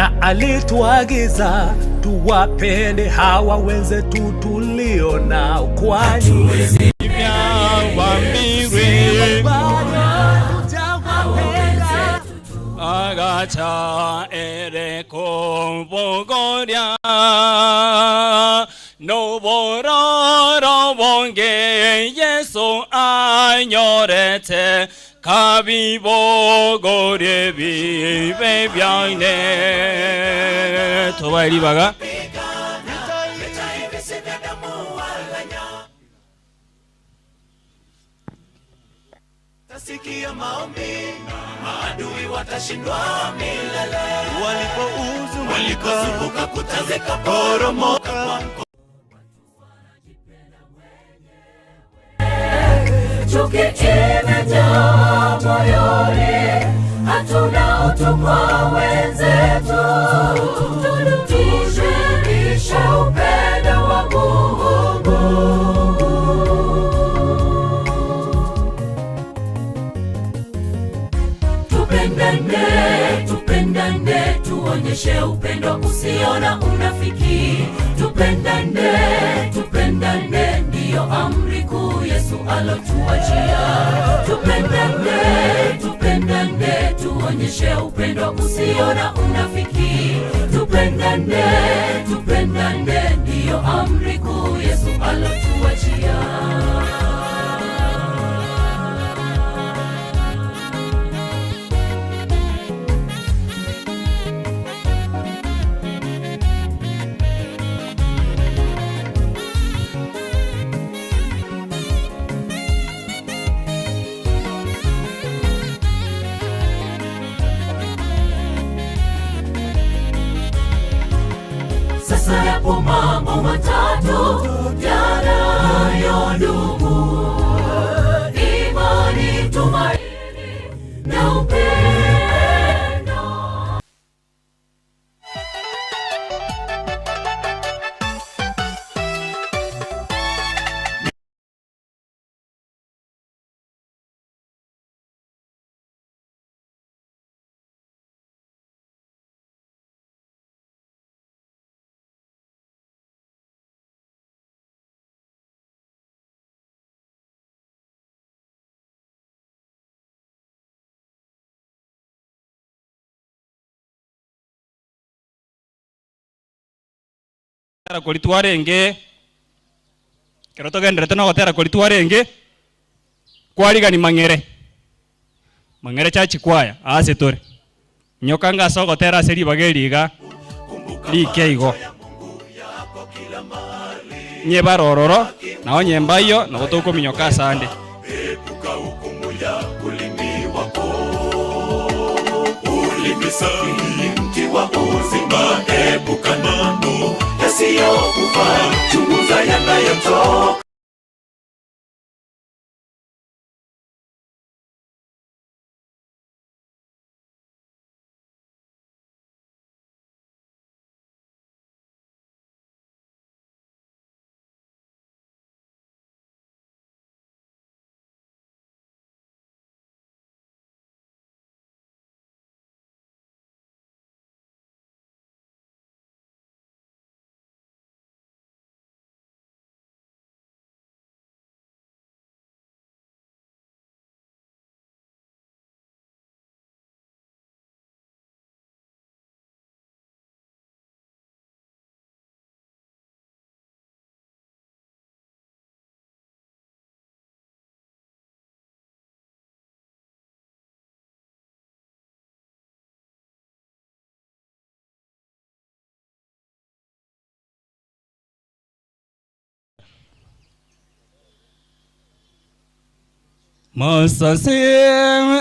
Na alituagiza tuwapende hawa wenzetu tulio nao, kwani bado hatujawapenda. Agacha ere kobogoria nobororo bonge Yeso anyorete kabibogorie ebibe biane. Tobae ribaga. Tasikia maombi, maadui watashindwa milele. Walipozunguka kuta zikaporomoka. Chuki imejaa moyoni, hatuna utu kwa wenzetu. Tudumishe upendo wa Mungu. Tupendane, tupendane, tuonyeshe upendo usio na unafiki. Tupendane, tupendane, ndiyo amri kuu Yesu alotuachia. Tupendane, tupendane, tuonyeshe upendo usio na unafiki. Tupendane, tupendane, ndiyo amri kuu Yesu alotuachia. Sasa yapo mambo matatu yanayodumu: imani, tumaini na upendo. Gotera koria twarenge, ekero togenderete na ogotera koria twarenge, kwarigani mang'ere, mang'ere church choir ase tore. Nyoka ngase ogotera ase ribaga eri iga rike igo. Nyebare ororo, na onye mbayio, nabo tokominyoka asande. Masase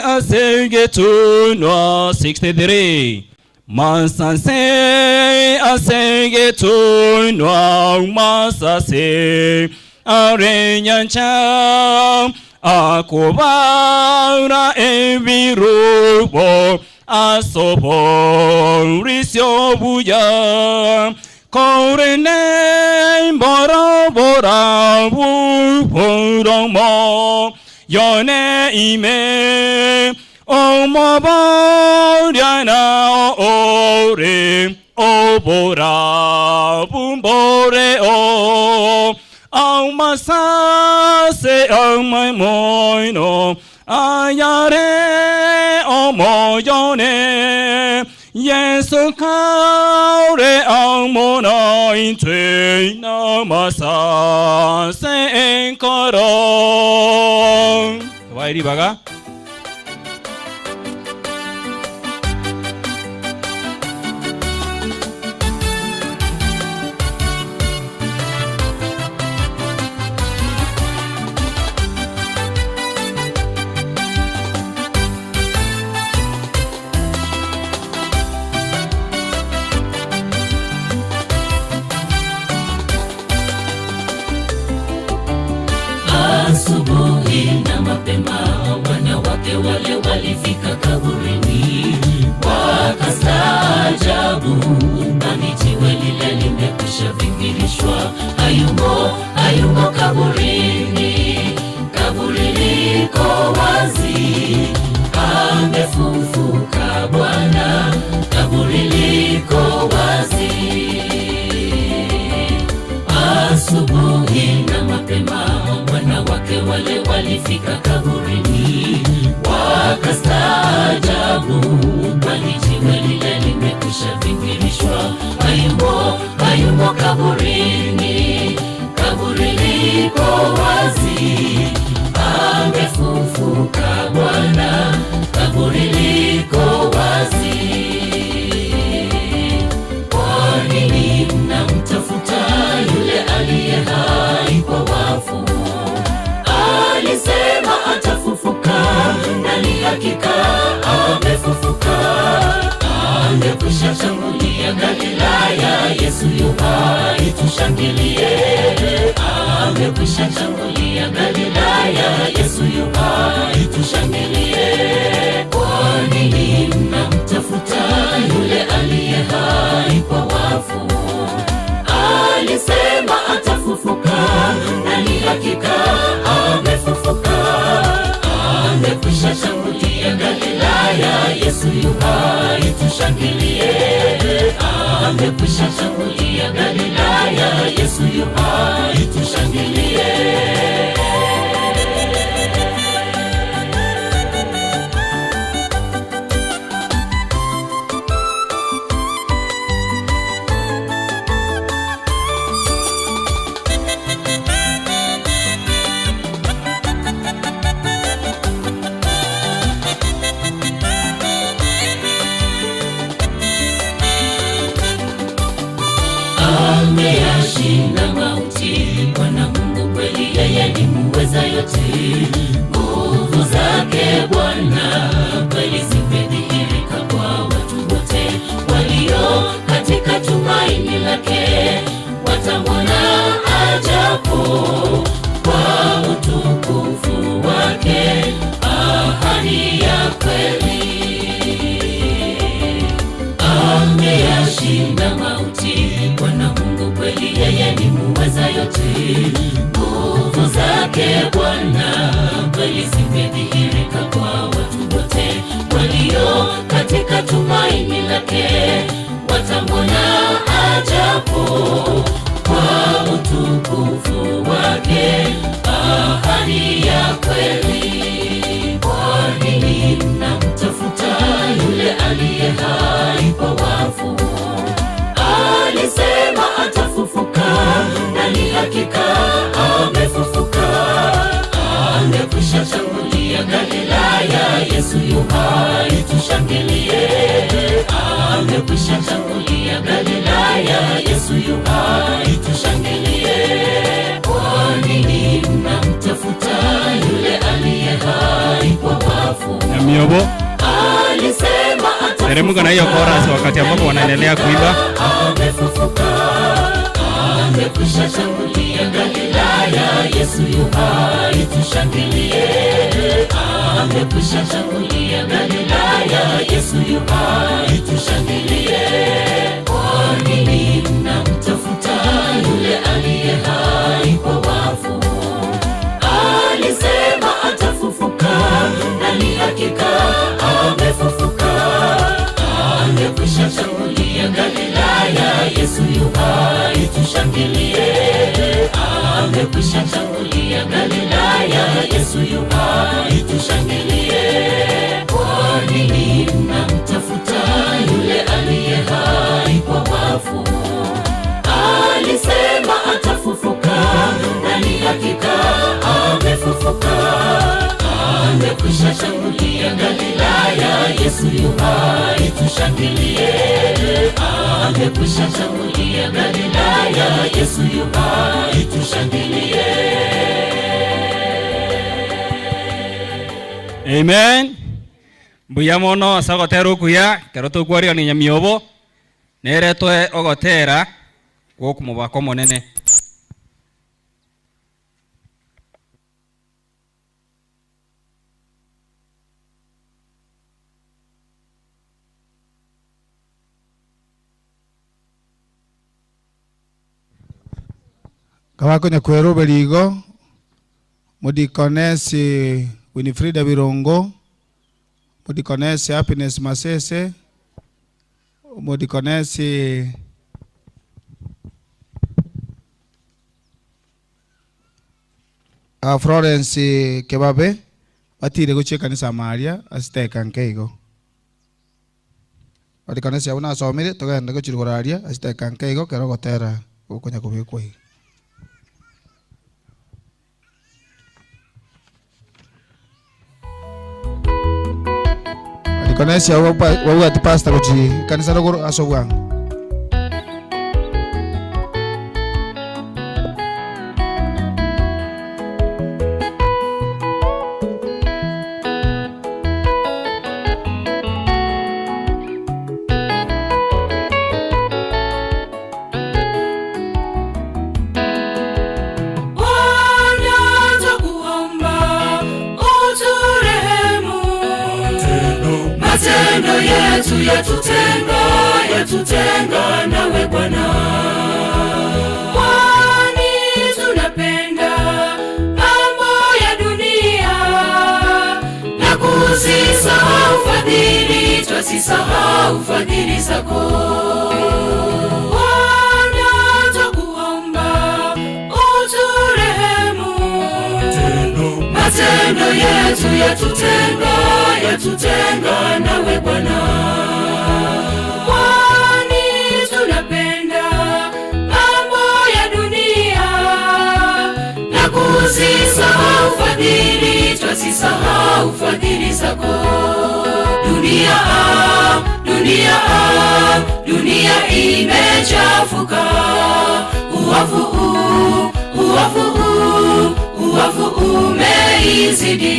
asegetunwa 63 Masase asegetunwa masase arenyancha akobara ebirubo asoborisyo buya korene borobora buporomo yone ime omoboriana ore. Oborabu mboreo, Amasase amaimoino ayare omoyo one, Yeso kare amo naintwe, Namasase enkoro. Tobae ribaga. Asubuhi na mapema wanawake wale walifika kaburini, wakastaajabu, kwani jiwe lile limekwisha vingirishwa. Hayumo, hayumo kaburini, kaburi liko wazi, amefufuka Bwana, kaburi liko wazi. Asubuhi na mapema wanawake wale walifika kaburini, wakastaajabu, kwani jiwe lile limekwisha vingirishwa. Hayumo, hayumo kaburini, kaburi liko wazi, amefufuka Bwana, kaburi liko wazi. Kwa nini mnamtafuta yule aliye hai kwa wafu? Alisema atafufuka, na ni hakika amefufuka. Amekwisha tangulia Galilaya, Yesu yu hai, tushangilie. Amekwisha tangulia Galilaya, Yesu yu hai, tushangilie. Kwa nini mnamtafuta yule aliye hai kwa wafu? Alisema atafufuka, na ni hakika amefufuka. Amekwisha tangulia Galilaya, Yesu yu hai, tushangilie. Amekwisha tangulia Galilaya, Yesu yu hai, tushangilie. Ameyashinda mauti, Bwana Mungu kweli, yeye ni muweza yote. Nguvu zake Bwana kweli zimedhihirika kwa watu wote walio katika tumaini lake, watamwona ajapo kwa utukufu wake, ahadi ya kweli. Ameyashinda mauti, Bwana Mungu kweli, yeye ni muweza yote. Nguvu zake Bwana kweli zimedhihirika kwa watu wote walio katika tumaini lake, watamwona ajapo kwa utukufu wake, ahadi ya kweli. Kwa nini mnamtafuta yule aliye hai kwa wafu? Alisema atafufuka, na ni hakika amefufuka. Amekwisha tangulia Galilaya, Yesu yu hai, tushangilie. Amekwisha tangulia Galilaya, Yesu yu hai, tushangilie. Kwa nini mnamtafuta yule aliye hai kwa wafu? Nyamiobo. Alisema Teremka na hiyo chorus wakati ambapo wanaendelea kuimba. Amefufuka, amekwisha tangulia Galilaya, Yesu yu hai, tushangilie. Amekwisha tangulia Galilaya, Yesu yu hai, tushangilie. Kwa nini mnamtafuta yule aliye hai kwa wafu? Alisema atafufuka, na ni hakika amefufuka. Amekwisha tangulia Galilaya, Yesu yu hai, tushangilie. Amekwisha tangulia Galilaya, Yesu yu hai, tushangilie. Kwa nini mnamtafuta yule aliye hai kwa wafu? Alisema atafufuka, na ni hakika amefufuka. Amekwisha tangulia Galilaya, Yesu yu hai, tushangilie. Amekwisha tangulia Galilaya, Yesu yu hai, tushangilie. Amen. Mbuya mono ase ogotera okuya, ekero tokwarigania nyamiobo, nere toe ogotera gwokomobaka Omonene. Kabakonya kweroberia igo, Modikonesi Winifrida Birongo, Modikonesi Happiness Masese, Modikonesi Florence Kebabe, batire gochia ekanisa Amaria ase teka nke igo. Modikonesi abwo nasomire, togende gochia igoro aria ase teka nke igo ekero ogotera gokonya kobekwa iga. Modikonesi abwo babwati pastor gochia ekanisa rogoro ase obwango. Bwana twakuomba uturehemu, matendo yetu yatutenga, yatutenga nawe Bwana, kwani tunapenda mambo ya dunia na kuzisahau fadhili, twazisahau fadhili zako. Bwana twakuomba uturehemu, matendo yetu yatutenga, yatutenga nawe Bwana, kwani tunapenda mambo ya dunia na kuzisahau fadhili, twazisahau fadhili zako. Dunia ah, dunia ah, dunia imechafuka, uovu huu, uovu huu, uovu umeizidi.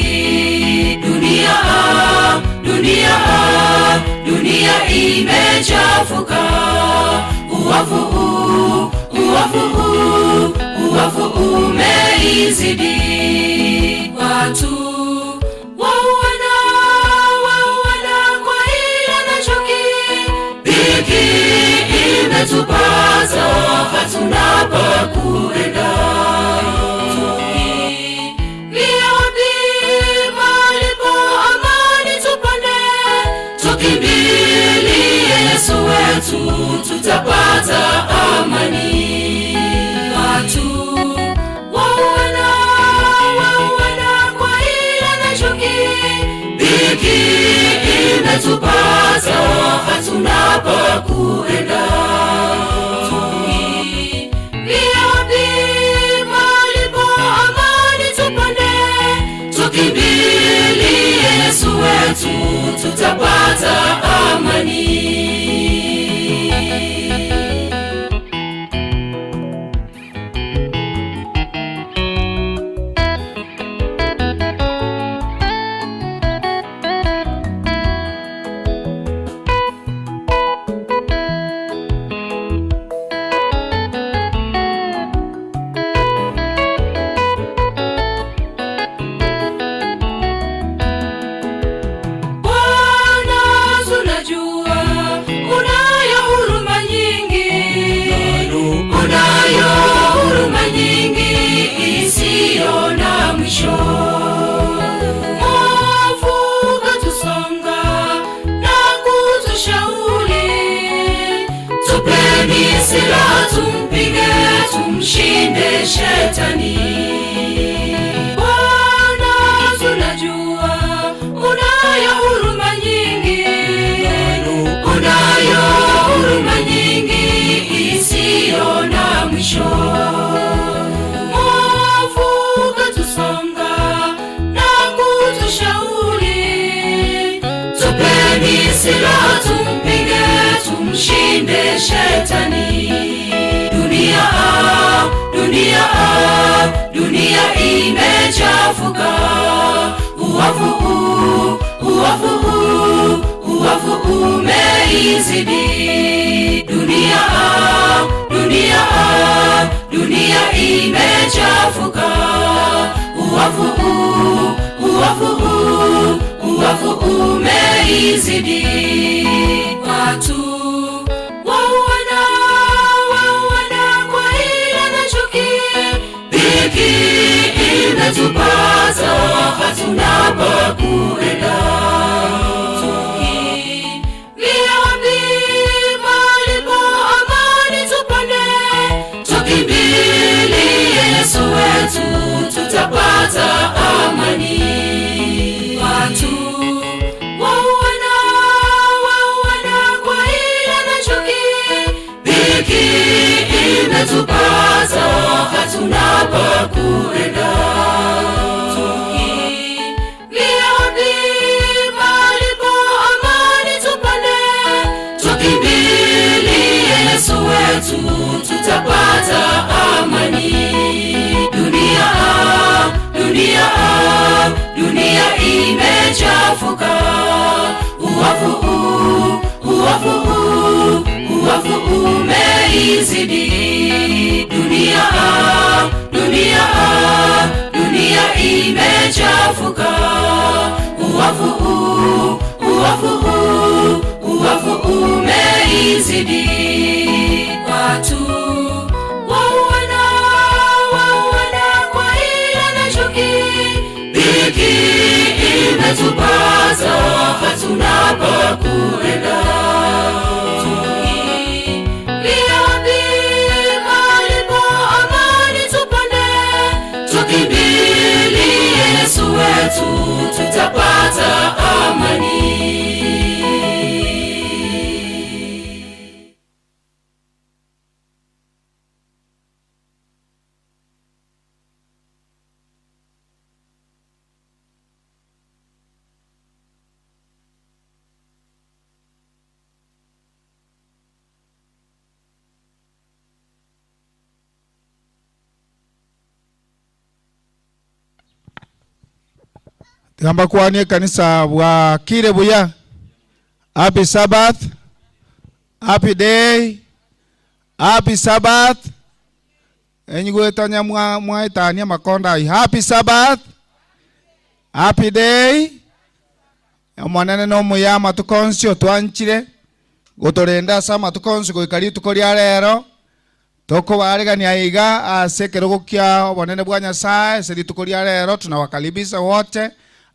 Dunia ah, dunia ah, dunia imechafuka, uovu huu, uovu huu, uovu umeizidi. Watu wauana, wauana kwa hila na chuki, dhiki imetupata, hatuna pa kuenda. Tukimbie wapi palipo amani tupande, tukimbilie Yesu wetu, tutapata amani. Watu wauana, wauana kwa hila na chuki, dhiki imetupata, hatuna pa kuenda. Tukimbie wapi palipo amani tupande, tukimbilie Yesu wetu, tutapata amani. Bwana, tunajua tumshinde shetani. Bwana, tunajua unayo huruma nyingi, unayo huruma nyingi isiyo na mwisho. Mwovu katusonga na kutushauri, tupeni silaha tumpige, tumshinde shetani. Dunia, ah, dunia, ah, dunia imechafuka. Uovu huu, uovu huu, uovu umeizidi. Dunia, ah, dunia, ah, dunia imechafuka. Uovu huu, uovu huu, uovu umeizidi. Watu wauana, wauana kwa hila na chuki, dhiki imetupata, hatuna pa kuenda. Tukimbie wapi palipo amani tupande, tukimbilie Yesu wetu, tutapata amani. Watu wauana, wauana kwa hila na chuki, dhiki imetupata, hatuna pa kuenda. Tukimbie wapi palipo amani tupande, tukimbilie Yesu wetu, tutapata amani. Dunia, ah, dunia, ah, dunia imechafuka. Uovu huu, uovu huu, uovu umeizidi. Dunia, ah, dunia, ah, dunia imechafuka. Uovu huu, uovu huu, uovu umeizidi. Watu wauana, wauana kwa hila na chuki, dhiki imetupata, hatuna pa kuenda. Tukimbie wapi palipo amani tupande, tukimbilie Yesu wetu, tutapata amani. Tiga mbakwanie ekanisa bwakire buya. Happy Sabbath, happy day, happy Sabbath. Enyigwete onye mwaetania amakondo ayio. Happy Sabbath, happy day. Omonene na omuya amatuko onsi otwanchire gotorenda ase amatuko onsi goika rituko ria rero. Tokobaarigania iga ase ekerogo kia obonene bwa Nyasaye ase rituko ria rero. Tunawakaribisha wote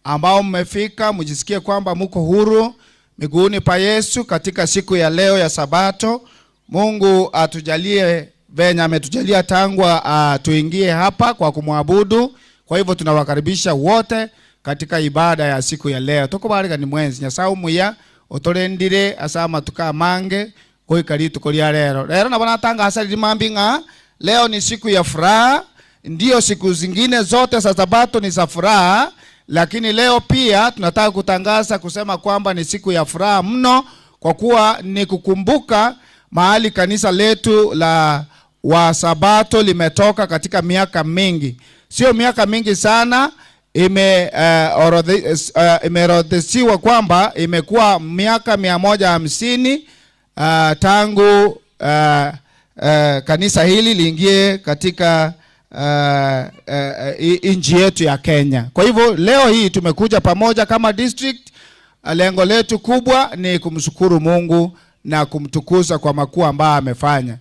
ambao mmefika, mjisikie kwamba muko huru miguuni pa Yesu katika siku ya leo ya Sabato. Mungu atujalie venye ametujalia tangu tuingie hapa kwa kumwabudu. Kwa hivyo tunawakaribisha wote katika ibada ya siku ya leo. Tokobaarigani mwensi Nyasaye omuya otorendire ase amatuko amange goika rituko ria rero. Rero nabo natangasa riri mambi ng'a leo ni siku ya furaha, ndio siku zingine zote za Sabato ni za furaha, lakini leo pia tunataka kutangaza kusema kwamba ni siku ya furaha mno, kwa kuwa ni kukumbuka mahali kanisa letu la Wasabato limetoka katika miaka mingi, sio miaka mingi sana, imeorodheshiwa kwamba imekuwa miaka mia moja hamsini tangu kanisa hili liingie katika nchi yetu ya Kenya. Kwa hivyo leo hii tumekuja pamoja kama district. Lengo letu kubwa ni kumshukuru Mungu na kumtukuza kwa makuu ambayo amefanya.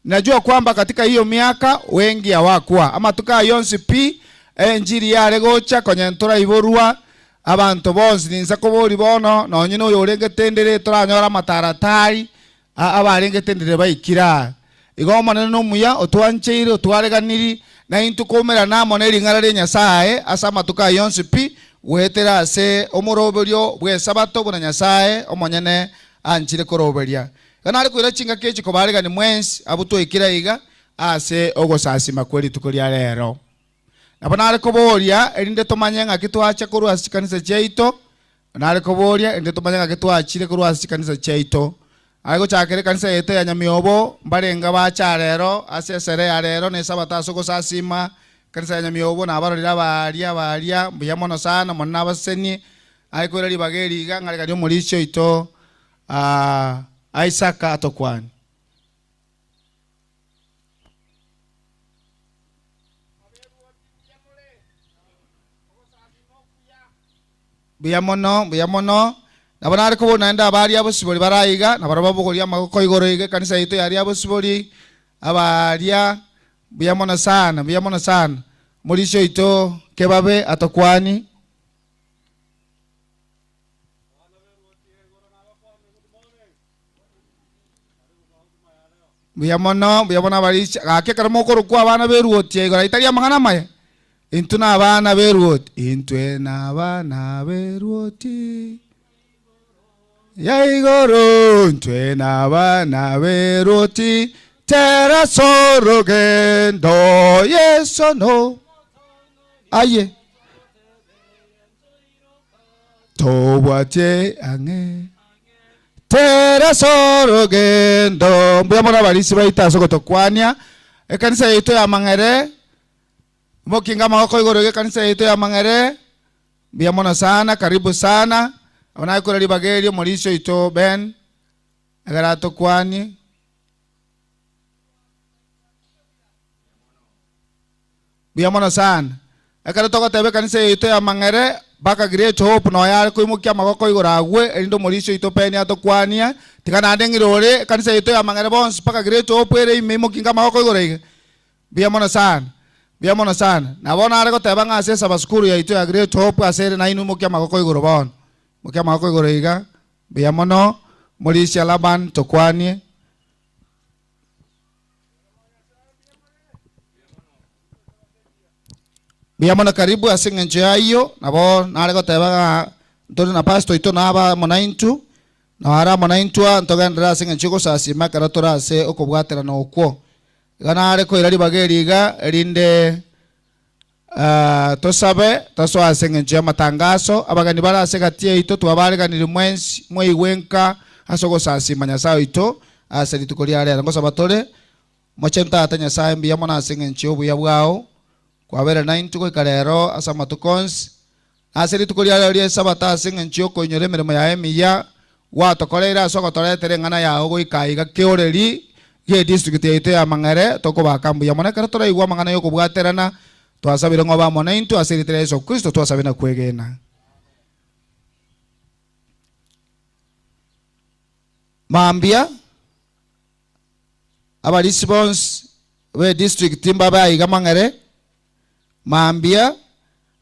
Najua kwamba katika hiyo miaka wengi hawakuwa ama tuka yonsi pi enjiri yare gocha konyentora iborua abantu bonsi ninsa kobori bono nonye noyo orenge tendere toranyora amataratari abarenge tendere baikira. Igo Omonene nomuya, otwancheire, otwareganiri, na intwe koumerana amo ne ring'ana ria Nyasae ase amatuko ayio onsi pi, goetera ase omoroberio bw'Esabato buna Nyasae omonyene anchire koroberia. Iga nare koira chingaki echi kobaregani mwensi abwo twaikire aiga ase ogosasima kwe rituko ria rero. Nabo nare koboria, erinde tomanye ng'aki twacha korwa ase chikanisa chiaito, nare koboria, erinde tomanye ng'aki twachire korwa ase chikanisa chiaito. Aye gochakera ekanisa yaito ya Nyamiobo, mbarenge bacha rero ase esere ya rero na Esabato ase ogosasima. Ekanisa ya Nyamiobo nabarorire abaria abaria, mbuya mono sana, Omonene abasesenie. Aye koira ribaga eri iga, ng'areganie omorisia oito Isaka atokwanie. Mbuya mono, mbuya mono. Nabo nare kobua naende abaria abosibori bare aiga, na barabwo babogorie amagoko igoro iga ekanisa yaito yaria abosibori, abaria, mbuya mono sana, mbuya mono sana. Omorisia oito kebabe atokwanie. Mbuya mono, mbuya mono abarisia. Gaki ekero mokorokwa abana b'eruoti ya igoro, ayio tari amang'ana amaya? Intwe nabana b'eruoti, intwe nabana b'eruoti ya igoro, intwe nabana b'eruoti, tera sorogendo Yeso no aye tobwatie ang'e Tera ase orogendo. Mbuya mono abarisia baito ase ogotokwania. Ekanisa yaito ya Mang'ere, mokinge amagoko igoro iga ekanisa yaito ya Mang'ere, mbuya mono sana, karibu sana. Nabo nakora ribaga eri omorisia oito Ben, ekero atokwanie. Mbuya mono sana. Ekero togoteba ekanisa yaito ya Mang'ere mpaka Great Hope noyo are koimokia amagoko igoro agwo erinde omorisia oito Penny atokwanie. Tiga naende ng'ire ore ekanisa yaito ya Mang'ere bonsi mpaka Great Hope ere ime imokinge amagoko igoro iga. Mbuya mono sana. Mbuya mono sana. Na bono are goteba ng'a ase esabasukuru yaito ya Great Hope ase ere nainwe imokia amagoko igoro bono. Imokia amagoko igoro iga. Mbuya mono. Morisia Laban tokwanie. Mbuya mono karibu ase eng'encho y'ayio, nabo nare goteba ng'a ntore na pastor oito naba amo naintwe, na are amo naintwe aa ntogenderere ase eng'encho y'ogosasima ekero tore ase okobwaterana okwo. Iga nare koira ribaga eri iga erinde tosabe tosoe ase eng'encho y'amatangaso, abageni bare ase egati yaito twabareganirie mwensi mwaigwe nka ase ogosasima Nyasae oito ase rituko ria rero. Ngosaba tore Mochenu Tata Nyasae mbuya mono ase eng'encho y'obuya bwao kwabeire naintwe goika rero ase amatuko onsi, na ase rituko ria rero ri'Esabato ase eng'encho y'okoinyora emeremo yaye emiya gwatokoreire ase ogotoretera eng'ana yao goika aiga keoreri gi'edistrict yaito ya Mang'ere, tokobaka mbuya mono ekero toraigwe amang'ana y'okobwaterana twasabire ng'a obe amo naintwe ase erieta ria Yeso Kristo twasabire na kwegena. Mambia. Abarisi bonsi b'edistrict mbabe aiga Mang'ere, mambia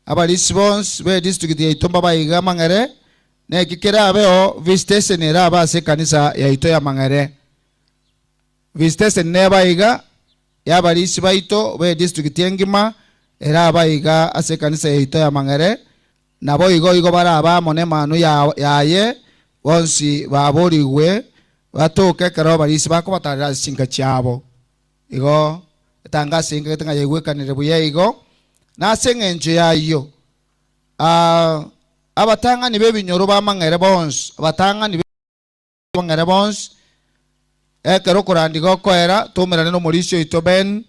abarisi bonsi b'edistrict yaito mbabe aiga Mang'ere, neki kerabeo visitation erabe ase ekanisa yaito ya Mang'ere. Visitation nebe aiga y'abarisi baito b'edistrict engima erabe aiga ase ekanisa yaito ya Mang'ere, Naboigo igo barabe amo nemanu yaye bonsi baborigwe batoke ekero abarisia bakobatarera ase chinka chiabo. Igo etangasi engagete ng'a yaigwekanire buya igo, na ase engencho y'ayio abatang'ani b'ebinyoro b'amang'ere bonsi, abatang'ani b'amang'ere bonsi, ekero okorandia gokoera, toumerane nomorisia oito Ben.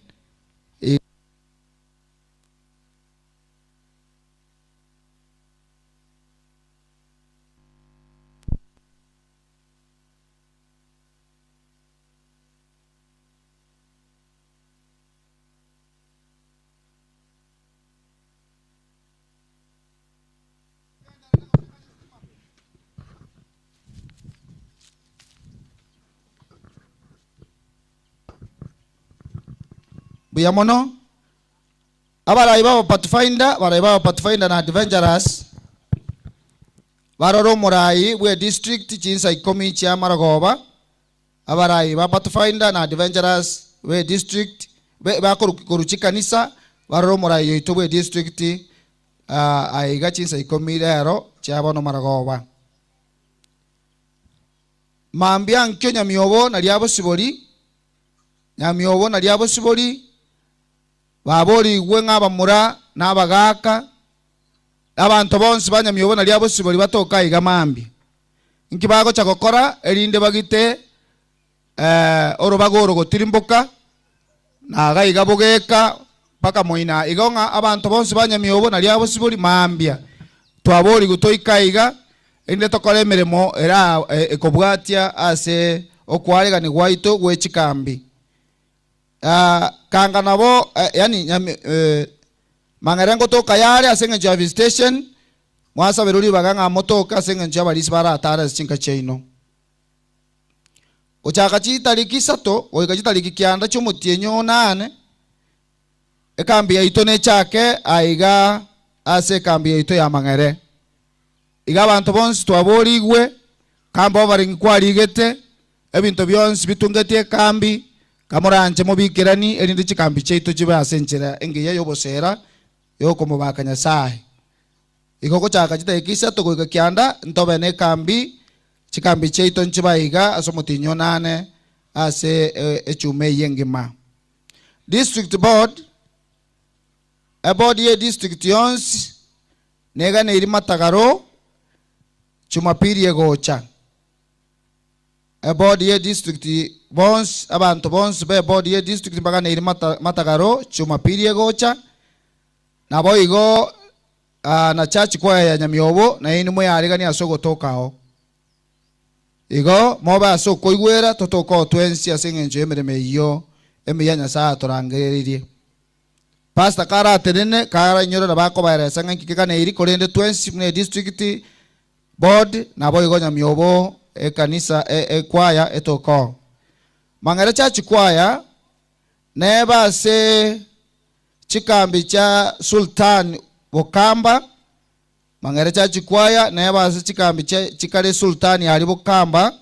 Mbuya mono. Abarai b'aba Pathfinder, abarai b'aba Pathfinder na Adventurers, barore omorai bw'edistrict chinsa ikomi chia marogoba, abarai ba Pathfinder na Adventurers. be district be bakoru korwa chikanisa barore omorai oito bwe district aiga chinsa ikomi rero chia bono maragoba. Mambia nkio nyamiobo na riabosibori, nyamiobo na riabosibori, baborigwe ng'a abamura na abagaaka, na abanto bonsi ba nyamiobo na riabosibori batoke aiga mambia. Inki bagocha gokora erinde bagite orobaga oro gotirimboka, na iga iga bogeka mpaka moina igo ng'a abanto bonsi ba nyamiobo na riabosibori mambia twaborigwe toike aiga erinde tokore emeremo era ekobwatia ase okwaregani gwaito gwe chikambi. Kanga nabo yaani nyami mang'ere ngotoka yare ase eng'encho ya visitation, mwasaberwe ribaga ng'a motoke ase eng'encho y'abarisia baratare ase chinka chiaino. Gochaka chitariki isato goika chitariki kianda chi'omotienyi o nane, ekambi yaito nechake aiga ase ekambi yaito y'amang'ere. Iga abanto bonsi twaborigwe, kamba obarengi kwarigete, ebinto bionsi bitungetie ekambi, kamoranche mobikerani, erinde chikambi chiaito chibe ase enchera engiya y'oboseera y'okomobaka Nyasae. Igo gochaka chitariki isato goika kianda ntobe nekambi Chikambi chiaito nchibe aiga ase omotienyi o nane ase echuma eyio engima. District Board, Eboard ye district yonsi neganeiri matagaro Jumapili egocha. Eboard ye district bonsi, abanto bonsi be board ye district mbaganeiri matagaro Jumapili egocha. Naboigo na church choir ya Nyamiobo nainwe moyareganie ase ogotoka ao. Igo mobe ase okoigwera totoke oo twensi ase engencho y'emeremo eyio emiya Nyasae atorangereirie. Pastor karatenene karainyore nabo akobaeresa ng'a inki keganeiri korende twensi buna edistrict board naboigo Nyamiobo ekanisa echoir etoke oo. Mang'ere church choir nebe ase Chikambi chia Sultan Bokamba, Mang'ere chia chikwaya neba ase chikambi chia chikare Sultani aria Bokamba,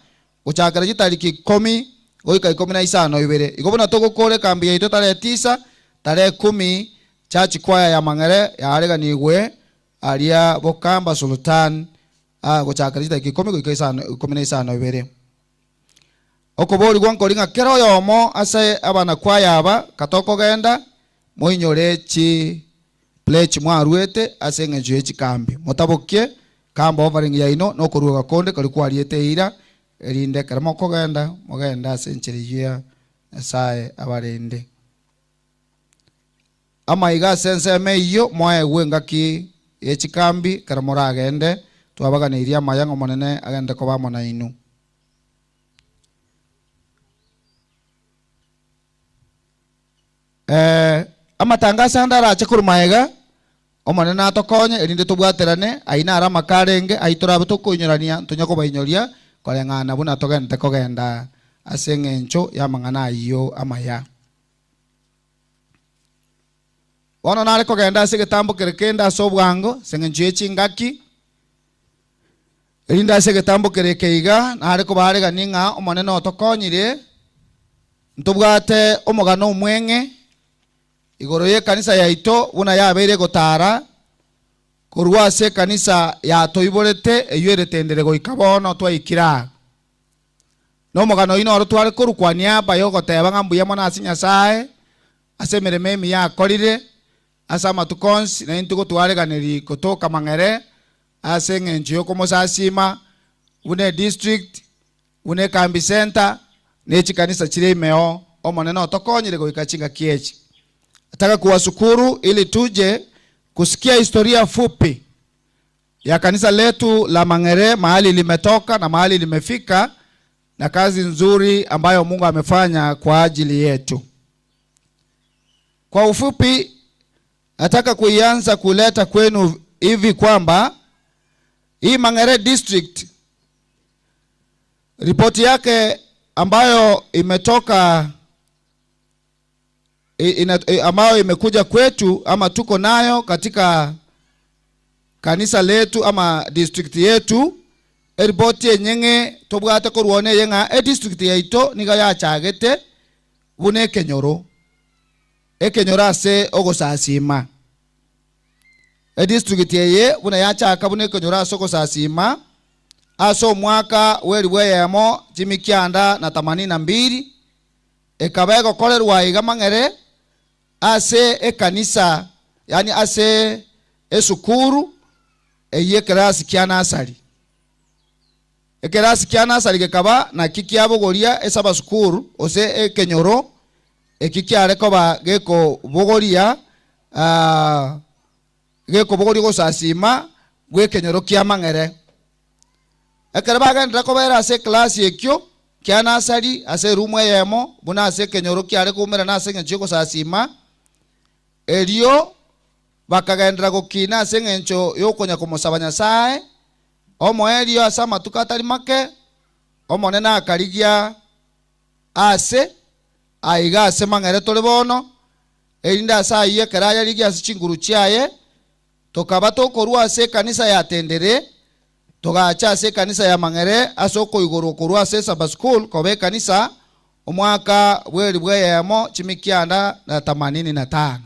gochakera chitariki ikomi goika ikomi na isano ibere. Igo buna togokora ekambi yaito tarehe tisa, tarehe kumi chia chikwaya ya Mang'ere yaareganigwe aria Bokamba Sultan gochakera chitariki ikomi goika isano ikomi na isano ibere. Okoborigwa nkori ng'a kera oyomo ase abanakwaya aba katokogenda, moinyore chi pledge mwaruete ase engencho ye chikambi. Motabokie camp offering yaino na okoruegwa konde koria kwariete eira, erinde ekero mokogenda, mogende ase enchera eyio ya Nyasae abarende. Amaiga ase ensemo eyio moegwe engaki ye chikambi ekero moragende, twabaganeirie amaya ng'a Omonene agende koba amo nainwe. Amatangaso ande arache korwa magega, Omonene atokonye, erinde tobwaterane, ayio naro amaka arenge, ayio torabe tokoinyorania, ntonya kobainyoria koreng'ana buna togenderete kogenda ase engencho y'amang'ana ayio amaya. Bono nare kogenda ase egetambo kere kende ase obwango, ase engencho ye chingaki, Erinde ase egetambo kere eke iga nare kobaaregania ng'a Omonene otokonyire, ntobwate omogano omweng'e igoro y'ekanisa yaito buna yabeire egotaara korwa ase ekanisa yatoiborete eyio eretendere goika bono twaikire aa. Nomogano oyio noro tware korwa kwa niaba y'ogoteba ng'a mbuya mono ase Nyasae ase emeremo emiya akorire ase amatuko onsi, naintwe gotwareganerie gotoka mang'ere Ase engencho y'okomosasiima, buna edistrict, buna ekambi center, ne chikanisa chire imeo, Omonene otokonyire goika chingaki echi. Nataka kuwashukuru ili tuje kusikia historia fupi ya kanisa letu la Mang'ere mahali limetoka na mahali limefika na kazi nzuri ambayo Mungu amefanya kwa ajili yetu. Kwa ufupi Nataka kuianza kuleta kwenu hivi kwamba hii Mang'ere district ripoti yake ambayo imetoka ina, ambayo imekuja kwetu ama tuko nayo katika kanisa letu ama district yetu eripoti enyeng'e tobwate korwa one eye ng'a edistrict yaito nigo yachagete. buna ekenyoro, ekenyoro ase ogosasiima. Edistrikiti eye buna yachaka buna ekenyoro ase ogosasiima, ase omwaka bw'elifu eyemo chimikianda na themanini na mbili, ekaba egokorerwa aiga mang'ere ase ekanisa, yaani ase esukuru eyio ekerasi kia nasari. Ekerasi kia nasari gekaba nakio kiabogoria esabasukuru gose ekenyoro eki kiare koba gekobogoria gekobogoria ogosasiima gw'ekenyoro kia mang'ere. Ekero bagenderera kobeera ase eklasi ekio kia nasari ase erumu eyemo buna ase ekenyoro kiare koumerana ase engencho y'ogosasiima, erio bakagenderera gokina ase engencho y'okonya komosaba Nyasae, Omoerio ase amatuko atari make Omonene akarigia aase aiga ase mang'ere tore bono, erinde ase ayio ekero ayarigia ase chinguru chiaye, tokaba tokorua ase ekanisa ya Tendere, togacha ase ekanisa ya Mang'ere ase okoigorwa korwa ase Sabbath School koba ekanisa omwaka bw'elifu eyemo chimikianda na themanini na tano.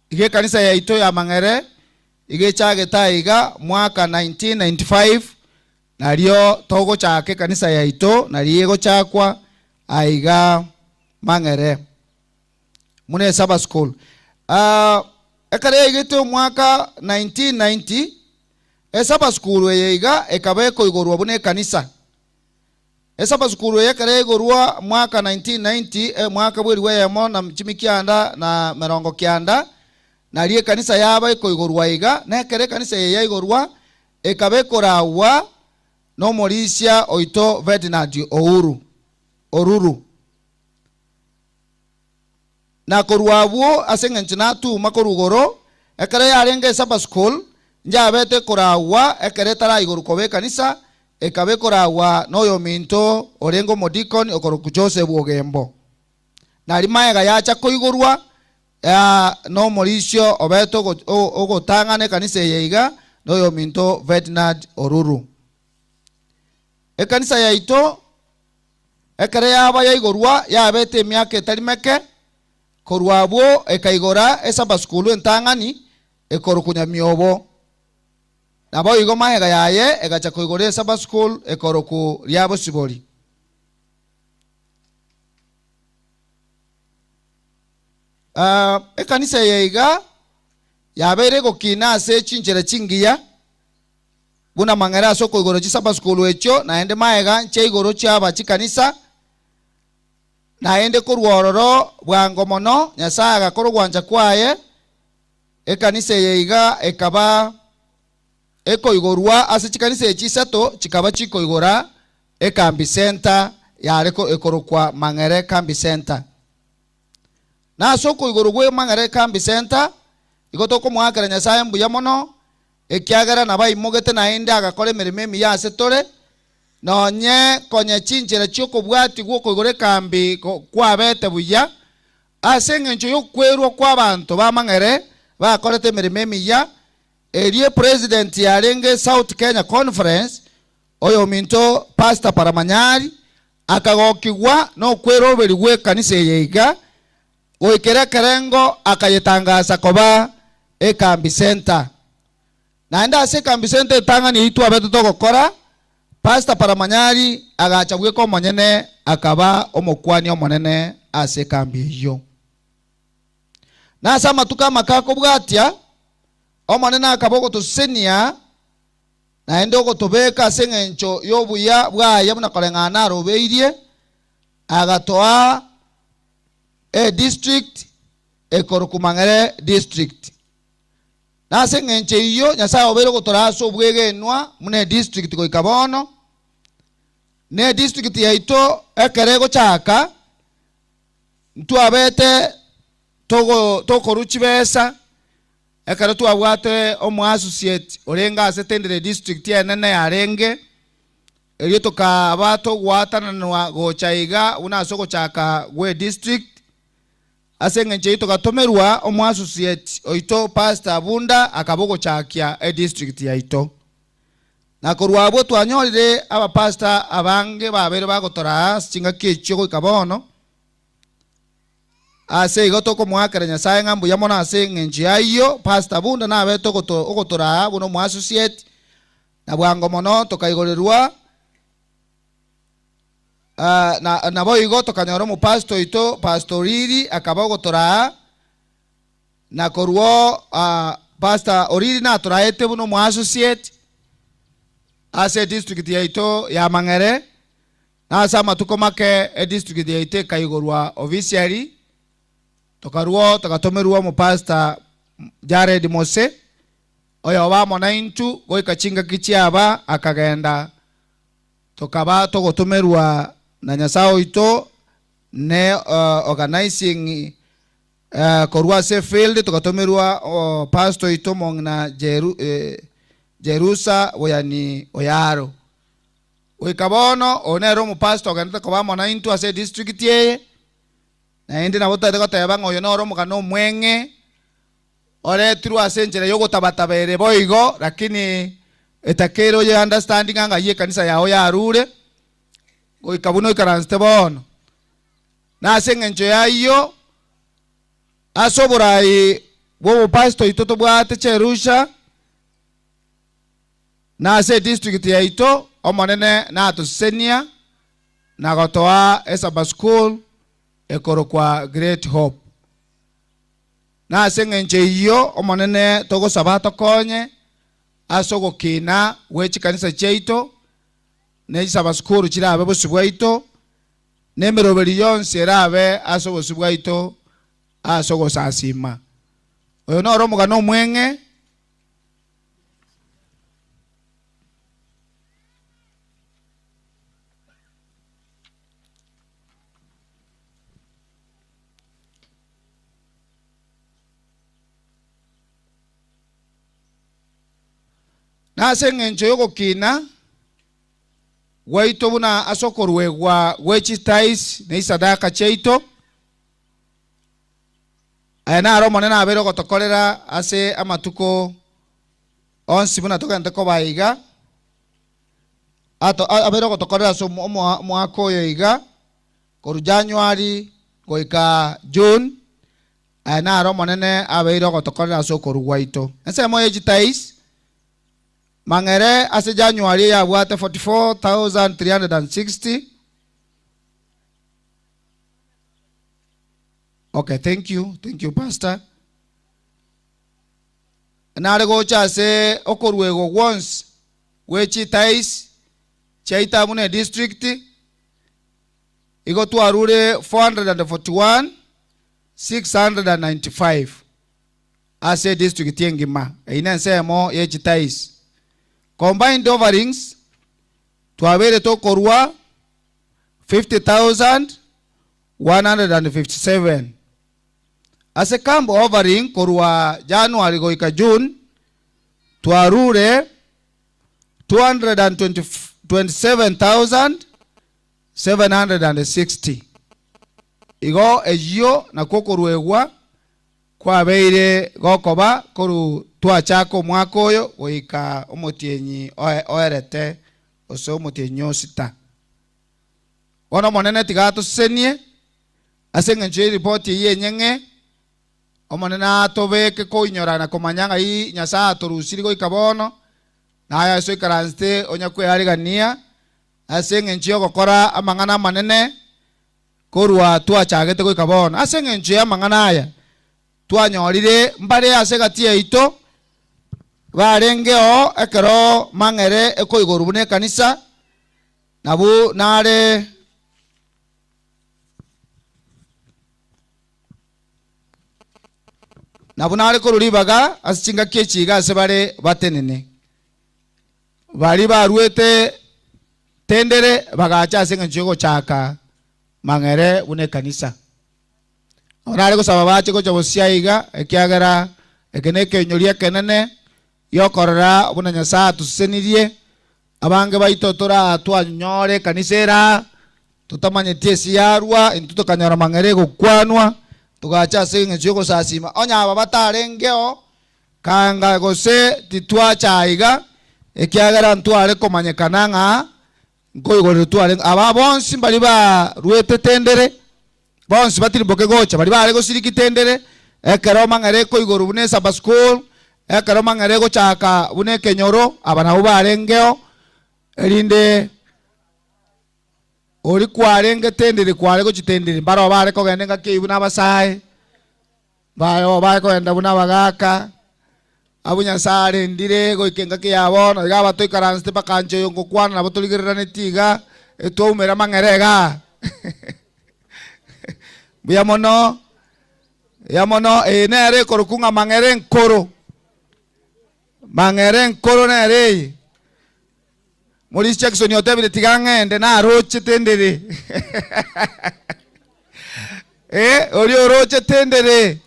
Iga ekanisa yaito ya Mang'ere iga echagete aiga mwaka 1995 nario togochaka ekanisa yaito nario egochakwa aiga Mang'ere buna Esabbath School. Ekero yaigete omwaka 1990 Esabbath School eye iga ekaba ekoigorwa buna ekanisa. Esabbath School eye ekero yaigorwa mwaka 1990 mwaka bw'elifu eyemo na chimikianda na merongo kianda, nario ekanisa yaba ekoigorwa iga, na ekero ekanisa eye yaigorwa, ekaba ekoragwa nomorisia oito Ferdinand Ouru, Oruru. Na korwa abwo ase engencho natuma korwa igoro, ekero yarenge Esabbath School, njabete ekoragwa ekero etaraigorwa koba ekanisa, ekaba ekoragwa noyominto orenge omodikoni okorokwa Joseph Ogembo. Nario magega yacha koigorwa nomorisio obete ogotang'ana ekanisa eye iga, noyominto Ferdinand Oruru. Ekanisa yaito Ekero yaba yaigorwa yabete emiaka etari meke, korwa abwo ekaigora esabasukulu entang'ani ekorokwa Nyamiobo. Naboigo magega yaye egacha koigora esabasukulu ekorokwa Riabosibori. Ekanisa eye iga yabeire egokina ase chinchera chingiya. Buna amang'ere ase okoigora chisabasukuru echio, naende magega nchia igoro chiaba chikanisa, naende korwa ororo bwango mono Nyasae agakora ogwancha kwaye, ekanisa eye iga ekaba ekoigorwa ase chikanisa echi isato chikaba chikoigora ekambi center yare ekorokwa Mang'ere Kambi Center. Na ase okoigorwa gwe Mang'ere Kambi Center igo tokomoakera Nyasae mbuya mono Ekiagera nabaimogete naende agakora emeremo emiya ase tore, nonye konya chinchera chi'okobwatia gw'okoigora ekambi kwabete buya, ase engencho y'okwerwa kw'abanto b'amang'ere bakorete emeremo emiya, erio epresident yarenge South Kenya Conference, oyominto Pastor Paramanyari, akagokigwa nokweroberi gw'ekanisa eye iga, Goikera ekerengo akayetangasa koba ekambi center. Naende ase ekambi center etang'ani eyio twabete togokora, Pastor Paramanyari agacha bweka omonyene akaba omokuani omonene ase ekambi eyio. Na ase amatuko amake akobwatia, Omonene akaba ogotosesenia naende ogotobeka ase engencho y'obuya bwaye buna koreng'ana narobeirie, agatoa Edistrict ekorokwa Mang'ere District. Na ase engencho eyio Nyasae obeire ogotoraa ase obwegenwa buna edistrict goika bono, na edistrict yaito ekero egochaka ntwabete togo tokorwa chibesa ekero twabwate omoassociate orenge ase Tendere District enene yarenge. Erio tokaba togwatananwa gocha iga buna ase ogochaka gwe district. Ase engencho eyio togatomerwa omoassociate oito Pastor Bunda akaba ogochakia edistrict yaito. Na korwa abwo twanyorire abapastor abange babeire bagotoraa ase chingaki echio goika bono. Ase igo tokomoakera Nyasae ng'a mbuya mono ase engencho y'ayio. Pastor Bunda nabete ogotoraa buna omoassociate, na bwango mono tokaigorerwa, na naboigo tokanyora omopastor oito, Pastor Oriri, akaba ogotoraa, na korwa Pastor Oriri natoraete buna omoassociate ase edistrict yaito ya Mang'ere. Na ase amatuko make edistrict yaito ekaigorwa officially, tokarua togatomerwa omopastor Jared Mose, oyoba amo naintwe goika chingaki chiaba akagenda, tokaba togotomerwa na Nyasae oito ne organizing korwa ase field togatomerwa pastor oito omong'ina Jerusa Boyani Oyaro. Goika bono, oyo nere omopastor ogenderete koba amo naintwe ase edistrict eye, naende nabo totaete goteba ng'a oyo noro omogano omweng'e oretirwe ase enchera y'ogotabataba ere boigo, lakini etakeire oye understanding ng'a ng'ai ekanisa yao yarure, goika buna oikaransete bono. Na ase eng'encho y'ayio, ase oborai bw'obopastor oito tobwate Cherusha, Na ase edistrict yaito Omonene natosesenia na gotoa esabba school ekorokwa Great Hope. Na ase engencho eyio Omonene togosaba atokonye ase ogokina gwe chikanisa chiaito ne chisaba school chirabe bosio bwaito na emeroberi yonsi erabe ase obosio bwaito ase ogosasima. Oyo noro omogano omweng'e. Na ase engencho y'ogokina gwaito buna ase okoruegwa gwe chitaisi ne chisadaka chiaito, Aya naro Omonene abeire ogotokorera ase amatuko onsi buna togente koba iga, ato abeire ogotokorera ase omwaka oyo iga, korwa January goika June, aya naro Omonene abeire ogotokorera ase okorua gwaito. Ensemo ye chitais, mang'ere ase January eyabwate 44,360. Okay, thank you, thank you pastor. Nare gocha ase okoruegwa gwonsi gwe chitais chiaito buna edistrict, igo twarure 441 695 ase edistrict engima. Eyio nensemo ye chitais. Combined offerings twabeire tokorua 50,000 157. Ase camp offering korwa January goika June twarure 227,760. Igo eyio nakwo okoruegwa kwabeire gokoba korwa twachaka omwaka oyo goika omotienyi oerete gose omotienyi o sita. Bono Omonene tiga atosesenie ase engencho y'eripoti eyio enyeng'e, Omonene atobeke koinyora na komanya ng'ai Nyasae atorusirie goika bono, na aye ase oikaransete onya kwearigania ase engencho y'ogokora amang'ana amanene korwa twachagete goika bono. Ase engencho y'amang'ana aya twanyorire mbare ase egati yaito barengeo ekero mang'ere ekoigorwa buna ekanisa, Nabwo nare Nabwo nare korwa ribaga ase chingaki echi iga ase bare batenene. Baria baruete tendere bagacha ase engencho y'ogochaka mang'ere buna ekanisa. Nabo nare gosaba bache gocha bosio aiga, ekiagera eke nekeinyorio ekenene gi'okorora buna Nyasae atosesenirie. Abange baito toratwanyore ekanisa era, totamanyeti ase yarua, intwe tokanyora amang'era egokwanwa, togacha ase engencho y'ogosasima. Onye aba batarengeo, kanga gose titwacha aiga, ekiagera ntware komanyekana ng'a nkoigorerwa twarenge. Aba bonsi mbaria baruete tendere. Bonsi batirimboke gocha, baria bare gosiriki tendere, ekero mang'ere ekoigorwa buna esaba school, ekero mang'ere egochaka buna ekenyoro, aba nabwo barengeo, erinde oria kwarenge tendere kware gochia tendere, mbaroo bare kogenda engaki eyio buna abasae, mbaroo bare kogenda buna abagaka, abwo Nyasae arendire goika engaki ya bono, iga aba toikaransete mpaka inche oyo ngokwana nabo torigereraneti iga, etwaumera amang'ere igaa. Mbuya mono, mbuya mono, eye nere ekorokwa ng'a mang'ere nkoro, mang'ere nkoro nere eye. Maurice Jackson otebire tiga ng'ende naroche tendere. Eh, oria oroche tendere.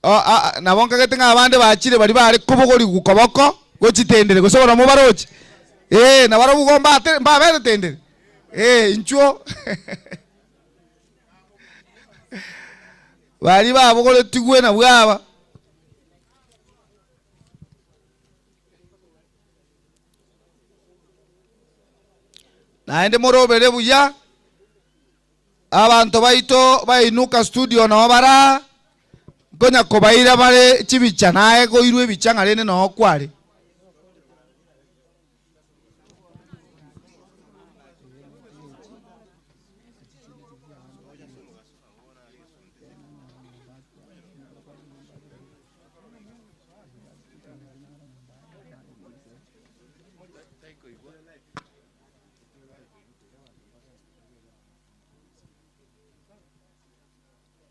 O, a, a, nabo nkagete ng'a abande bachire baria bare kobogorigwa koboko gochitendere gose bono mobaroche. Eh, nabarobwo igo mbate mbabete tendere. Eh, inchuo. Baria babogoretigwe nabwo aba. Naende morobere buya, abanto baito ba Inuka Studio noo bare aa, nkonya kobaira bare chibicha naye koirwa ebicha ng'a rende noo kware.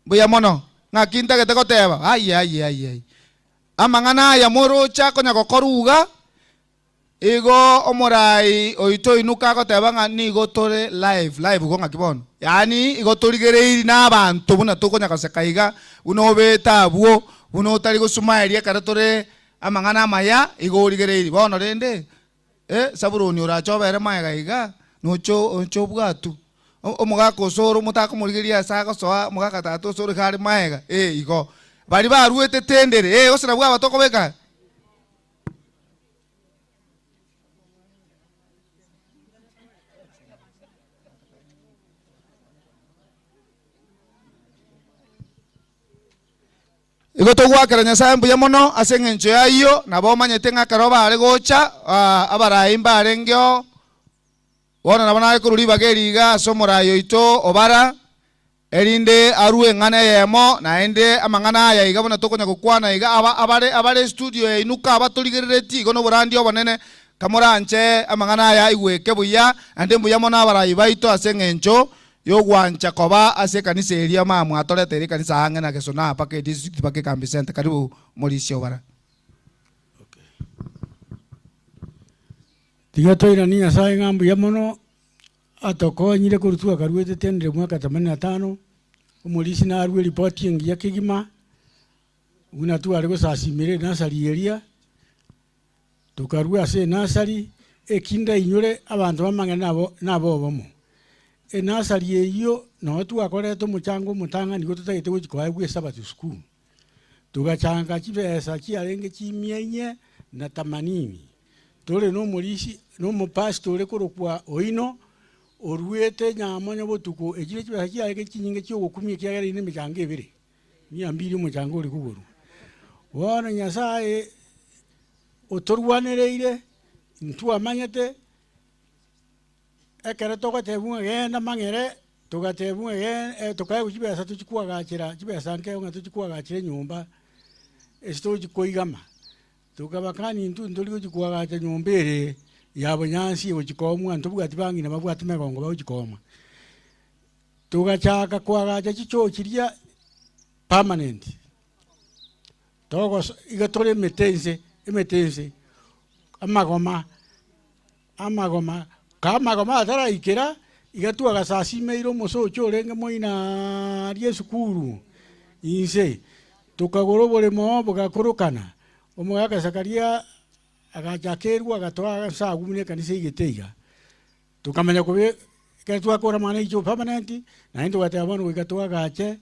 Mbuya mono, ng'aki ntagete goteba? Aye, aye, aye, aye. Amang'ana aya moroche akonya gokorwa iga, Igo omorai oito oinuka agoteba ng'a nigo tore live, live igo ng'aki bono? Yaani igo torigereiri na abanto buna tokonya goseka iga, buna obete abwo, buna otari gosumaeria ekero tore amang'ana amaya, igo origereiri. Bono rende, eh, Sabuloni orache obere magega iga, noche oche obwatwe. Omogaka osoro motakomorigereria ase agosoa, omogaka tata osoro iga are magega, eh, igo. Baria baruete tendere, eh, gose nabwo aba tokobeka. Igo togoakera Nyasae mbuya mono ase engencho y'ayio, nabo omanyete ng'a ekero baare gocha, abarai mbarengeo, bono nabo nare korwa ribaga eri iga ase omorai oito obara, Erinde arue eng'ana eyemo, naende amang'ana aya iga buna tokonya gokwana iga, aba abare abare estudio yaino kabatorigereretie igo noborandia obonene, kamoranche amang'ana aya aigweke buya, naende mbuya mono abarai baito ase eng'encho y'ogwancha koba ase ekanisa eria maa mwatoreteire ekanisa ang'e na Gesonaa mpaka edistrict mpaka ekambi center. Karibu morisia obara. Tiga toiranie Nyasaye ng'a mbuya mono Atokonyire korwa twakaruete tendere mwaka themanini na tano, omorisia narue eripoti engiya kegima, buna tware gosasimera enasari eria, tokarua ase enasari, eki ndainyore abanto b'amang'ana nabo nabo obomo. Enasari eyio noo twakorete omochango omotang'ani igo totagete gochia koegwa esabato school. Togachanga chibesa chiarenge chimia inye na themanini. Tore nomorisia, na omopastor ore korokwa Oino, oruete nyamonyo botuko, echio ne chibesa chiarenge chinyinge chiogokumia ekiagera ere nemechango ebere, mia mbiri omochango ore kogorwa. Bono Nyasaye otorwanereire, intwamanyete, ekero togotebwa ng'a genda mang'ere, togatebwa ng'a gee tokaegwa chibesa tochia koagachera chibesa nkego ng'a tochia koagachera enyomba, ase togochia koigama. Tokabakania intwe ntori gochia koagacha nyomba ere ya bonyansi egochia koomwa, ntobwati bang'ina babwate megongo bagochia kooma. Togachaka koagacha chichoo chiria permanent, togoso iga tore emete inse, emete inse, amagoma, amagoma, ka amagoma ataraikera, iga twagasasimeire omosocho orenge moinaaaa aria esukuru inse. Tokagora oboremo bogakorokana, omogaka Zakaria agacha akerua agatoa ase agwo buna ekanisa eigete iga. Tokamanya kobe ekero twakora amang'ana aicho permanent, naende togateba bono goika toagache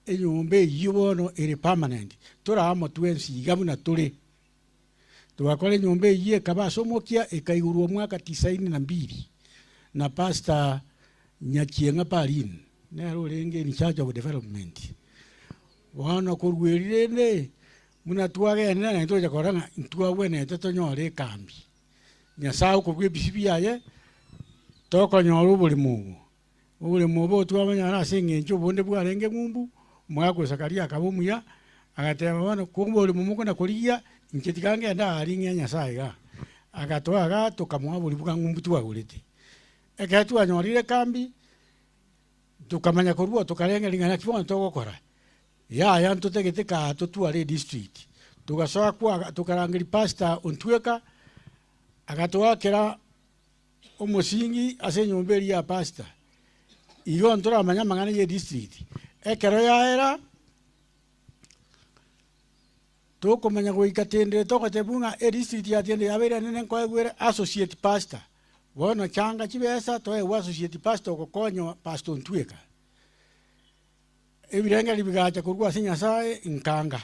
enyomba eyio bono ere permanent, tore amo twensi iga buna tore. Togakora enyomba eyio ekaba ase omokia ekaigorwa omwaka tisaini na mbili na Pastor Nyachieng'a Pauline. Nere orenge in charge of development. Bono korwa erio rende, buna twagenderera naende togocha korora ng'a ntwabwenerete tonyore ekambi. Nyasaye okorwa ebisio biaye, tokonyora oboremo obo. Oboremo obo twabonyora ase eng'encho obonde bwarenge ng'umbu, omogaka o Zakaria akaba omuya, agateba bono kumbe oboremo mokona korigia, inche tiga ngende aaria ng'ee Nyasaye igaa. Agatoa igaa tokamoa oboria bwa ng'umbu twagorete. Ekero twanyorire ekambi, tokamanya korwa tokarenga ring'ana naki bono togokora, yaya ntotagete kaa totware edistrict. Togasoa kwaga tokarangeria pastor Ontweka, agatoakera omosingi ase enyomba eria ya pastor. Igo ntoramanye amang'ana ya edistrict. Ekero yaera, tokomanya goika tendere togotebwa ng'a edistrict ya tendere yabeire enene nkoegwa ere associate pastor. Bono changa chibesa toegwe associate pastor ogokonya pastor Ontweka. Ebirengererio bigacha korwa ase Nyasaye nkanga,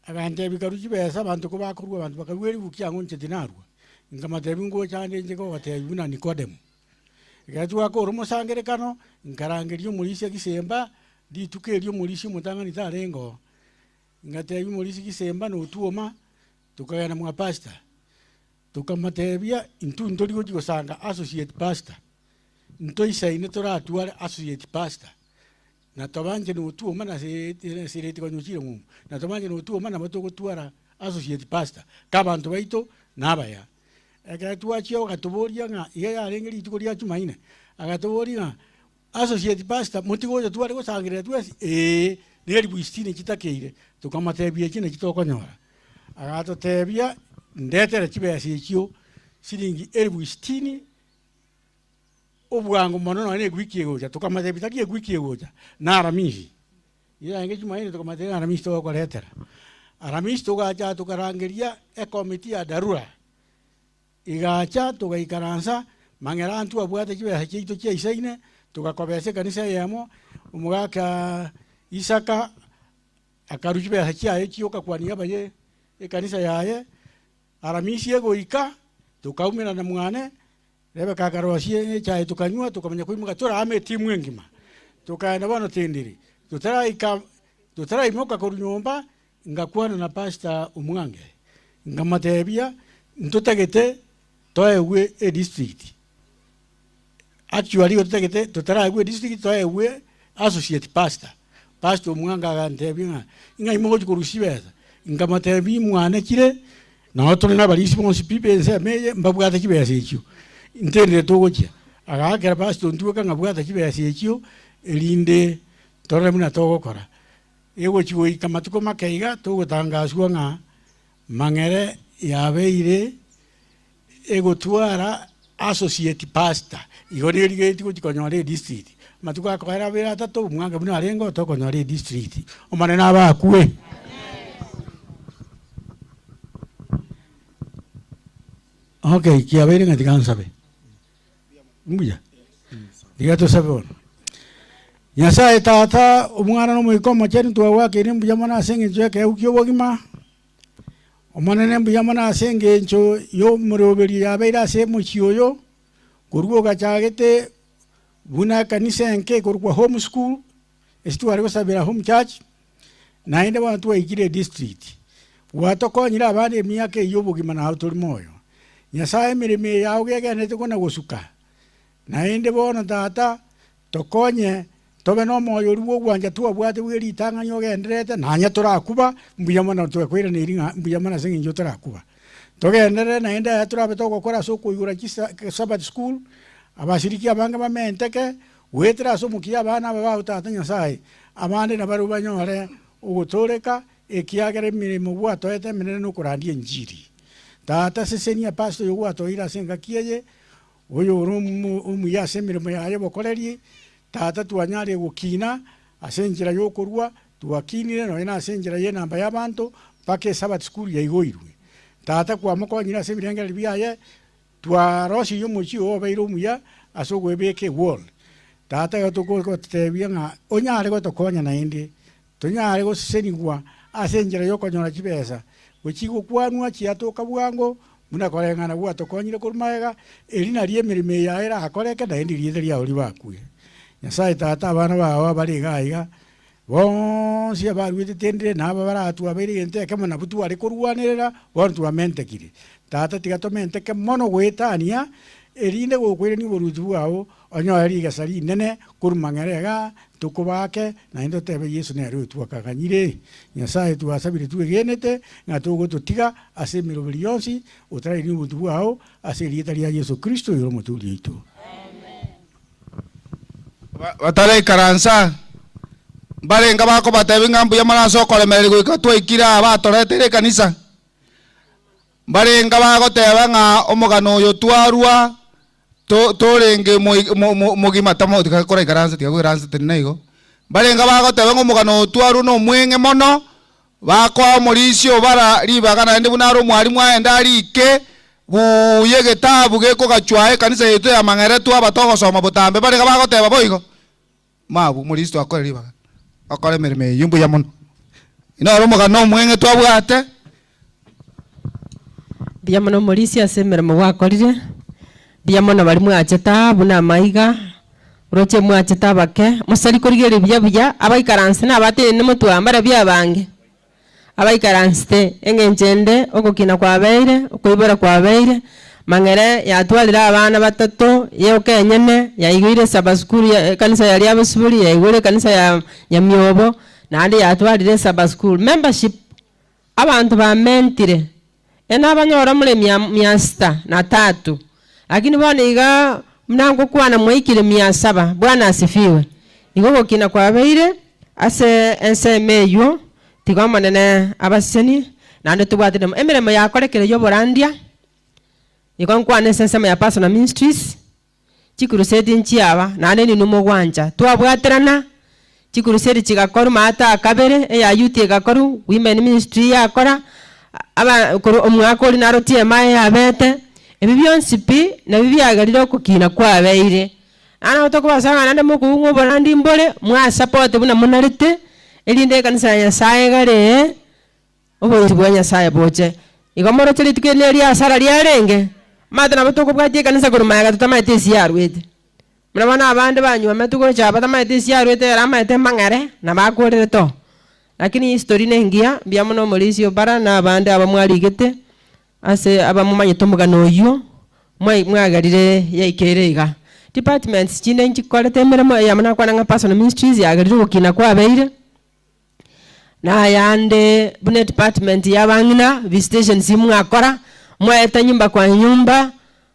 agantebia karue chibesa abanto kobakorua abanto bakarua eribu kiang'o inche tinarua. Nkamotebia ngocha ande inche kogotebia buna Nikodemo. Ekero twakora omosangerekano, nkarangeria omorisia gisemba, rituko erio omorisia omotang'ani tarenge oo. Ngatebia omorisia gisemba notwoma, tokagenda mwa pastor, tokamotebia intwe ntori gochia gosanga associate pastor. Ntoisaine toratware associate pastor, na tobanche notwoma na sereti konya ochire ng'umbu, na tobanche notwoma nabo togotwara associate pastor, ka abanto baito nabaya. Ekero twachia agatoboria ng'a iga yarenge rituko ria jumaine, agatoboria ng'a associate pastor motige oyo tware gosangerera twensi? Eeh, na elifu sitini chitakeire, tokamotebia echi nachi tokonyora. Agatotebia ndetere chibesa echio siringi elifu sitini. Obwango mono nonya na ewiki egocha, tokamotebia tari ewiki egocha, na Aramisi. Yarenge Jumaine tokamotebia ng'a Aramisi togokoretera. Aramisi togacha tokarangeria ekomiti ya dharura, egacha togaikaransa, mang'era intwe abwate chibesa chiaito chiaisaine, togakobesa ekanisa eyemo, omogaka Isaka akarwa chibesa chiaye chioka kwania abaye ekanisa yaye, Aramisi egoika, tokaumerana mwane, Rebeka akarosia echae tokanywa, tokamanya koimoka tore amo etimu engima. Tokaenda bono tindiri, totaraika totaraimoka korwa nyomba, ngakwana na Pastor Omwange, nkamotebia ntotagete toegwe edistrict. Actually igo totagete totaraegwa edistrict toegwe associate pastor. Pastor Omwange agantebia ng'a ng'ai mogochia korusia chibesa? Nkamotebia mwane chire. Nao tore nabarisia bonsi pi b'ensemo eye mbabwate chibesa echio, nterire togochia. Agaakera pastor Ntweka ng'a bwata chibesa echio erinde torore buna togokora. Egochia goika matuko make iga togotangaswa ng'a Mang'ere yabeire egotwara associate pastor, igo nerigetie gochia konyora edistrict. Amatuko akoera abere atato omwaka buna arenge oo tokonyora edistrict. Omonene abakwe. Okay, kiabeire ng'a tiga nsabe. Mbuya? Tiga tosabe bono. Nyasaye Tata, Omwana na Omoika Omochenu twagoakeire mbuya mono ase eng'encho y'ekeegwa kia obogima. Omonene mbuya mono ase engencho y'omoroberio yabeire ase omochie oyo, korwa ogachagete buna ekanisa enke ekorokwa home school, ase tware gosabera home church, naende bono twaikire edistrict. Gwatokonyire abande emiaka eyio obogima nao tori moyo. Nyasaye emeremo eye yao gegenderete kona gosuka. Naende bono Tata, tokonye tobe nomoyo oria bw'ogwancha twabwate bwe ritang'ani ogendererete, nonya torakuba, mbuya mono twakoiraneiri ng'a mbuya mono ase eng'encho torakuba. Togenderere naende aya torabe togokora ase okoigora chisa Sabbath school, abashiriki abange bamenteke, goetera ase omokia abana aba bao Tata Nyasaye, abande nabarabwo banyore ogotooreka, ekiagera emeremo gwatoete emenene nokorandia enchiri. Tata sesenia pastor oyo gwatoeire ase engaki eye, Oyore omuya ase emeremo yaye y'obokoreri, Tata twanyarire gokina ase enchera y'okorua, twakinire nonya nase enchera y'enamba y'abanto, mpaka Esabato School yaigoirwe. Tata kwamokonyire ase ebirengererio biaye, twarosirie omochie oo obeire omuya ase okoebeka ewall. Tata igo togotebia ng'a onyare gotokonya naende, tonyare gosesenigwa ase enchera y'okonyora chibesa, gochia gokwanwa chiatoka bwango, buna koreng'ana gwatokonyire korwa magega, eri nario emeremo eye yaye erakoreke, naende erieta riao ribakwe. Nyasae Tata abana bao abare iga iga, bonsi abaruete tendire na aba baratwabeire egento ekemo nabwo tware korwanerera, bono twamentekire. Tata tiga tomenteke mono goetania, erinde gokoirania oboruoti bwao, onyore rigesa rinene korwa mang'era igaa, tokobake, naende totebe Yeso nere oyotwakaganyire. Nyasae twasabire twegenete, ng'a togototiga ase emeroberi yonsi, otarainie oboruoti bwao, ase erieta ria Yeso Kristo oyore Omotoori oito. Bataraikaransa, mbarenge bakobatebia ng'a mbuya mono ase okoremereria goika twaikire aa batoreteire ekanisa. Mbarenge bagoteba ng'a omogano oyo twarua to torenge moi mo mo mogima tamo tiga koraikaranse tiga koiranse tenena igo. Mbarenge bagoteba ng'a omogano oyo twarua nomweng'e mono, Bakoa omorisia obara ribaga naende buna are omwalimu aende arike buya egetabu gekogachwa ekanisa yaito ya Mang'ere twaba togosoma botambe barega bagoteba boigo. Mabwo omorisia twakore ribaga okore emeremo eyio mbuya mono. Inoro omogano omweng'e twabwate. Mbuya mono omorisia ase emeremo gwakorire, mbuya mono baria mwachete aa buna amaiga, Roche mwachete abake, mosari korigereria buya buya, abaikaranse na abatenene motwambare bi'abange, abaikaransete, engencho ende, ogokina kwabeire, okoibora kwabeire, mang'ere yatwarire abana batato, yoka enyene, yaigoire esaba sukuru ya ekanisa yaria abasuburi, yaigoire ekanisa ya nyamiobo, naende yatwarire esaba sukuru. Membership, abanto bamentire, Ere nabanyore more mia mia sita na tatu, lakini bono iga buna ngokwana mwaikire mia saba. Bwana asifiwe. Igo ogokina kwabeire ase ensemo eyio, tiga Omonene abasesenie, naende tobwate na emeremo yakorekire y'oborandia, igo nkwane ase ensemo ya Personal Ministries, Chikuruseti nchiaba, naende ninwe mogwancha. Twabwaterana, chikuruseti chigakorwa maata a kabere, eya youth egakorwa, women ministry yakora, aba korwa omwaka oria naro TMI yabete, ebi bionsi pi, nabio biagerire okokina kwabeire. Naende nabo tokobasaba ng'a naende mokoigwa ng'a oborandi mbore, mwasupport buna monarete, erinde ekanisa ya Nyasaye egare. Oboiti bwa Nyasae boche. Igo moroche rituko eri neria asara riarenge? Omanyete nabo tokobwatia ekanisa korwa magega totamaeti ase yarwete. Buna bono abande banywometwe gocha aba batamaeti ase yarwete ere amaete mang'are nabo akorerete oo. Lakini history nengiya, mbuya mono omorisia o bara na abande aba mwarigete ase abamomanyete omogano oyio, mwai mwagerire yaikeire iga. Departments chinde nchikorete emeremo eyemo nakwana ng'a personal ministries yagerire ogokina kwabeire. Na ayande buna edepartment y'abang'ina, visitations mwakora, mwaeta nyumba kwa nyumba,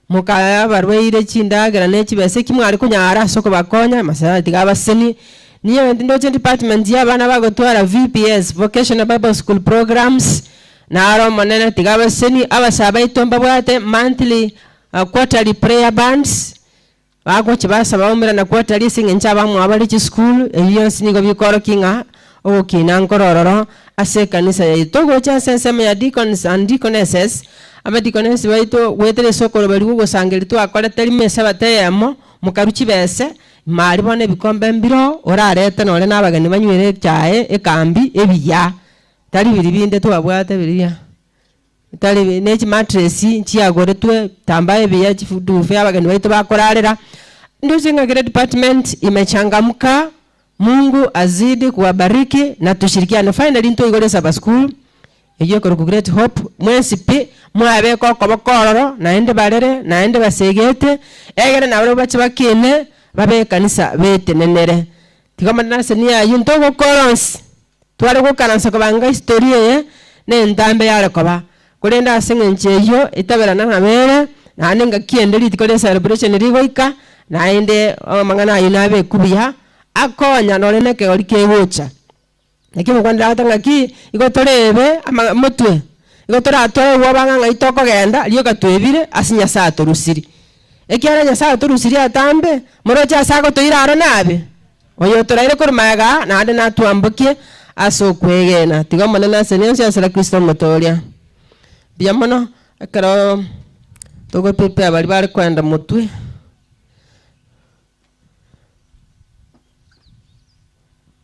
mokaa abarwaire chindagera ne chibesa eki mware konyara ase okobakonya, amasabari tiga abasesenie. Niyo ndoche edepartment ya abana bagotwara VBS, Vocational Bible School programs, naro omonene tiga abasesenie, abasae baito mbabwate monthly, quarterly prayer bands. Bagochia basaba baumerana kwatari ase engencho abamwabo bare chisukuru, ebi bionsi nigo bikoorokia ng'a ogokina nkore ororo ase ekanisa yaito. Togocha ase ensemo ya deacons and deaconesses, abadeaconess baito goetera ase okoroberia gwogosangereria twakorete rimo esabato eyemo, mokarwa chibese, ime aria bono ebikombe mbiroo, orarete nonye na abageni banywere echae, ekambi, ebiya, tari biria binde twabwate biria. Tari ne chimattress nchiagoretwe, ebitambaa ebiya, chiduve abageni baito bakorarera. Ndoche ng'a kera department imechangamka, Mungu azidi kuwabariki na tushirikiane. Finally ntoigore Sabbath school, eywo ekorokwa Great Hope, mwensi pi, mwabeka okoboko ororo, naende barere, naende basegete, egere nabarabwo bache bakine, babe ekanisa betenenere. Tiga Omonene ase nia aywo ntogokora onsi. Tware gokaransa kobanga history eye nentambe yare koba, korende ase eng'encho eyio etaberana nabere, naende engaki ende rituko ria celebration rigoika, naende amang'ana ayio nabekwe buya, akonya nonye na ekegori kegocha. Naki omokwanera agoteba ng'aki, igo torebe ama motwe, igo toratware obwoba ng'a ng'ai tokogenda, rioka twebire ase Nyasaye atorusirie. Ekiagera Nyasaye otorusirie atambe, moroche ase agotoira aro nabe? Oyotoraire korwa magega aa, naende natwambokie ase okwegena. Tiga Omonene asenie onsi asare Kristo Omotooria. Mbuya mono ekero togoprepare baria bare koenda motwe.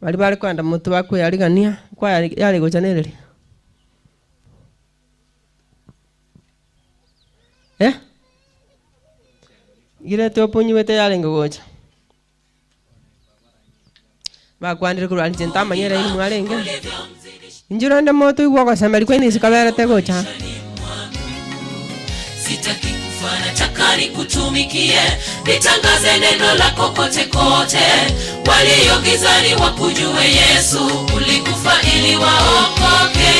Baria bare koenda motwe bakoyarigania, kwaya yare gocha nereri? Eh? Girete oponyiwete yarenge gocha. Bakwanire korwa inche ntamanyire inwe mwarenge. Inchuo rende motoigwe ogosemeria kwaino isiko kaberete gocha. Sitaki kufa nataka nikutumikie, nitangaze neno lako kote kote, walio gizani wakujue Yesu, ulikufa ili waokoke.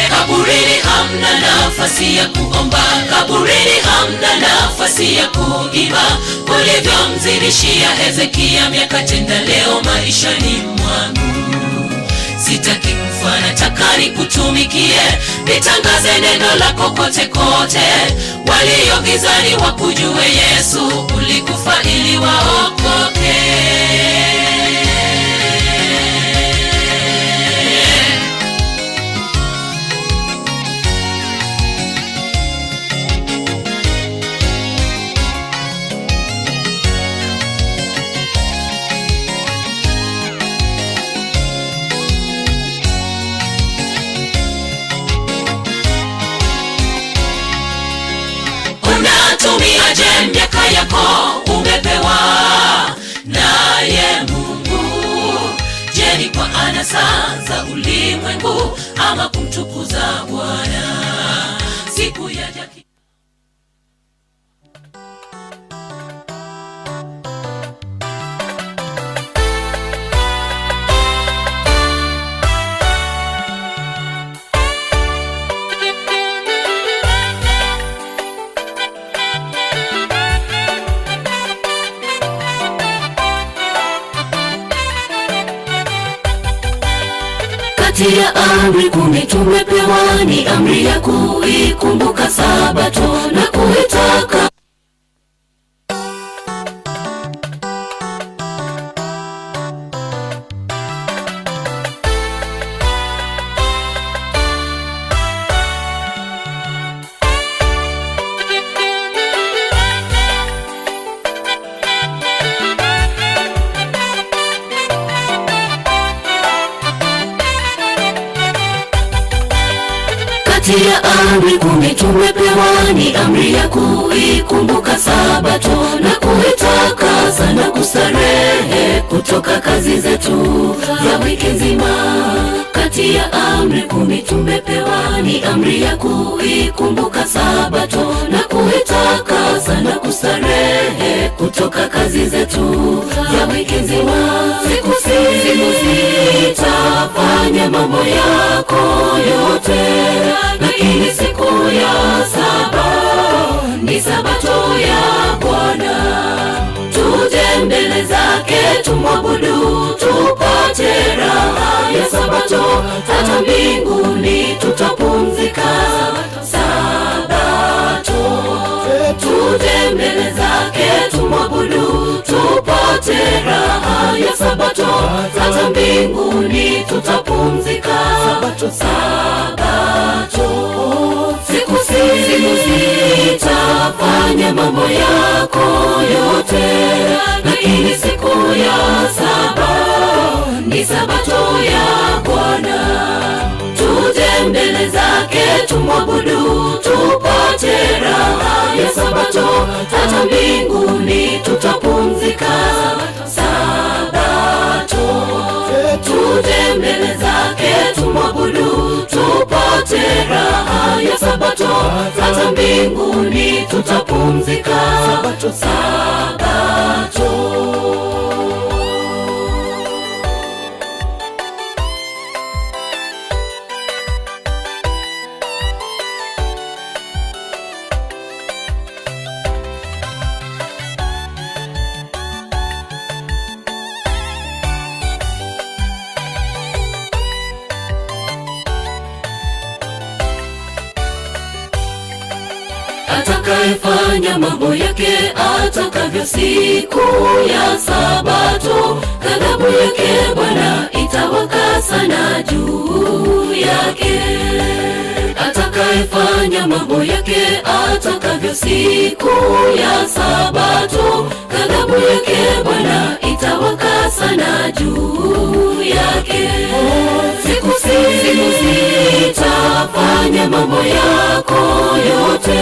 Kaburini hamna nafasi ya kuomba, kaburini hamna nafasi ya kuimba, ulivyomzidishia Hezekia miaka tenda, leo maishani mwangu sitaki kufa nataka nikutumikie, nitangaze neno lako kote kote, walio gizani wakujue Yesu, ulikufa ili waokoke. Unatumiaje miaka yako umepewa naye Mungu? Je, ni kwa anasa za ulimwengu ama kumtukuza Bwana? Siku ya jaki Kati ya amri kumi tumepewa ni amri ya kuikumbuka Sabato na kuitaka Kati ya amri kumi tumepewa ni amri ya kuikumbuka Sabato na kuitakasa na kustarehe kutoka kazi zetu za wiki nzima. Kati ya amri kumi tumepewa ni amri ya kuikumbuka Sabato na kuitakasa na kustarehe kutoka kazi zetu za wiki nzima. Siku sita fanya mambo yako yote, lakini siku ya saba ni sabato ya Bwana. Tuje mbele zake tumwabudu, tupate raha ya sabato, hata mbinguni tutapumzika sabato. Tuje mbele zake tumwabudu, tupate raha ya sabato, hata mbinguni tutapumzika sabato. Siku sita fanya mambo yako yote, lakini siku ya saba ni sabato ya Bwana. Tuje mbele zake tumwabudu, tupate raha ya sabato, hata mbinguni tutapumzika sabato. Tuje mbele zake tumwabudu, tupate raha ya sabato, hata mbinguni tutapumzika sabato. Atakayefanya mambo yake atakavyo siku ya Sabato, ghadhabu yake Bwana itawaka sana juu yake. Atakayefanya mambo yake atakavyo siku ya Sabato, ghadhabu yake Bwana itawaka sana juu yake. Siku sita fanya mambo yako yote,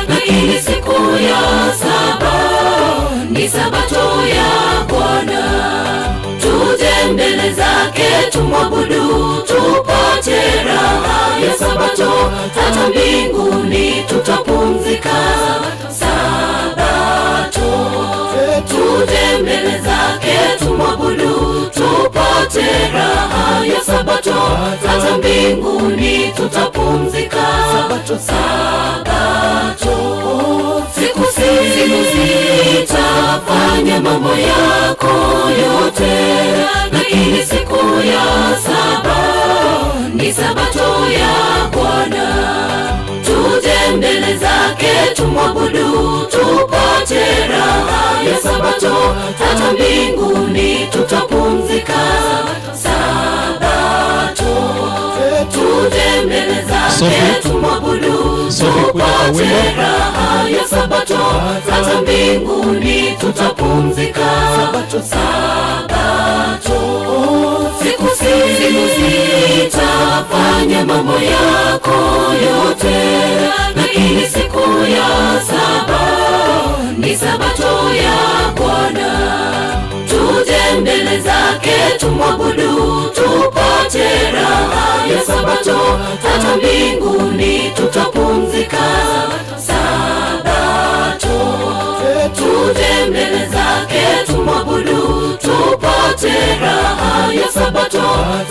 lakini siku ya saba ni sabato ya Bwana. Tuje mbele tumwabudu, tupate raha ya Sabato, hata mbinguni tutapumzika. Sabato, tuje mbele zake tumwabudu, tupate raha ya Sabato, hata mbinguni tutapumzika. Sabato, siku sita fanya mambo yako yote, lakini siku ya saba ni sabato ya Bwana. Tuje mbele zake tumwabudu, tupate raha ya sabato, hata mbinguni tutapumzika. Sabato, tuje mbele zake Sophie. tumwabudu, Sophie, kuja kwa tupate wimbo. raha ya sabato, hata mbinguni tutapumzika. Sabato, siku sita fanya mambo yako yote, lakini siku ya saba ni sabato ya Bwana. Tuje mbele zake tumwabudu, tupate raha ya sabato, hata mbinguni tutapumzika. Sabato, tuje mbele zake tumwabudu, tupate raha ya sabato,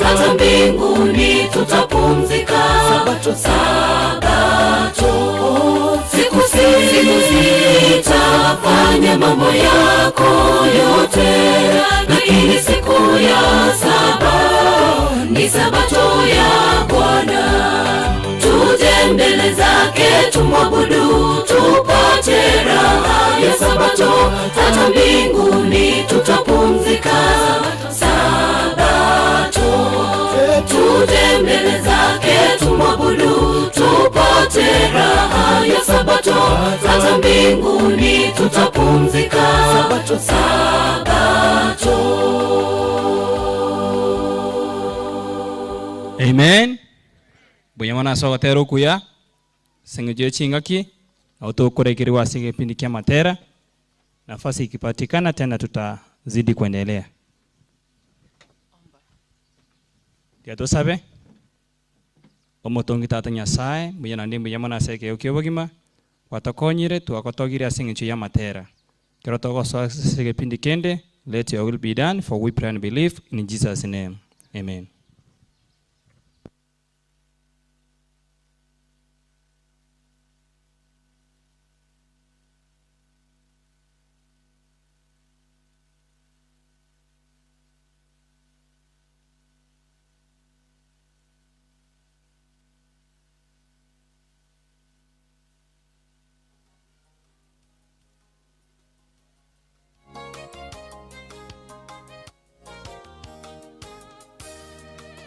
hata mbinguni tutapumzika. Sabato, siku sita fanya mambo yako yote, lakini siku ya saba ni sabato ya Bwana. Tuje mbele zake tumwabudu, tupate raha ya sabato, hata mbinguni tutapumzika. Sabato, tuje mbele zake tumwabudu, tupate raha ya sabato, hata mbinguni tutapumzika. Sabato, Amen. Buya mono ase ogotera okuya, ase eng'encho ya chingaki, nabo tokorekerigwa ase egepindi kia amatera, nafasi ikipatikana tena tutazidi kuendelea. Tiga tosabe, Omotongi Tata Nyasaye, mbuya naende mbuya mono ase ekeegwa kia obogima, gwatokonyire, twagotogire ase eng'encho ya amatera. Ekero togosoa ase egepindi kende, let your will be done, for we pray and believe in Jesus name. Amen.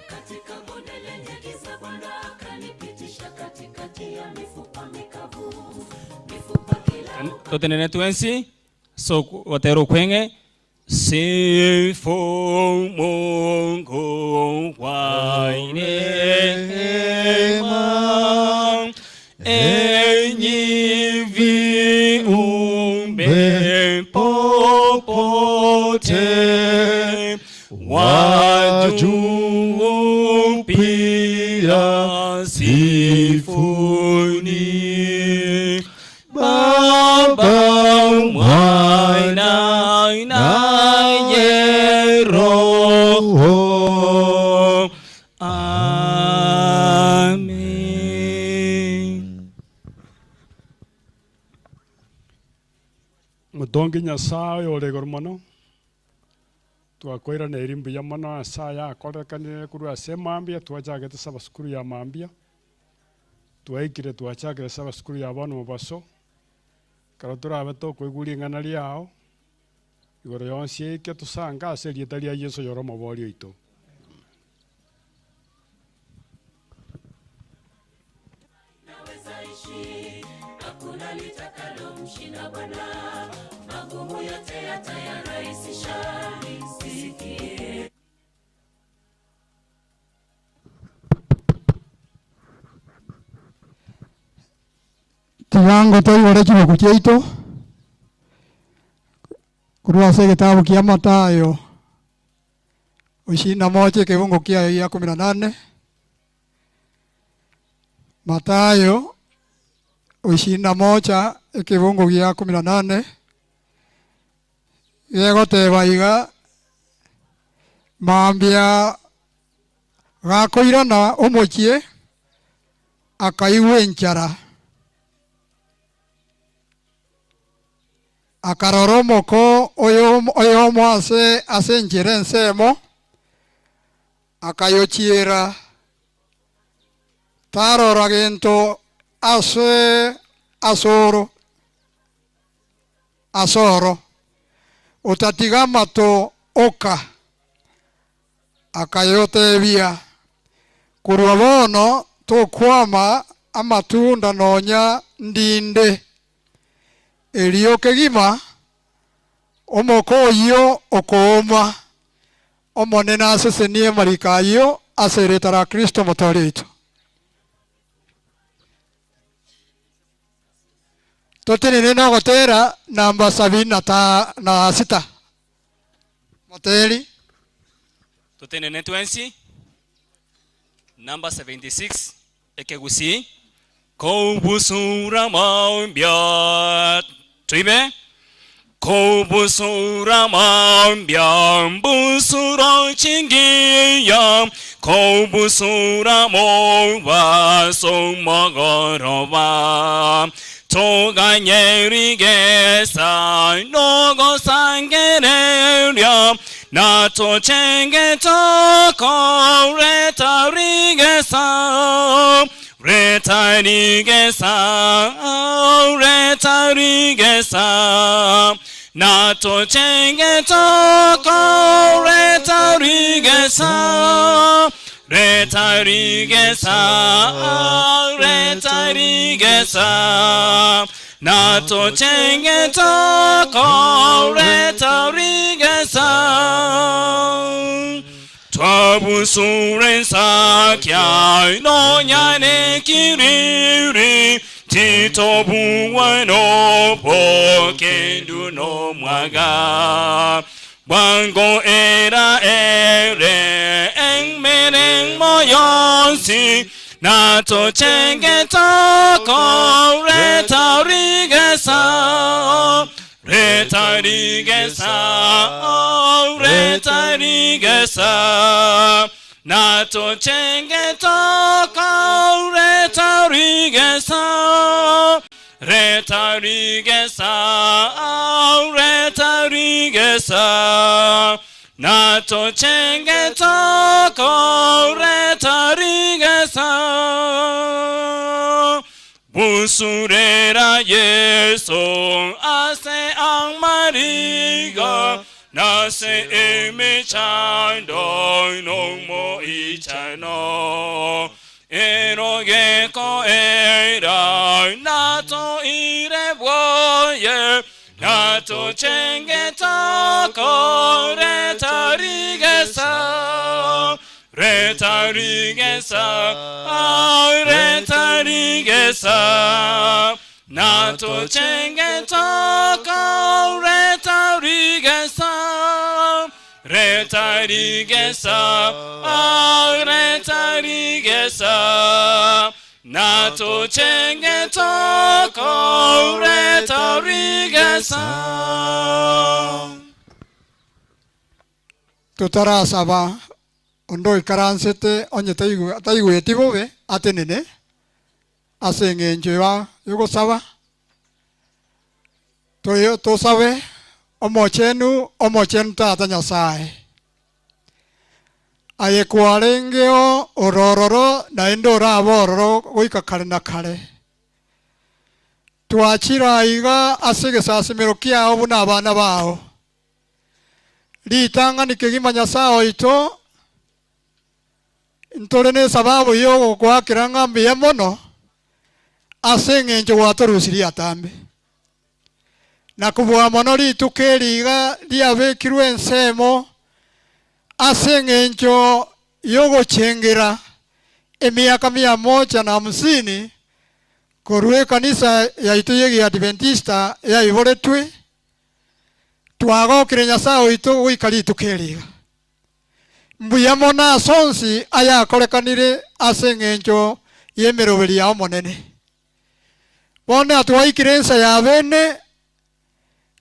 Katika bonde lenye giza Bwana akanipitisha katikati ya mifupa mikavu, mifupa kila Totenene twensi so gotera okweng'e Sifu Mungu wa neema, enyi viumbe popote, wa juu pia sifuni. Baba, Mwana naye Roho. Amen. Motongi Nyasaye ore igoro mono, twakoiraneiri mbuya mono ase aya akorekanire korwa ase emambia, twachagete ase abasukuru ya mambia, twaikire twachakire ase abasukuru ya bono mobaso, ekero torabe tokoigwa ring'ana riao, igoro yonsi eike tosange ase erieta ria Yeso oyore omobori oito. Naweza ishi, hakuna litakalomshinda Bwana, magumu yote atayarahisisha. Nisikie. Tiga toigore chibuku chiaito korwa ase egetabu kia Mathayo. Ishirini na moja ekebungo kiaye gia kumi na nane. Mathayo ishirini na moja ekebungo gia kumi na nane gegoteba iga, Mambia gakoirana omochie, akaigwa enchara. Akarora omoko oyomo ase ase enchera ensemo, akayochiera, tarora gento ase asoro asoro, otatiga amato oka. Akayotebia, Korwa bono tokwama amatunda nonya ndinde. Erio kegima omoko oyio okooma, Omonene asesenie amariko ayio ase erieta ra Kristo Omotoori oito. Totenene nogotera namba sabini na sita. Moteri. Totenene twensi. Number 76, Ekegusii. Kobusura mambia toibe Kobusura mambia mbusuro chingiya Kobusura mobaso mogoroba Toganye rigesa nogosangereria Na tochenge tokoreta rigesa Reta rigesa, reta rigesa, Na tochenge tokoreta rigesa, Reta rigesa, reta rigesa, Na tochenge tokoreta rigesa. Twabusure ensakia nonya nekiriri, titobugwa nobokendu nomwaga. Bwango era ere emeremo yonsi, na tochenge tokoreta rigesa. Reta rigesa, reta rigesa, na tochenge toko reta rigesa, reta rigesa, reta rigesa, na tochenge toko reta rigesa. Busurera Yeso ase amariga nase emechando nomo ichano erogeko era nato irebwoye nato chengeta koreta rigesa Reta rigesa, reta rigesa, nato chenge toko reta rigesa, reta rigesa, reta rigesa, nato chenge toko reta rigesa. Totarasaba onde oikaransete onye taigweti bobe atenene ase eng'encho y'ogosaba. Tosabe Omochenu, Omochenu Tata Nyasae. Aye kwarengeo ore ororo naende orabe ororo goika kare na kare. Twachire aiga ase egesasimero kiao buna abana bao. Ritang'ani kegima Nyasae oito, ntore nesababu y'ogogoakera ng'a mbuya mono ase engencho gwatorusirie atambe. Na kobua mono rituko eri iga riabekirwe ensemo ase engencho y'ogochengera emiaka mia moja na hamsini korwa ekanisa yaito y'Egiadventista yaiboretwe, Twagokire Nyasae oito goika rituko eri iga. Mbuya mono ase onsi ayakorekanire ase engencho y'emeroberi ya Omonene. Bono atwaikire ensa ya bene,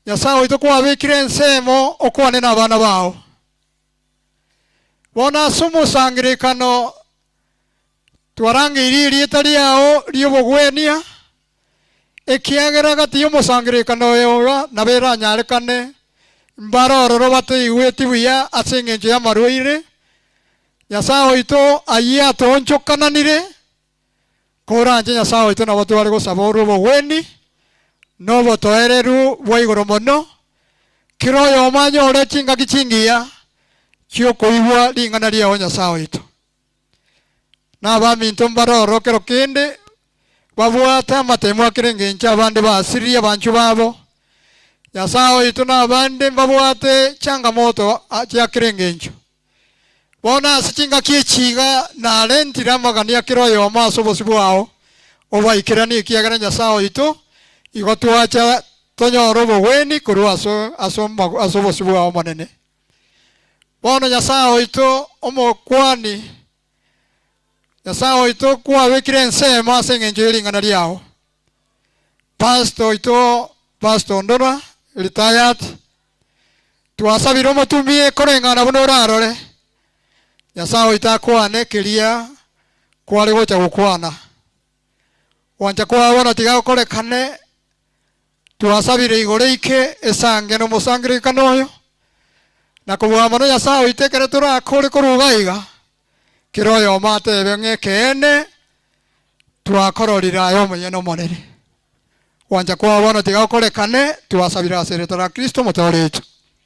Nyasae oito kwabekire ensemo okwane nabana bao. Bono ase omosangererekano twarangeirie erieta riao ri'obogwenia, ekiagera gati y'omosangererekano oyo nabo eranyarekane mbare ororo bataigweti buya ase engencho y'amarwaire. Nyasae oito ayio atoonchokananire, Koranche Nyasae oito nabo tware gosaba orwe obogweni na obotoereru bwa igoro mono, kera oyomo anyore chingaki chingiya chi'okoigwa ring'ana riao Nyasae oito. Na abaminto mbare ororo kero kende babwate amatemo akere engencho abande basiririe abanchwa babo. Nyasae oito na abande mbabwate changamoto chia kera engencho. Bono ase chingaki echi iga narentire amagani a kera oyomo ase obosio bwao, obaikeranie, ekiagera Nyasae oito igo twacha tonyore obogweni korwa ase ase ase obosio bwao Omonene. Bono Nyasae oito omokuani, Nyasae oito kwabekire ensemo ase engencho ye ring'ana riao. Pastor oito Pastor Ondora retired, Twasabire omotumie koreng'ana buna orarore, Nyasae oito akwane keria kware gocha gokwana. Gwancha kwao bono tiga gokorekane, twasabire igoro eike esange nomosangererekano oyo, na kobua mono Nyasae oito ekero torakore korwa iga iga, kera oyomo atebe ng'a ekeene twakororire aye omonyene Omonene. Gwancha kwao bono tiga gokorekane, twasabire ase erieta ria Kristo Omotooria oito.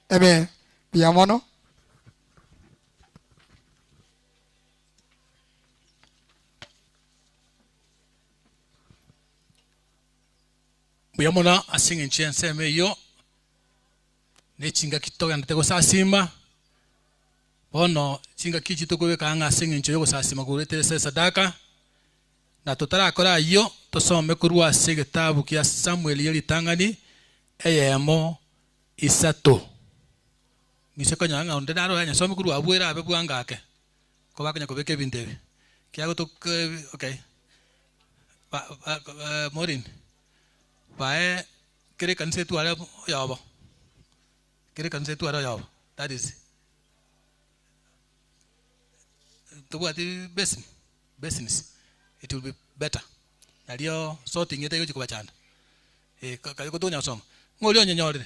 Amen. Mbuya mono. Mbuya mono ase eng'encho y'ensemo eyio, ne chingaki togenderete gosasima, bono chingaki echi tokobeka ang'e ase eng'encho y'ogosasima koruete ase esadaka, Na totarakora ayio, tosome korwa ase egetabu gia Samueli ye ritang'ani eyemo isato. Ng'ise konyora ng'a onde naro oranyesome korwa abwo erabe bwango ake, ko bakonya kobeka ebinto ebi. Ekiagera tok okay, ba ba Maureen, bae kera ekanisa etware oyobo, kera ekanisa etware oyobo, that is tobwati basin. Business it will be better nario sorting etegochi kobachanda eh karia tokonya gosoma ng'a oria onyenyorire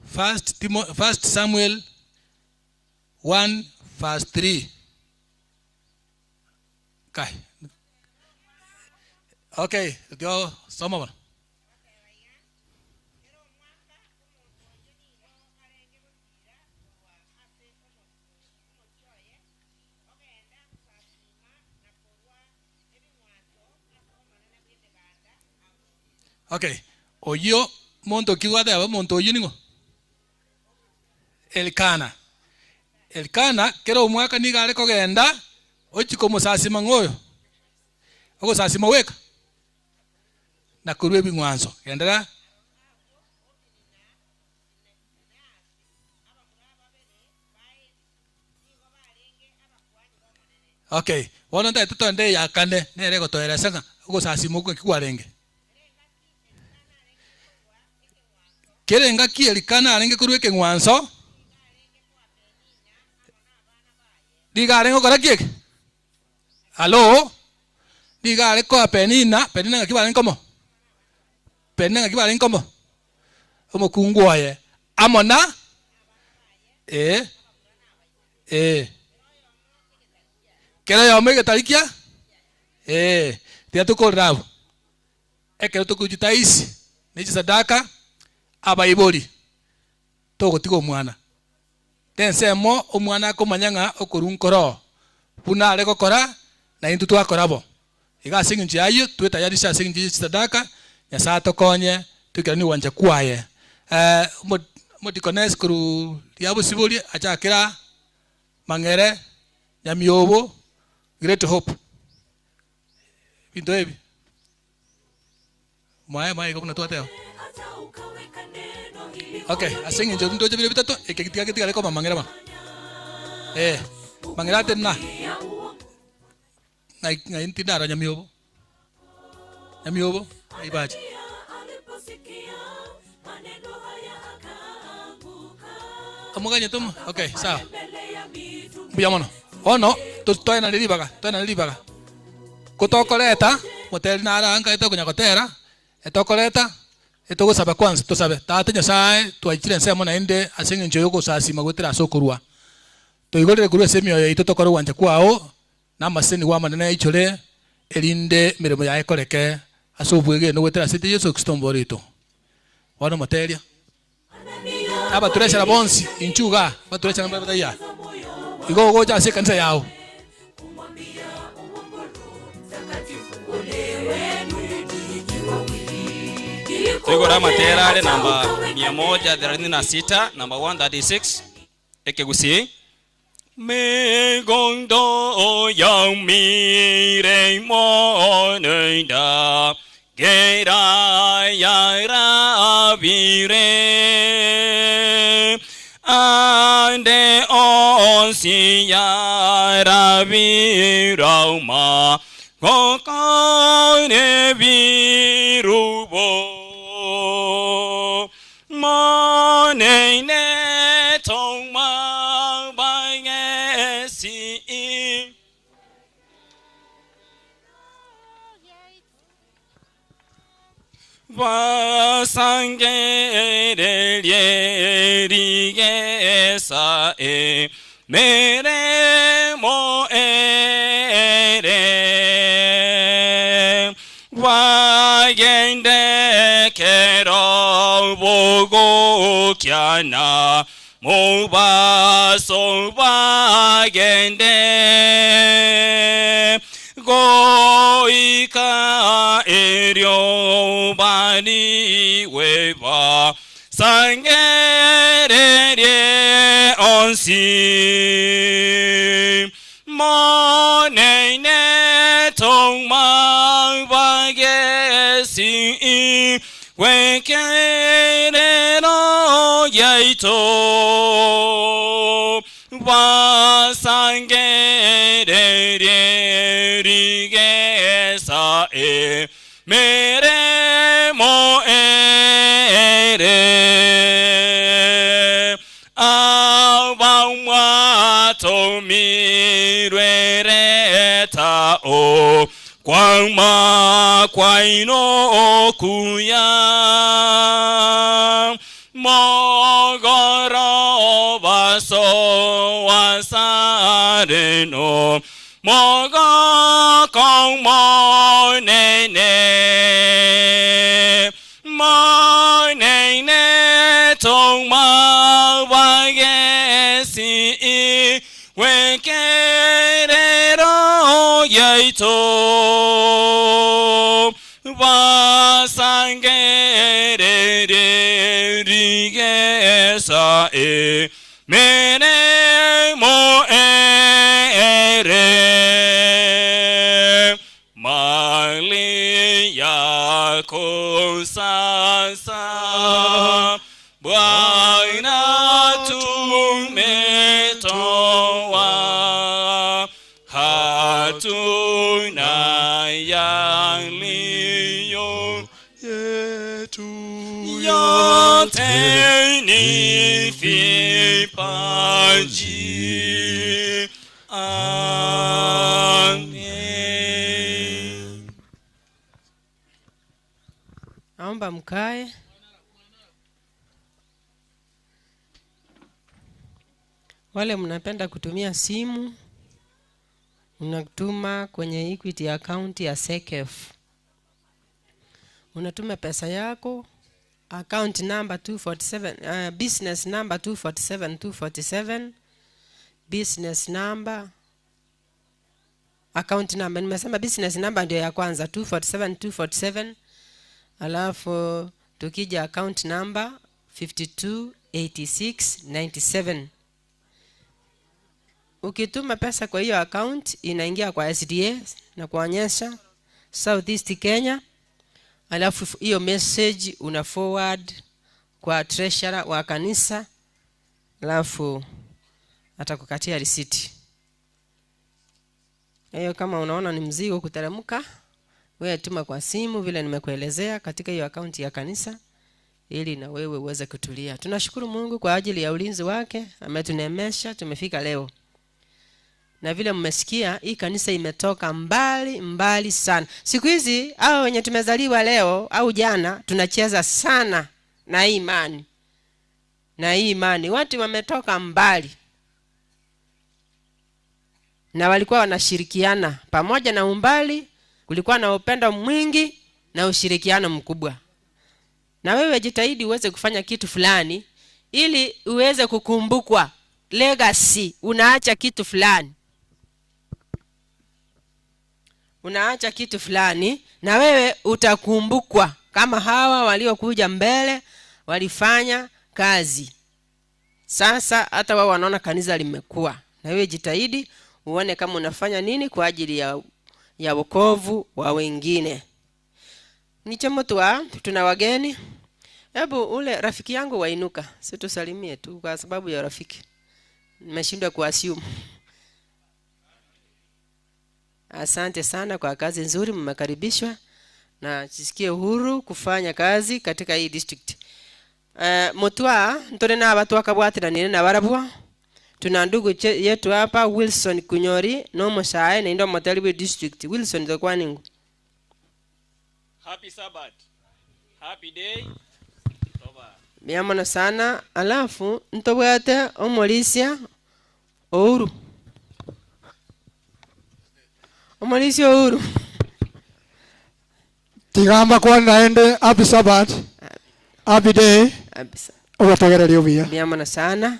first Timo first Samuel 1 verse 3 kai okay tio soma bono. Okay, oyio monto ki gwateba omonto oyio ning'o? Elikana. Elikana kera omwaka nigo are kogenda ochia komosasima ng'o oyo? Ogosasima gweka na korwa ebing'wanso. Genderera. Okay, bono ntagete togende eya kane, nere egotoeresa ng'a ogosasima okwo ng'aki kwarenge. Kera engaki Elikana arenge korua ekeng'wanso, nigo arenge gokora ki eke? Hallo? Nigo are koa Penina, Penina ng'aki barenge komo? Penina ng'aki barenge komo? Omokungu oye, amo na ee, ee. Kera oyomo egetari kia ee, tiga tokorere abwo. Ekero tokorusia chitaisi ne chisadaka, abaibori togotiga omwana. Tensemo omwana akomanya ng'a okorwa nkoroo, buna are gokora, na intwe twakora bo. Iga ase engencho y'ayio twetayarishe ase engencho ye chisadaka, Nyasae atokonye toikeranie ogwancha kwaye. Omodikonesi korwa Riabosibori achakere aa, Mang'ere, Nyamiobo, Great Hope. Ebinto ebi. Mwaye mwaye iga buna twateba. Okay, ase eng'encho ntoche bire bitato, eke tiga getigare koba amang'era bono. Eh. Mang'ina atenena. Ng'ai ng'ai ntindara nyamiobo. Nyamiobo, ng'ai bache. Omoganyete omo? Okay, sawa. Mbuya mono. Bono, to- toenane ribaga, toenane ribaga. Ko tokoreta, moteri nare aa nkaete okonya gotera, etokoreta, etogosaba kwanza, tosabe, Tata Nyasaye, twaichire ensemo naende ase eng'encho ya ogosasima goetera ase okorua. Toigorere korwa ase emioyo yaito tokore ogwancha kwao, na amasenigwa amanene aichore, erinde emeremo yaye ekoreke ase obwegenwa goetera ase Yeso Kristo Omobori oito. Bono moteria abatureshera bonsi, inchuo igaa, abatureshera mbare bataiyo aa, igo ogocha ase ekanisa yao. Toigore amatera are namba 136, namba 136, Ekegusii. Megondo ya miremo nenda gera ya rabire ande onsi ya rabirauma gokone birubo Monene tongma bagesi. Basangererie rigesa e meremo ere. Bagende kero bogokiana, mobaso bagende goika erio barigwe basangererie onsi. Monene tongma bagesi gwekerero yaito basangererie rigesa emeremo ere. Abamwatomirwe reta o kwama kwaino okuya mogoro baso wasareno mogoko monene Monene tongma bagesi gwekerero yaito basangererie rigesa emeremo ere. Mali yako sasa Bwana tumetoa, hatuna yaliyo yetu, yote ni vipaji. Amen. Naomba mkae. Wale mnapenda kutumia simu, unatuma kwenye Equity account ya SECF. Unatuma pesa yako account number 247, business number 247, 247, business number, account number. Nimesema business number ndio ya kwanza 247, 247. Alafu tukija account number 528697. Ukituma pesa kwa hiyo account inaingia kwa SDA na kuonyesha South East Kenya. Alafu hiyo message una forward kwa treasurer wa kanisa, alafu atakukatia receipt. Hiyo kama unaona ni mzigo kuteremka, wewe tuma kwa simu vile nimekuelezea katika hiyo akaunti ya kanisa ili na wewe uweze kutulia. Tunashukuru Mungu kwa ajili ya ulinzi wake, ametuneemesha tumefika leo. Na vile mmesikia, hii kanisa imetoka mbali mbali sana. Siku hizi hao wenye tumezaliwa leo au jana tunacheza sana na hii imani. Na hii imani watu wametoka mbali. Na walikuwa wanashirikiana pamoja na umbali, kulikuwa na upendo mwingi na ushirikiano mkubwa. Na wewe jitahidi uweze kufanya kitu fulani ili uweze kukumbukwa. Legacy, unaacha kitu fulani. Unaacha kitu fulani na wewe utakumbukwa kama hawa waliokuja mbele walifanya kazi. Sasa hata wao wanaona kanisa limekuwa. Na wewe jitahidi uone kama unafanya nini kwa ajili ya wokovu wa wengine. Nichemotwa tuna wageni. Hebu ule rafiki yangu wainuka, situsalimie tu kwa sababu ya rafiki. Nimeshindwa kuassume. Asante sana kwa kazi nzuri, mmekaribishwa na jisikie uhuru kufanya kazi katika hii district. Mutwa ntore na watu wakabwatiranire na barabwo. Tuna ndugu yetu hapa Wilson Kunyori no musae na ndo moteli we district. Wilson ndokwaningu. Happy Sabbath. Happy day. Toba. Miamona sana. Alafu ntobwate omolisia Ouru. Omolisia Ouru. Tigamba kwa naende happy Sabbath. Happy day. Happy Sabbath. Ogotogereria obuya. Miamona sana.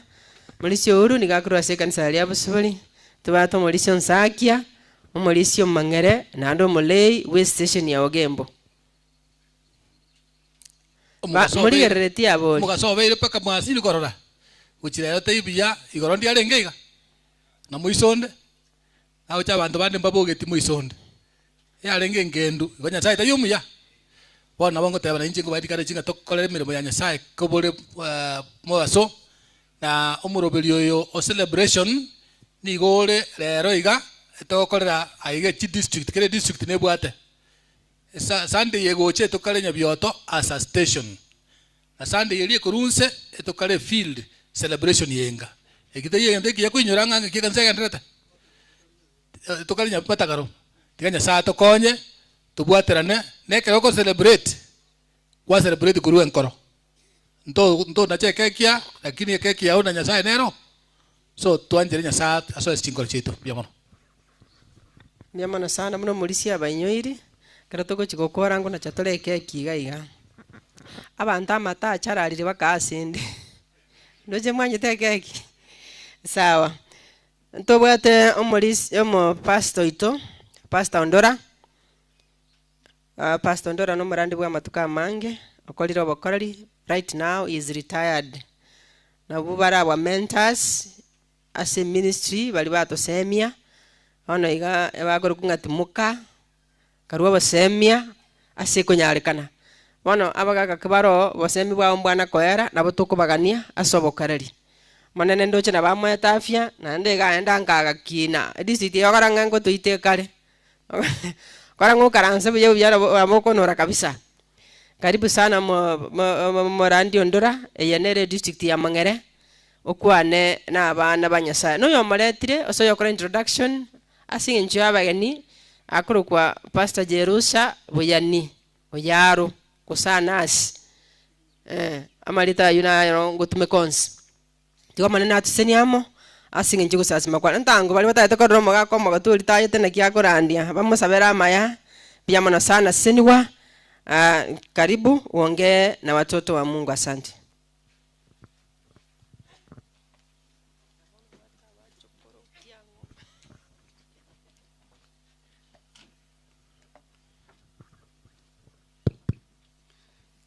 Molisia Ouru nigakorwa ase ekanisa ria Busuburi. Tobwate omolisia Nsakia, omolisia Omang'ere, naende omolei we station ya Ogembo. Morigereretie abori. Omogaso obeire mpaka mwasiri korora. Gochira yote ibiya, igoro ndiarenge iga. Na moisonde. Nagocha abanto bande mbabogeti moisonde. Yarenge engendu, igo Nyasaye tari omuya. Bono nabo ngoteba na inche ngobatikare chinga tokorere emiremo ya Nyasaye kobore, mogaso. Na omoroberi oyo o celebration nigo ore rero iga togokorera aiga chi district, kere district nebwate. Sunday egocha etokare Nyabioto as a station. Na Sunday eria ekorunse etokare field celebration yenga. Ekite yegento ekiya koinyora ng'a ng'aki ekanisa egenderete. Tokare Nyabatakaro. Tiga Nyasaye atokonye, tobwaterane, na ekero oko celebrate, kwa celebrate korwa enkoro. Nto, nto nache ekekia, lakini ekeki yao na Nyasaye nero. So twanchere Nyasaye asoe chinkoro chiaito mbuya mono. Mbuya mono sana muno morisia abainyoiri, ekero togochi gokora ngo nacha tore ekeki iga iga. Abanto amatacha ararire baka ase ende. Ndoche mwanchete ekeki? Sawa. Ntobwate omorisi omopastor oito, Pastor Ondora. Pastor Ondora na omorandi bwa amatuko amange, okorire obokoreri, right now he is retired. Nabwo bare our mentors ase ministry baria batosemia, bono iga ebakorokwa ng'a timoka, karwa obosemia ase ekonyarekana. Bono abagaka kibaroo obosemi bwabo mbwana koera, nabo tokobagania ase obokoreri. Monene ndoche nabamoete afya, naende iga aenda nkagakina, edistrict eye okora ng'a ngotoite ekare. Kora ng'a okaranse buya buya nabo nabo okonora kabisa. Karibu sana morandi Ondora, eye nere edistrict ya Mang'ere, okwane na abana ba Nyasaye. Na oyomoretire ase oyokora introduction, ase eng'encho ya abageni, akorokwa Pastor Jerusha Buyani, Oyaro, gose Anasi, amarita aywo naro ngotumeka onsi. Tiga Omonene atusenie amo, ase eng'encho y'ogosasima kwane. Ntango baria batagete korora omogaka omogotu oria tayete naki akorandia, bamosabere amaya, mbuya mono sana sesenigwa, karibu uongee na watoto wa Mungu asante.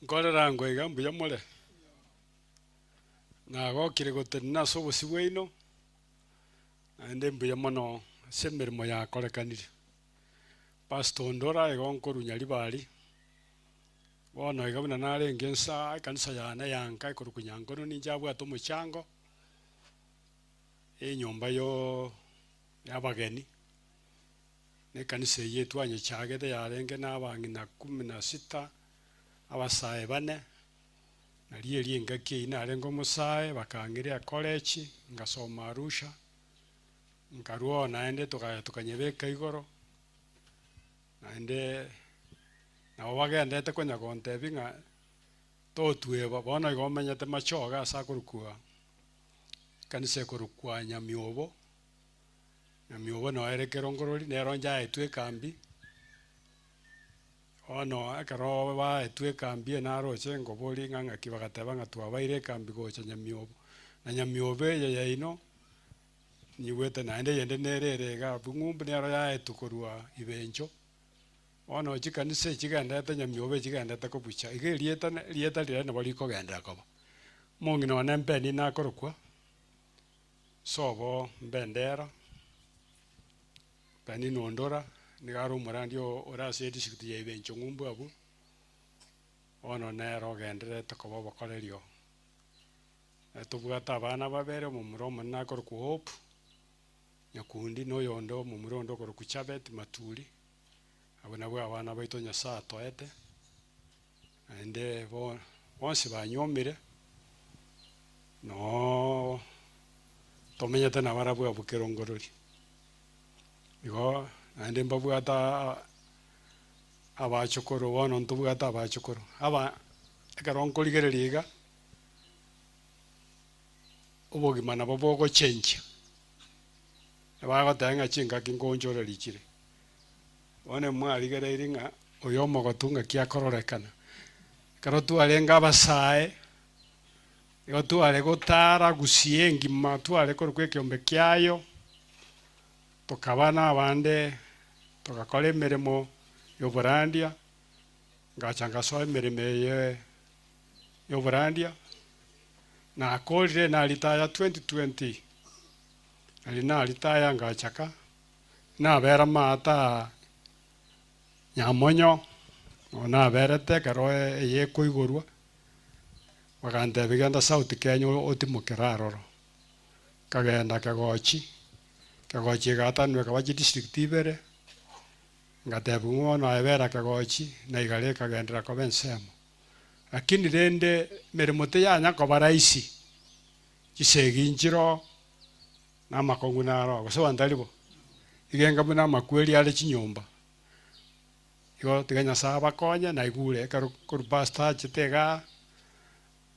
Nkorera ngo iga mbuya more. Nagokire gotenena ase obosio bwaino, naende mbuya mono ase emeremo yakorekanire. Pastor Ondora igo nkorwa Nyaribari, bono iga buna narenge nsa ekanisa yane ya nka ekorokwa Nyankono ninche abwate omochango, enyomba yo ya abageni. Na ekanisa eyio etwanyechagete yarenge na abang'ina kumi na sita, abasae bane, nario erio engaki eyio narenge omosae, bakang'ira ecollege, ngasoma Arusha, nkarwa oo naende tokaya tokanyebeka igoro, naende nabo bagendete konya gontebia ng'a totweba, bono igo omenyete machoge ase akorokwa ekanisa ekorokwa Nyamiobo, Nyamiobo noyo ere Kerongorori, nero njaetwe ekambi, bono ekero baetwe ekambi eye naroche nkoboria ng'a ng'aki bagateba ng'a twabaire ekambi gocha Nyamiobo, na Nyamiobo eye yaino, nyigwete naende eyende nere ere iga abwo ng'umbu nero yaetwe korwa Ibencho, bono chikanisa echigendete Nyamiobo echigendete kobucha, iga erieta ne erieta riria nabo rikogenderera koba. Omong'ina one Mpenina nakorokwa, sobo Mbendera, Penina Ondora, nigo are omorandi ore ase edistrict ya Ibencho ng'umbu abwo, bono nere ogendererete koba obokoreri oo. Tobwate abana babere, omomura omonene akorokwa Hope, Nyakundi, na oyonde omomura onde okorokwa Chabet Maturi, abwo nabwo abana baito Nyasaye atoete, naende bo bonsi banyuomire, nooo tomenyete nabarabwo abwo kerongorori. Igo naende mbabwate abachokoro bono ntobwate abachokoro, aba ekero nkorigereria iga, obogima nabo bogochenchia, ebagoteba ng'a chingaki nkoonchoreria chire. Bono mwarigereiri ng'a oyo omogotu ng'aki akororekana. Ekero twarenge abasae, nigo tware gotara gusii engima tware korokwa ekeombe kiayo, tokaba na abande togakora emeremo ya oborandia, ngacha ngasoa emeremo eye ya oborandia, nakorire naritaya 2020, nari naritaya ngachaka. Nabera amaata nyamonyo, nonya naberete ekero eye ekoigorwa, bagantebia genda South Kenya otimokere aroro. Nkagenda Kegochi, Kegochi egatanwa ekaba chidistrict ibere, ngatebiwa ng'a bono aye bera Kegochi, na Igare ekagenderera koba ensemo. Lakini rende emeremo teyanya koba rahisi, chisegi nchiroo. Na amakong'u naro, gose abanto tari bo? Iga enga buna amakweri are chinyomba. Igo tiga Nyasae abakonye, naigure ekero korwa pastor achete igaa,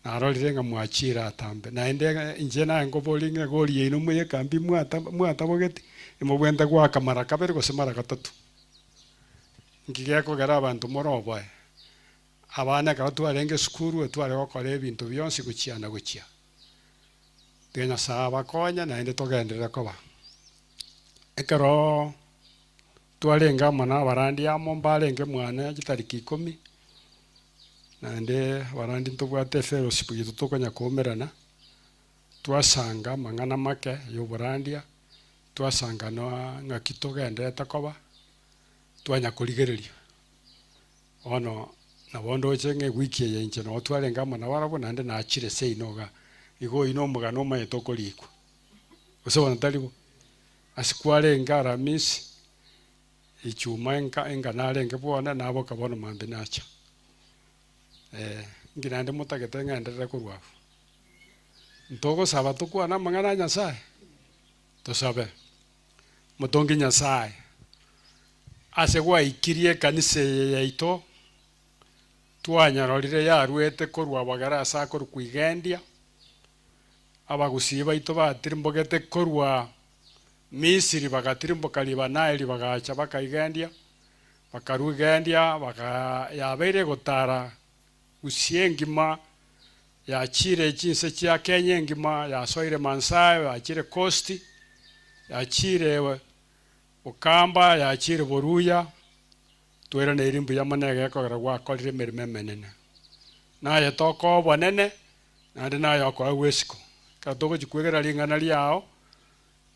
narorire ng'a mwachire atambe. Naende inche naye nkoboria ng'a egori yaino moyekambi mwata mwatabogeti, nimobwenerete goaka mara kabere gose mara gatato. Nki gekogera abanto more oboe? Abana ekero twarenge esukuru, etware gokora ebinto bionsi gochia na gochia. Tiga Nyasae abakonye naende togenderere koba. Ekero twarenge amo na abarandi amo mbarenge mwane chitariki ikomi, naende abarandi ntobwate efellowship yaito tokonya koumerana, twasanga amang'ana make ya oborandia, twasanga noa ng'aki togendererete koba, twanya korigereria. Bono nabo ndoche ng'a ewiki eye inche nabo twarenge amo nabarabwo naende nachire seino igaa. Igo oyio nomogano omanyete okorikwa. Gose bono tari bo? Ase kwarenge Aramisi, Ichuma enka enga narenge bwone, naboka bono mambia nacha. Eh, inki naende motagete ng'enderere korwa abwo? Ntogosaba tokwane amang'ana a Nyasaye? Tosabe. Motongi Nyasaye, ase gwaikirie ekanisa eye yaito, twanyarorire yarwete korwa bogera ase akorokwa Igendia, abagusii baito batirimbogete korwa Misiri bagatirimboka riba Naeli bagacha bakaigendia, bakarua Igendia baka yabeire egotara Gusii engima, yachire chinse chia Kenya engima, yasoire Mansai, yachire Coast, yachire Bokamba, yachire Boruya, tweraneiri mbuya mono egekogera gwakorire emeremo emenene. Naye tokoa obonene, naende naye okoegwa esiko. Ekero togochia kwegera ring'ana riao,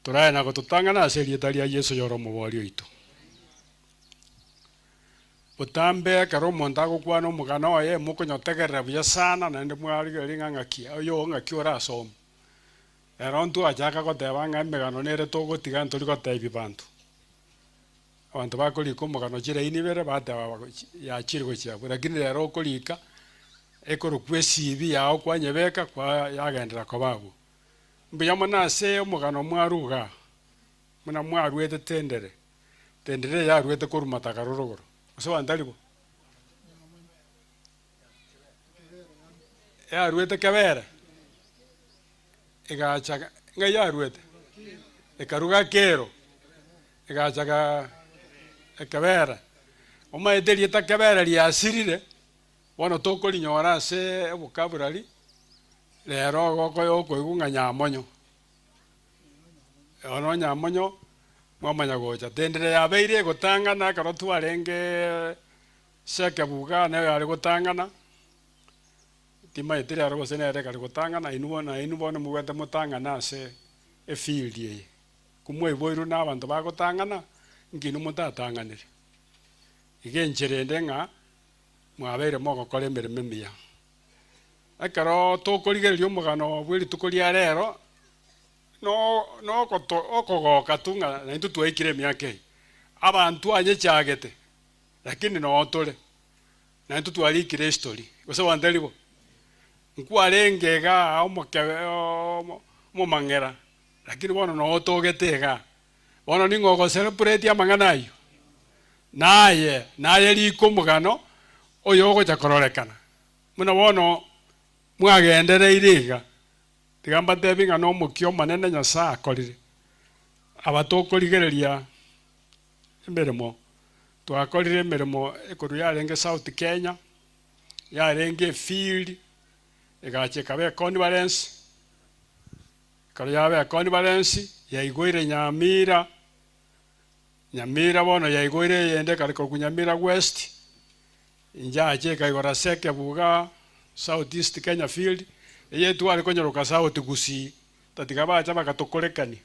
torae na gototang'ana ase erieta ria Yeso oyore omobori oito. Botambe ekero omonto agokwana omogano oye, mokonyotegerera buya sana naende mwarigereria ng'a ng'aki oyo ng'aki orasome. Ero ntwachaka goteba ng'a emegano nere togotiga ntori gotebia banto. Abanto bakorika omogano chiraini ibere bateba yachire gochia abwo, lakini rero okorika ekorokwa ecv yao kwanyebeka kwa yagenderera koba abwo. Mbuya mono ase omogano mwarwa igaa, buna mwaruete tendere, tendere eye yaruete korwa matakaro rogoro, gose abanto tari bo? Yaruete kebere, egacha ng'ai yaruete? Ekaruga kero, egacha ga ekebere. Omanyete erieta kebere riasirire, bono tokorinyora ase vocabulary, rero ogokoya okoigwa ng'a nyamonyo. Bono nyamonyo, mwamanya gocha. Tendere yabeire egotang'ana ekero twarenge Sekebuga nere are gotang'ana, timanyeti rero gose nere ekare gotang'ana, inwe bono nainwe bono mobwate motang'ane ase efield eye. Komwaiboirwe na abanto bagotang'ana, inki inwe motatang'anere? Iga enchera ende ng'a mwabeire mogokora emeremo emiya. Ekero tokorigereria omogano bwe rituko ria rero, no nogoto okogoka tu ng'a naintwe twaikire emiaka eye. Abanto anyechagete. Lakini noo tore, naintwe twarikire history, gose bono tari bo? Nkwarenge igaa omokebe omomang'era, lakini bono noo otogete igaa. Bono ning'o ogo celebrate amang'ana ayio? Naye, naye rika omogano oyo ogocha kororekana. Buna bono mwagendereire iga, tiga mbatebi ng'a nomokia omonene Nyasae akorire. Aba tokorigereria emeremo, twakorire emeremo ekorwa yarenge South Kenya, yarenge efield, egacha ekaba econference, ekero yaba econference, yaigoire Nyamira, Nyamira bono yaigoire eyende ekare korokwa Nyamira West, inchache ekaigora Sekebuga, South East Kenya field, eye tware konyoroka South Gusii, tatiga bacha bagatokorekania.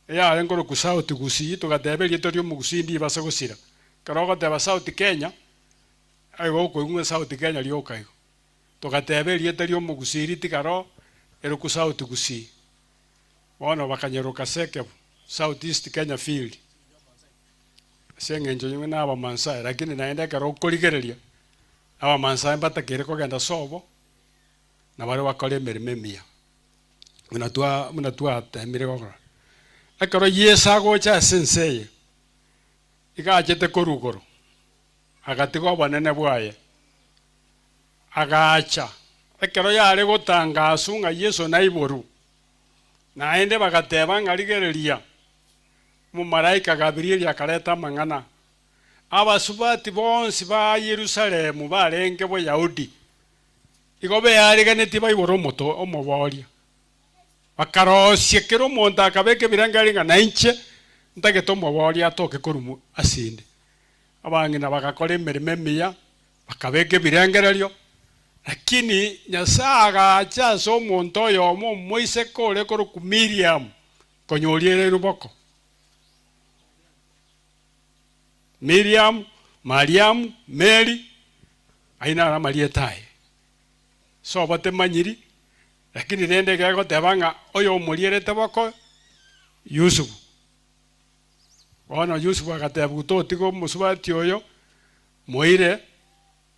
Eyare nkorokwa South Gusii, togateba erieta ri'Omogusii ndibase gosira. Ekero ogoteba South Kenya, aiga okoigwa ng'a South Kenya rioka igo. Togateba erieta ri'Omogusii ritigare oo, erokwe South Gusii. Bono bakanyeroka Sekebu, South East Kenya Field, ase eng'encho inwe na Abamaasai, lakini naende ekero okorigereria, Abamaasai mbatakeire kogenda sobo, nabaria bakore emeremo emiya. Buna twa buna twatemire gokora. Ekero Yeso agocha ase ense eye, iga achete korwa igoro, agatiga obonene bwaye, agacha. Ekero yare gotangaswa ng'a Yeso naiborwe, naende bagateba ng'a rigereria, omomalaika Gabirieli akareta amang'ana, abasubati bonsi ba Yerusalemu barenge Boyahudi, Igo beariganetie baigore omoto omoboria, bakarosia kera omonto akabeka ebirengererio ng'a nainche ntagete omoboria atoke korwa asende. Abang'ina bagakora emeremo emiya, bakabeka ebirengererio, lakini Nyasae agacha ase omonto oyomo omoiseke ore korokwa Miriamu, konya oriereirwe boko. Miriamu, Mariamu, Meri, Ayio naro amarieta aye. Sobo temanyiri, lakini rende iga egoteba ng'a oyo omorierete boko Yusufu. Bono Yusufu agatebigwa totiga omosubati oyo, moire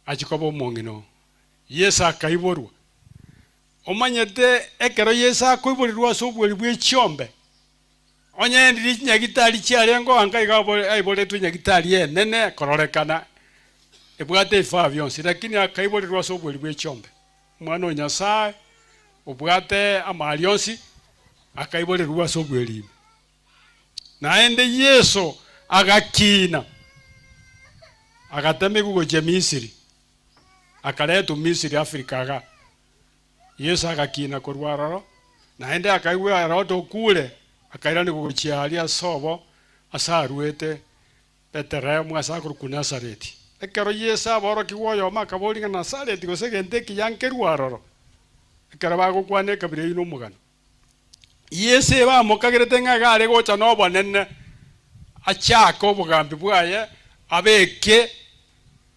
achie koba omong'ina oo. Yeso akaiborwa. Omanyete ekero Yeso akoiborerwa ase obweri bwe chiombe, onye ndiri chinyagitari chiarenge oanka iga aiboretwe nyagitari enene kororekana ebwate ebifaa bionsi, lakini akaiborerwa ase obweri bwe chiombe. Omwana o Nyasae obwate amari onsi akaiborerwa ase obweri ime. Naende Yeso agakiina, agatemigwa gochia Misiri, akaretwa Misiri Africa igaa. Yeso agakiina korwa aroro, naende akaigwa Herode okure, akairanigwa gochia aria ase obo ase aruete Bethlehemu ase akorokwa Nazareti. Ekero Yeso aborokigwa oyomo akaboria ng'a Nazareti gose egento ekiya nkerue aroro? Ekero bagokwana ekabira eyio nomogano. Yeso ebe amokagerete ng'a iga are gocha nobonene achake obogambi bwaye abeke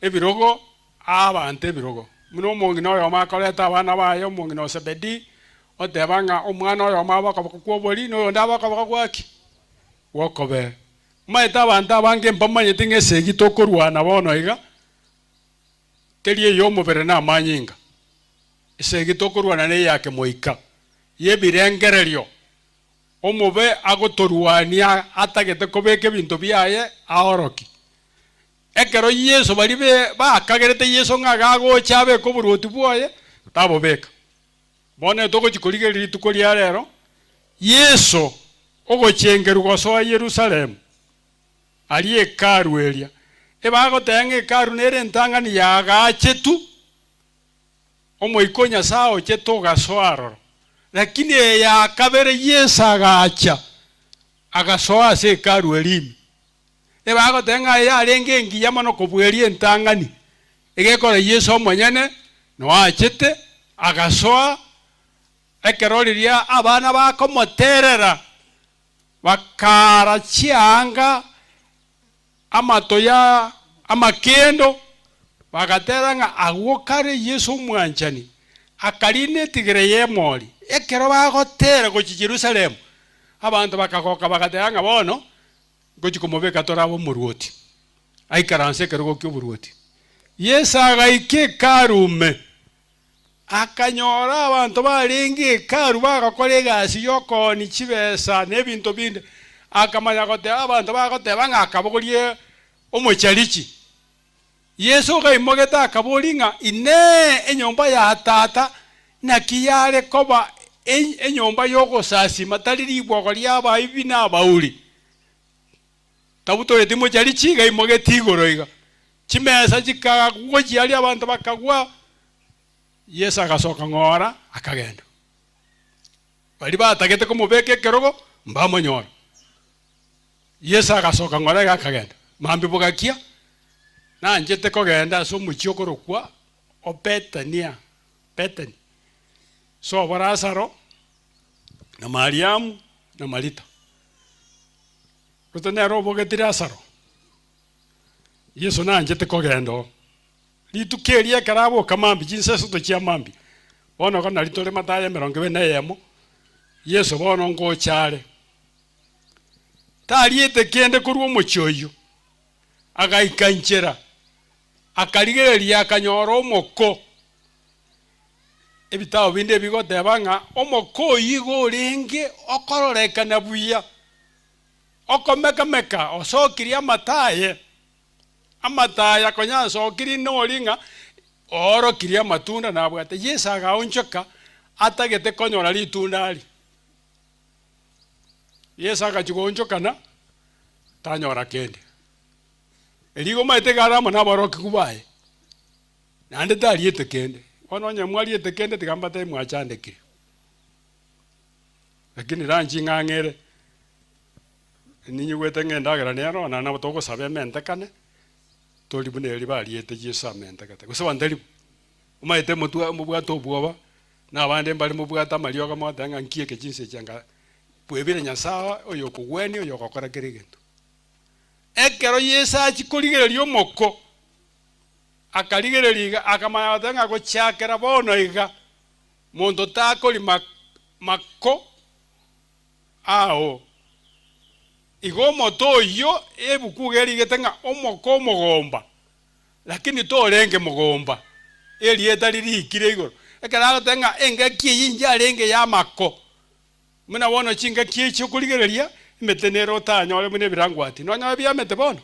ebirogo Aa abanto ebirogo, buna omong'ina oyomo akoreta abana baye, omong'ina o Zebedi, oteba ng'a omwana oyomo abe okoboko kw'oborii, na oyonde abe okoboko gwa ki? Gw'okobee. Omanyete abanto abange mbamanyete ng'a esegi tokorwana bono iga, teri ey'omobere na amanyinga. Esegi tokorwana neya kemoika, y'ebirengererio. Omobe agotorwania atagete kobeka ebinto biaye aorokie. Ekero Yeso baria be bakagerete Yeso ng'a gagocha abeke oboruoti bwaye, tabobeka. Bono togochia korigereria rituko ria rero, Yeso ogochengerwa gosoa Yerusalemu, aria Hekalu eria. Ebagoteba ng'a Hekalu nere entang'ani yaagachetu, Omoika o Nyasae ochete ogasoa aroro. Lakini eye ya kabere Yeso agacha, agasoa ase Hekalu eria ime. Ebagoteba ng'a yarenge engiya mono kobua eria entang'ani, egekora Yeso omonyene noo achete, agasoa, ekero riria abana bakomoterera, bakaara chianga amato ya amakendo, bagatera ng'a agwo kare Yeso omwanchani akarina etigere y'emori. Ekero bagotera gochia Yerusalemu, abanto bakagoka bagateba ng'a bono Ngochia komobeka tore abe omorwoti, aikaranse ekerogo ki'oborwoti. Yeso agaika Hekalu ime, akanyora abanto barenge Hekalu bagokora egasi y'okoonia chibesa na ebinto binde. Akamanya goteba abanto bagoteba ng'a akabogorie omocharichi. Yeso okaimogete akaboria ng'a, Inee! Enyomba ya Tata naki yare koba enyomba y'ogosasima, tari ribwago ri'abaibi na abauri? Tabutoreti mocharichi iga aimogete igoro iga. Chimesa chikagwa chiaria abanto bakagwa. Yeso agasoka ng'ora akagenda. Baria batagete komobeka ekerogo mbamonyora. Yeso agasoka ng'ora iga akagenda. Mambia bogakia, nanchete kogenda ase omochie okorokwa o Bethania, Bethany, sobo Lazaro, na Mariamu, na Marita. Gose nere obogeti Lazaro? Yeso nanchete kogenda oo. Rituko erio ekero aboka mambia, chinsa isato chia mambia, bono iga nari tore Mathayo emerongo ebere na eyemo, Yeso bono ngocha are. Tariete kende korwa omochie oyio, agaika inchera, akarigereria akanyora omoko. Ebitabu binde ebigoteba ng'a omoko oyio igo orenge okororekana buya, okomeka-meka, osokirie amato aye, amato aya konya asokirie nori ng'a oorokirie amatunda nabwate. Yeso agaonchoka atagete konyora ritunda aria. Yeso agachia goonchokana, tanyora kende. Erio igo omanyete iga are amo naborokigwa baye, naende tariete kende. Bono onye mwariete kende tiga mbatebie mwachandekire. Lakini ranchi ng'ang'ere, ninyigwete ng'a endagera nero naende nabo togosaba ementekane, tori buna eria bariete Yeso amentekete, gose bantari bo? Omanyete motwa mobwate obwoba, Na abande mbare mobwate amariogo mogoteba ng'a nki eke chinsa echi anga bwebire Nyasae oyokogwenia oyogokora kera egento. Ekero Yeso achia korigereria omoko, akarigereria iga, akamanya goteba ng'a gochakera bono iga, monto takori mako ao. Igo omote oyio ebuku iga erigete ng'a omoko omogomba. Lakini torenge mogomba, erieta ririkire igoro. Ekero agoteba ng'a engaki eyio inche arenge y'amako, buna bono chingaki echi okorigereria, emete nere otanyore buna ebirangwati, nonyore biamete bono?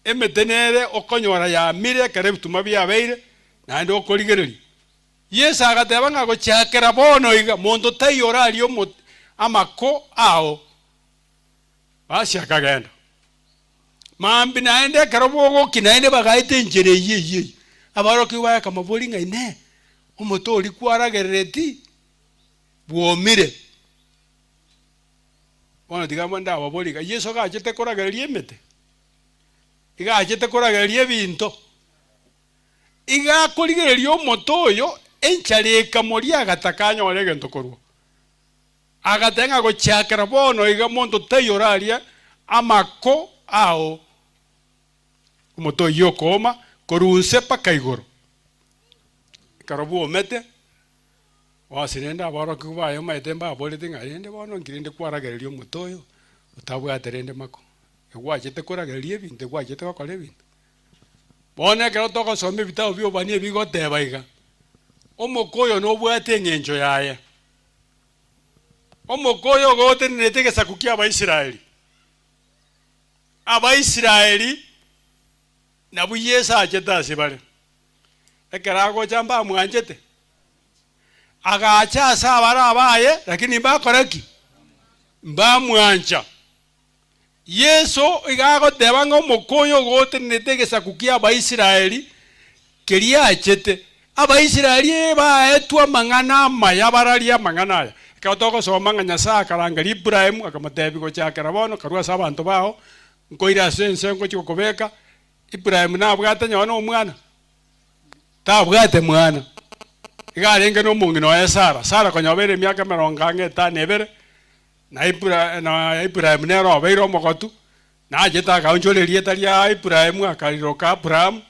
Emete nere okonyora yamire ekero ebituma biabeire, naende okorigereria. Yeso agateba ng'a gochakera bono iga, monto taiyo orarie omote amako ao. Basi akagenda. Mambia naende ekero bogokia naende bagaeta enchera eyio eyio eyio. Aborokigwa baye bakamoboria ng'a Inee, omote oria kwaragerereti bwomire? Bono tiga ndababorie iga, Yeso gachete koragereria emete? Iga achete koragereria ebinto? Iga akorigereria omote oyo, enchara ekamoria agataka anyore egento korwa. Agateba ng'a gochakera bono iga monto taiyo orarie amako ao, omote oyio okooma korwa inse mpaka igoro. Ekero bwomete, bonsi rende aborokigwa baye omanyete mbaborete ng'a rende bono nki rende kwaragereria omote oyo? Otabwate rende mako, egwachete koragereria ebinto, egwachete gokora ebinto. Bono ekero togosoma ebitabu bia obani ebigoteba iga, omoko oyo nobwate eng'encho yaye. Omoko oyo ogotenenerete egesaku kia Abaisraeli. Abaisraeli nabwo Yeso achete ase bare. Ekero agocha mbamwanchete, agacha ase abare abaye, lakini mbakora ki? Mbamwancha. Yeso iga agoteba ng'a omoko oyo ogotenenerete egesaku kia Abaisraeli keria achete. Abaisraeli baetwe amang'ana amaya bararie amang'ana aya. Ekero togosoma ng'a Nyasae akarangeria Ibrahimu akamotebia gochakera bono karue ase abanto bao, nkoire ase ense ngochia gokobeka, Ibrahimu nabwate nonye na omwana? Tabwate mwana. Iga arenge na omong'ina oye Sara. Sara konya obeire emiaka emerongo ang'e etano ebere, na Ibra na Ibrahimu nere obeire omogotu, nachete akaonchora erieta ria Ibrahimu akariroka Abrahamu,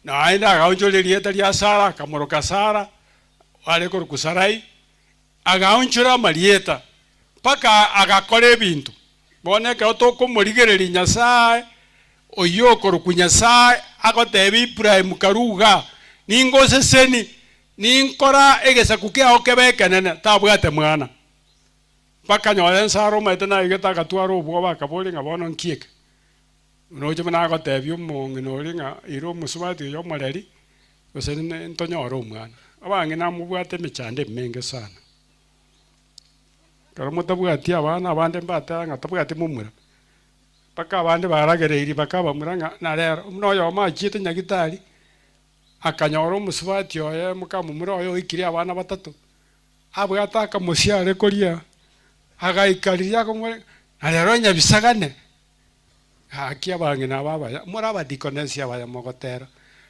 naende akaonchora erieta ria Sara akamoroka Sara, are korokwa Sarai, agaonchora amarieta, mpaka agakora ebinto. Bono ekero tokomorigereria Nyasae, oyio okorokwa Nyasae, agotebia Ibrahimu, Karue igaa, ningoseseni, ninkora egesaku kiao kebe ekenene, tabwate mwana. Mpaka nyore Sara omanyete naigete agatwara obwoba akaboria ng'a bono nki eke? Noche buna agotebia omong'ina oria ng'a ira omosubati oyo omoreri, gose ntonyore omwana. Abang'ina mobwate emechando emenge sana. Ekero motabwati abana, abande mbateba ng'a tabwati momura, mpaka abande baragereirie bakabamura ng'a na rero, buna oyomo achiete nyagitari, akanyora omosubati oye mokamomura oye oikire abana batato, abwate akamosia are koria, agaika riria akomora na rero nyabisagane, gaki abang'ina aba abaya, more abadikonesi abaya mogotera,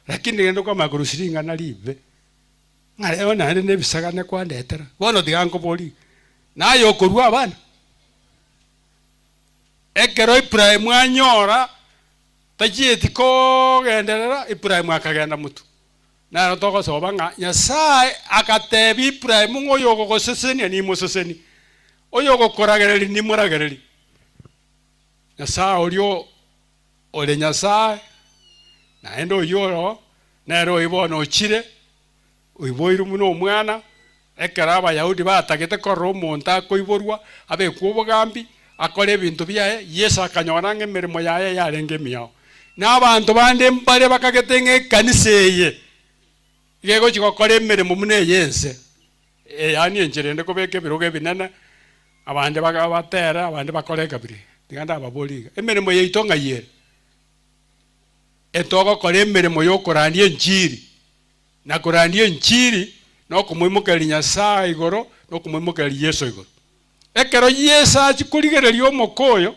lakini rende kwamanya korusia ring'ana ribe. Ng'a rero naende nebisagane kwandetera, bono tiga nkoborie, naye okorua abana? Ekero Ibrahimu anyora tachieti kogenderera, Ibrahimu akagenda motwe. Nero togosoba ng'a Nyasae agatebia Ibrahimu ng'a oyogogosesenia nimosesenie, oyogokoragereria nimoragererie. Nyasae oria ore Nyasae, naende oyio oro nere oyio bono ochire, oiboirwe buna omwana, ekero Abayahudi batagete korora omonto akoiborwa, abekwe obogambi, akore ebinto biaye, Yeso akanyora ng'a emeremo yaye yarenge emiao. Na abanto bande mbare bakagete ng'a ekanisa eye iga egochia gokora emeremo buna ey'ense, yaani enchera ende kobeka ebirogo ebinene, abande batere, abande bakore ekabira. Tiga ndababorie iga, emeremo yaito ng'ai ere? Etogokora emeremo y'okorandia enchiri, na korandia enchiri nokomoimokereria Nyasae igoro, na okomoimokereria Yeso igoro. Ekero Yeso achia korigereria omoko oyo,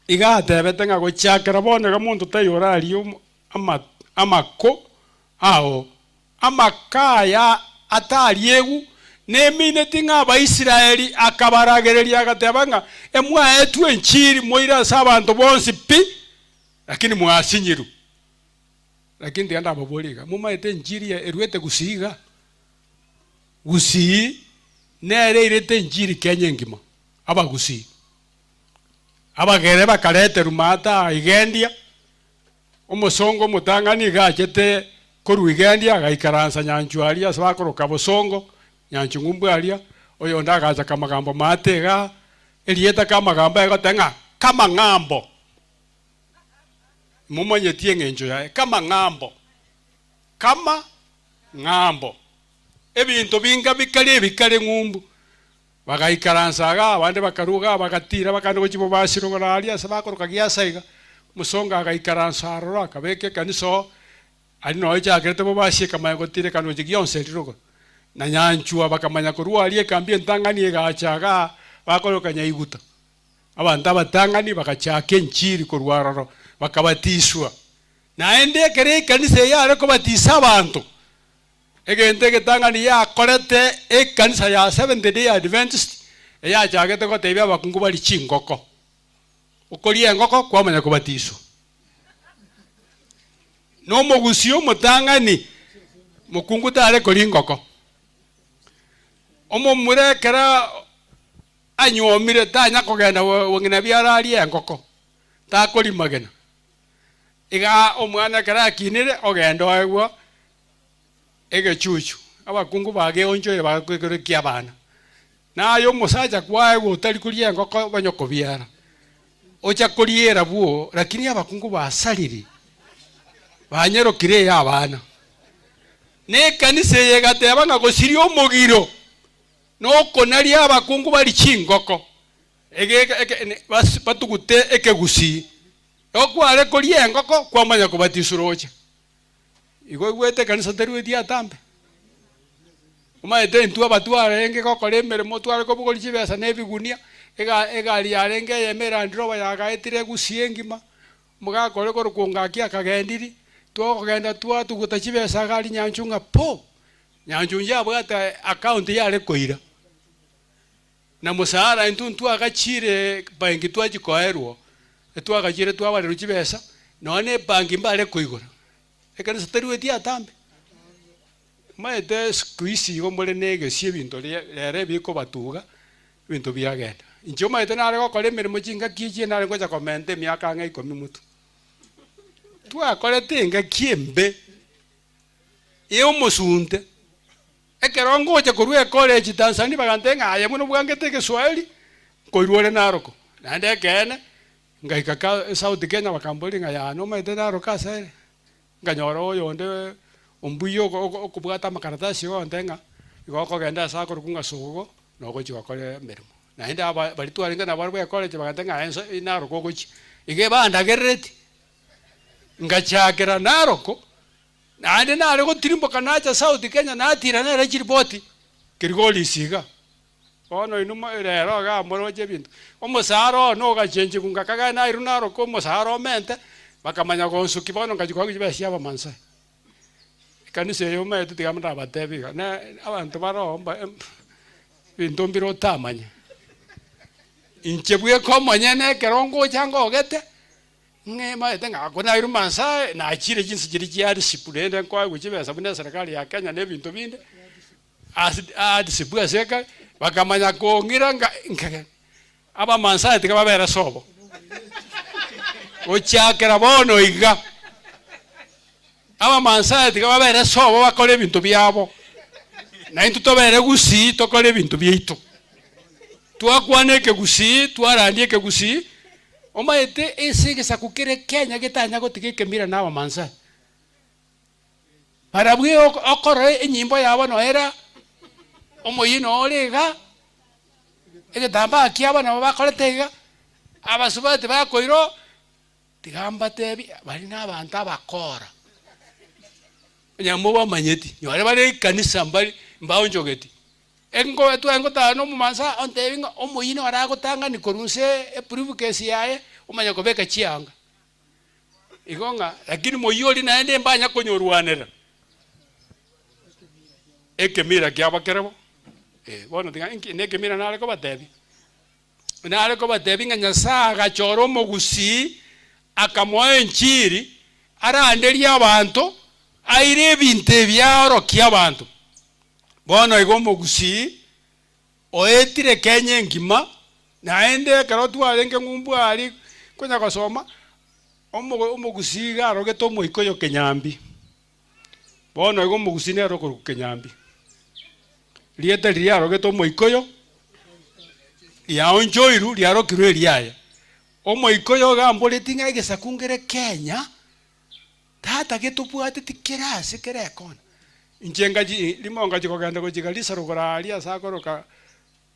iga atebete ng'a gochakera bono iga monto taiyo orarie ama amako ao, amako aya atariegwe, nemineti ng'a Abaisraeli akabaragereria agateba ng'a emwaetwe enchiri moire ase abanto bonsi pi, lakini mwasinyirwe. Lakini tiga ndababorie iga, momaete enchiri eruete gusii iga? Gusii nere eirete enchiri Kenya engima, abagusii. Abagere bakareterwa maate aa Igendia, omosongo omotang'ani iga achete korwa Igendia agaikaransa Nyanchwa aria ase bakoroka Bosongo, Nyanchwa ng'umbu aria, oyonde agacha Kamagambo maate igaa, erieta Kamagambo egoteba ng'a Kamang'ambo. Momanyeti eng'encho yaye, kama ng'ambo, kama ng'ambo. Ebinto binga bikare ebikare ng'umbu. Bagaikaransa igaa, abande bakarua igaa, bagatira bakagenda gochia bobasi rogoro aria ase bakoroka Giasa iga. Omosongo agaikaransa aroro akabeka ekanisa oo, aria noo echakerete bobasi ekamanya gotira ekagenda gochia gionsi eria rogoro. Na nyanchwa bakamanya korwa aria ekambi entang'ani egacha igaa, bakoroka Nyaiguta. Abanto abatang'ani bagachaaka enchiri korwa aroro, bakabatiswa. Naende ekero ekanisa eye yare kobatisa abanto, egento egetang'ani yakorete ekanisa ya Seventh Day Adventist eyachagete gotebia abakungu barie chingoko. Okoria engoko kwamanya kobatiswa. Na omogusii omotang'ani mokungu tare koria engoko. Omomura ekero. Anyuomire tanya kogenda bong'ina biara arie engoko, takoria magena. Iga omwana ekero akinire ogenda oegwa egechuchu, abakungu bageonchoire bagakoekerwa ekiabana. Naye omosacha kwaegwa otari koria engoko banya kobiara, ocha koriera bwoo, lakini abakungu basariri, banyarokire eye abana. Na ekanisa eye egateba ng'a gosiria omogiro nokonaria abakungu barie chingoko, batugute ekegusii. Igo kware koria engoko kwamanya kobatiswa roche. Igo oigwete ekanisa terueti atambe? Omanyete intwe aba twarenge gokora emeremo tware kobogoria chibesa na ebigunia, ega egari yarenge eyemo e Land Rover yagaetire egusie engima, omogaka ore korokwa Ongaki akagendiri, twakogenda twatuguta chibesa iga aria Nyanchwa ng'a po! Nyanchwa inche abwate account yare koira, na mosara intwe ntwagachire banki twachia koerwa, etwagachire twabarerwa chibesa, nonya na ebanki mbare koigora, ekanisa terueti atambe. Omanyete siku hizi igo more na egesie ebinto rero ebikobatuga, ebinto biagenda. Inche omanyete nare gokora emeremo chingaki echi nare ngocha komenta emiaka ang'e ikomi motwe. Twakorete engaki embe. ya omosunte. Ekero ngocha korwa ecollege Tanzania bagantebia ng'a aye buna bwangete egeswahili, nkoirwa ore Narok. Naende ekeene, ngaika ka South Kenya bakamboria ng'a yaya nomanyete Narok ase ere? Nkanyora oyonde ombuya oko oko okobwata amakaratasi igo ogontebia ng'a igo okogenda ase akorokwa ng'a Sogo, nogochia gokora emeremo. Naende aba baria twarenge nabarabwo ecollege bagantebia ng'a aye nso Narok ogochia. Iga bandagerereti, ngachakera Narok. Naende nare gotirimboka nacha South Kenya natira nere chiripoti Kilgoris iga. Bono inwe mo rero igaa moroche ebinto. Omosara one ogachenchigwa ngakagenda nairwe naroka omosara omente, bakamanya gonsukia bono ngachia koegwa chibesa chia abamaasai. Ekanisa eye omanyete tiga ndabatebie iga, ne abanto bare oo mba ebinto mbire otamanye. Inche bweka omonyene ekero ngocha ngogete. Ng'emaete ng'a ako nairwe Maasai, nachire chinse chiria chia hardship rende nkoegwa chibesa buna eserekari ya Kenya na ebinto binde, ase hardship ase ekare, bakamanya kong'ira nga nkagenda. Abamaasai tiga babere sobo, gochakera bono iga, Abamaasai tiga babere sobo bakore ebinto biabo, naintwe tobere gusii tokore ebinto biaito. Twakwana ekegusii, twarandia ekegusii, Omanyete ase egesaku kere Kenya getanya gotiga ekemira na Abamaasai. Barabwo okorora enyimbo yabo noera, omoyio nore iga, egetambaa kiabo nabo bakorete iga, abasubati bakoira oo, tiga mbatebi baria na abanto abakora. Onye mobamanyeti, nyore bare ekanisa mbari mbaonchogeti. Engo tware gotara na omomansa ontebie ng'a omoyio noro agotang'ani korwa inse ebriefcase yaye omanye kobeka chianga. Igo ng'a lakini moyio oria naende mbanya konyorwanera ekemira kiabo kere bo, eh, bono tiga inki na ekemira nare kobatebia? Nare kobatebia ng'a Nyasaye agachora omogusii akamoa enchiri aranderie abanto aire ebinto ebi aorokie abanto. Bono igo omogusii oetire Kenya engima, naende ekero twarenge ng'umbu aria konya gosoma, omogusii iga arogete omoikoyo Kenyambi. Bono igo omogusii nere okorokwa Kenyambi. Rieta riria arogete omoikoyo, riaonchoirwe riarokirwe eriaye. Omoikoyo iga amboreti ng'a egesaku nkere Kenya. Tata getobwateti kera ase kera ekona. Inche ngachi rimo ngachi kogenda gochia Garissa rogoro aria ase akoroka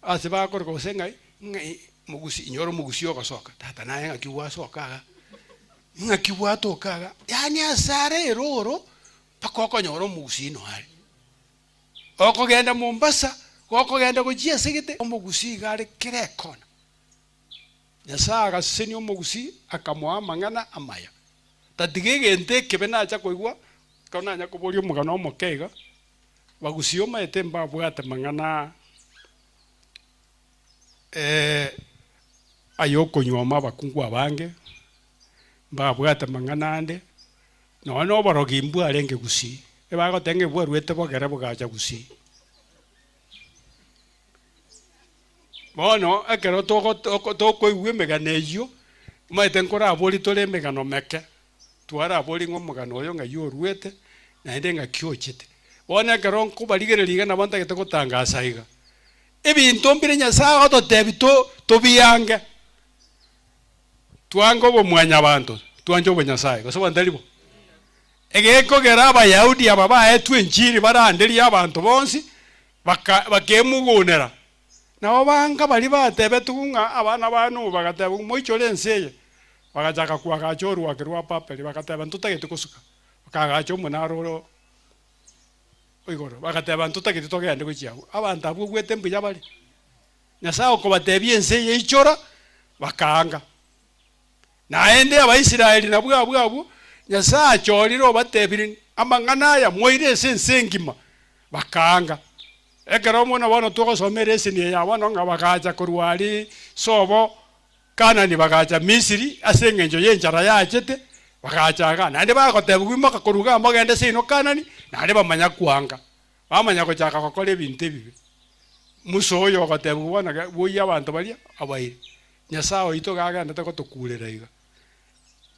ase bakoroka gose ng'ai ng'ai mogusi inyore omogusi ogosoka tata naye ng'aki gwasoka iga ng'aki gwatoka iga yaani ase are eroro mpaka okonyora omogusii noyo are. Okogenda Mombasa, gokogenda gochia ase gete omogusii iga are kera ekona. Nyasae agasesenia omogusii akamoa amang'ana amaya. Tatiga egento ekebe nacha koigwa, ekero nanya koboria omogano omoke iga, bagusii omanyete mbabwate mang'ana ay'okonyuoma abakungu abange, mbabwate mang'ana ande, nonya na oborogi mbwarenge gusii, ebagoteba ng'a bwarwete bogere bogacha gusii. Bono ekero togo toko tokoigwa emegano eyio, omanyete nkoraborie tore emegano meke, twaraborie ng'a omogano oyo ng'ai oruete, naende ng'aki ochete. Bono ekero nkobarigereria iga nabo ntagete gotangasa iga, ebinto mbire Nyasaye agototebia to tobiange, twange obomwanyabanto, twanche obonyasaye, gose bono tari bo? Egekogera Abayahudi aba baetwe enchiri baranderie abanto bonsi, baka bakemugunera. Nabo banga baria batebetigwe ng'a abana ba Nuhu bagateba, Moichore ense eye. Bagachaka koagacha orwaki rwa Babeli, bagateba, Ntotageti gosuka. Bakaagacha omonara oro igoro, bagateba, Ntotageti togende gochia agwo. Abanto abwo ogwete mbuya bare. Nyasae okobatebia ense eye ichora, bakaanga. Naende Abaisraeli nabwo abwo abwo Nyasae achorire obatebirie amang'ana aya moire ase ense engima, bakaanga. Ekero buna bono togosoma ereseni eye ya bono ng'a bagacha korwa aria sobo Kanani bagacha Misiri ase engencho y'enchara yachete, bagacha igaa. Naende bagotebigwa imoka korwa igaa mogende seino Kanani, naende bamanya kwanga. Bamanya gochaka gokora ebinto ebibe. Musa oyo ogotebigwa bono ge bwoyia abanto baria abaire. Nyasae oito iga agendete gotokurera iga.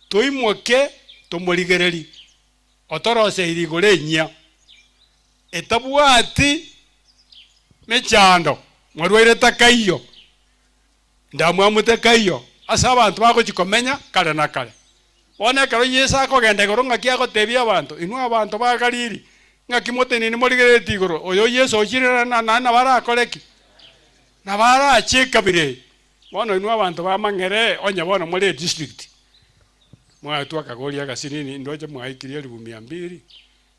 Toimoke tomorigererie, otoroseiri igoro enyia, etabwati mechando, marwaire takaiyo, ndamwamu tekaiyo, ase abanto bagochia komenya kare na kare. Bono ekero Yeso akogenda igoro ng'aki agotebia abanto, Inwe abanto ba Galili, ng'aki motenene morigereretie igoro, oyo Yeso ochire naende nabo arakore ki? Nabo arache ekabira eye. Bono inwe abanto ba Mang'ere, onye bono more edistrict, mwaetwe akagori agasinini, ndoche mwaikirie elifu mia mbili,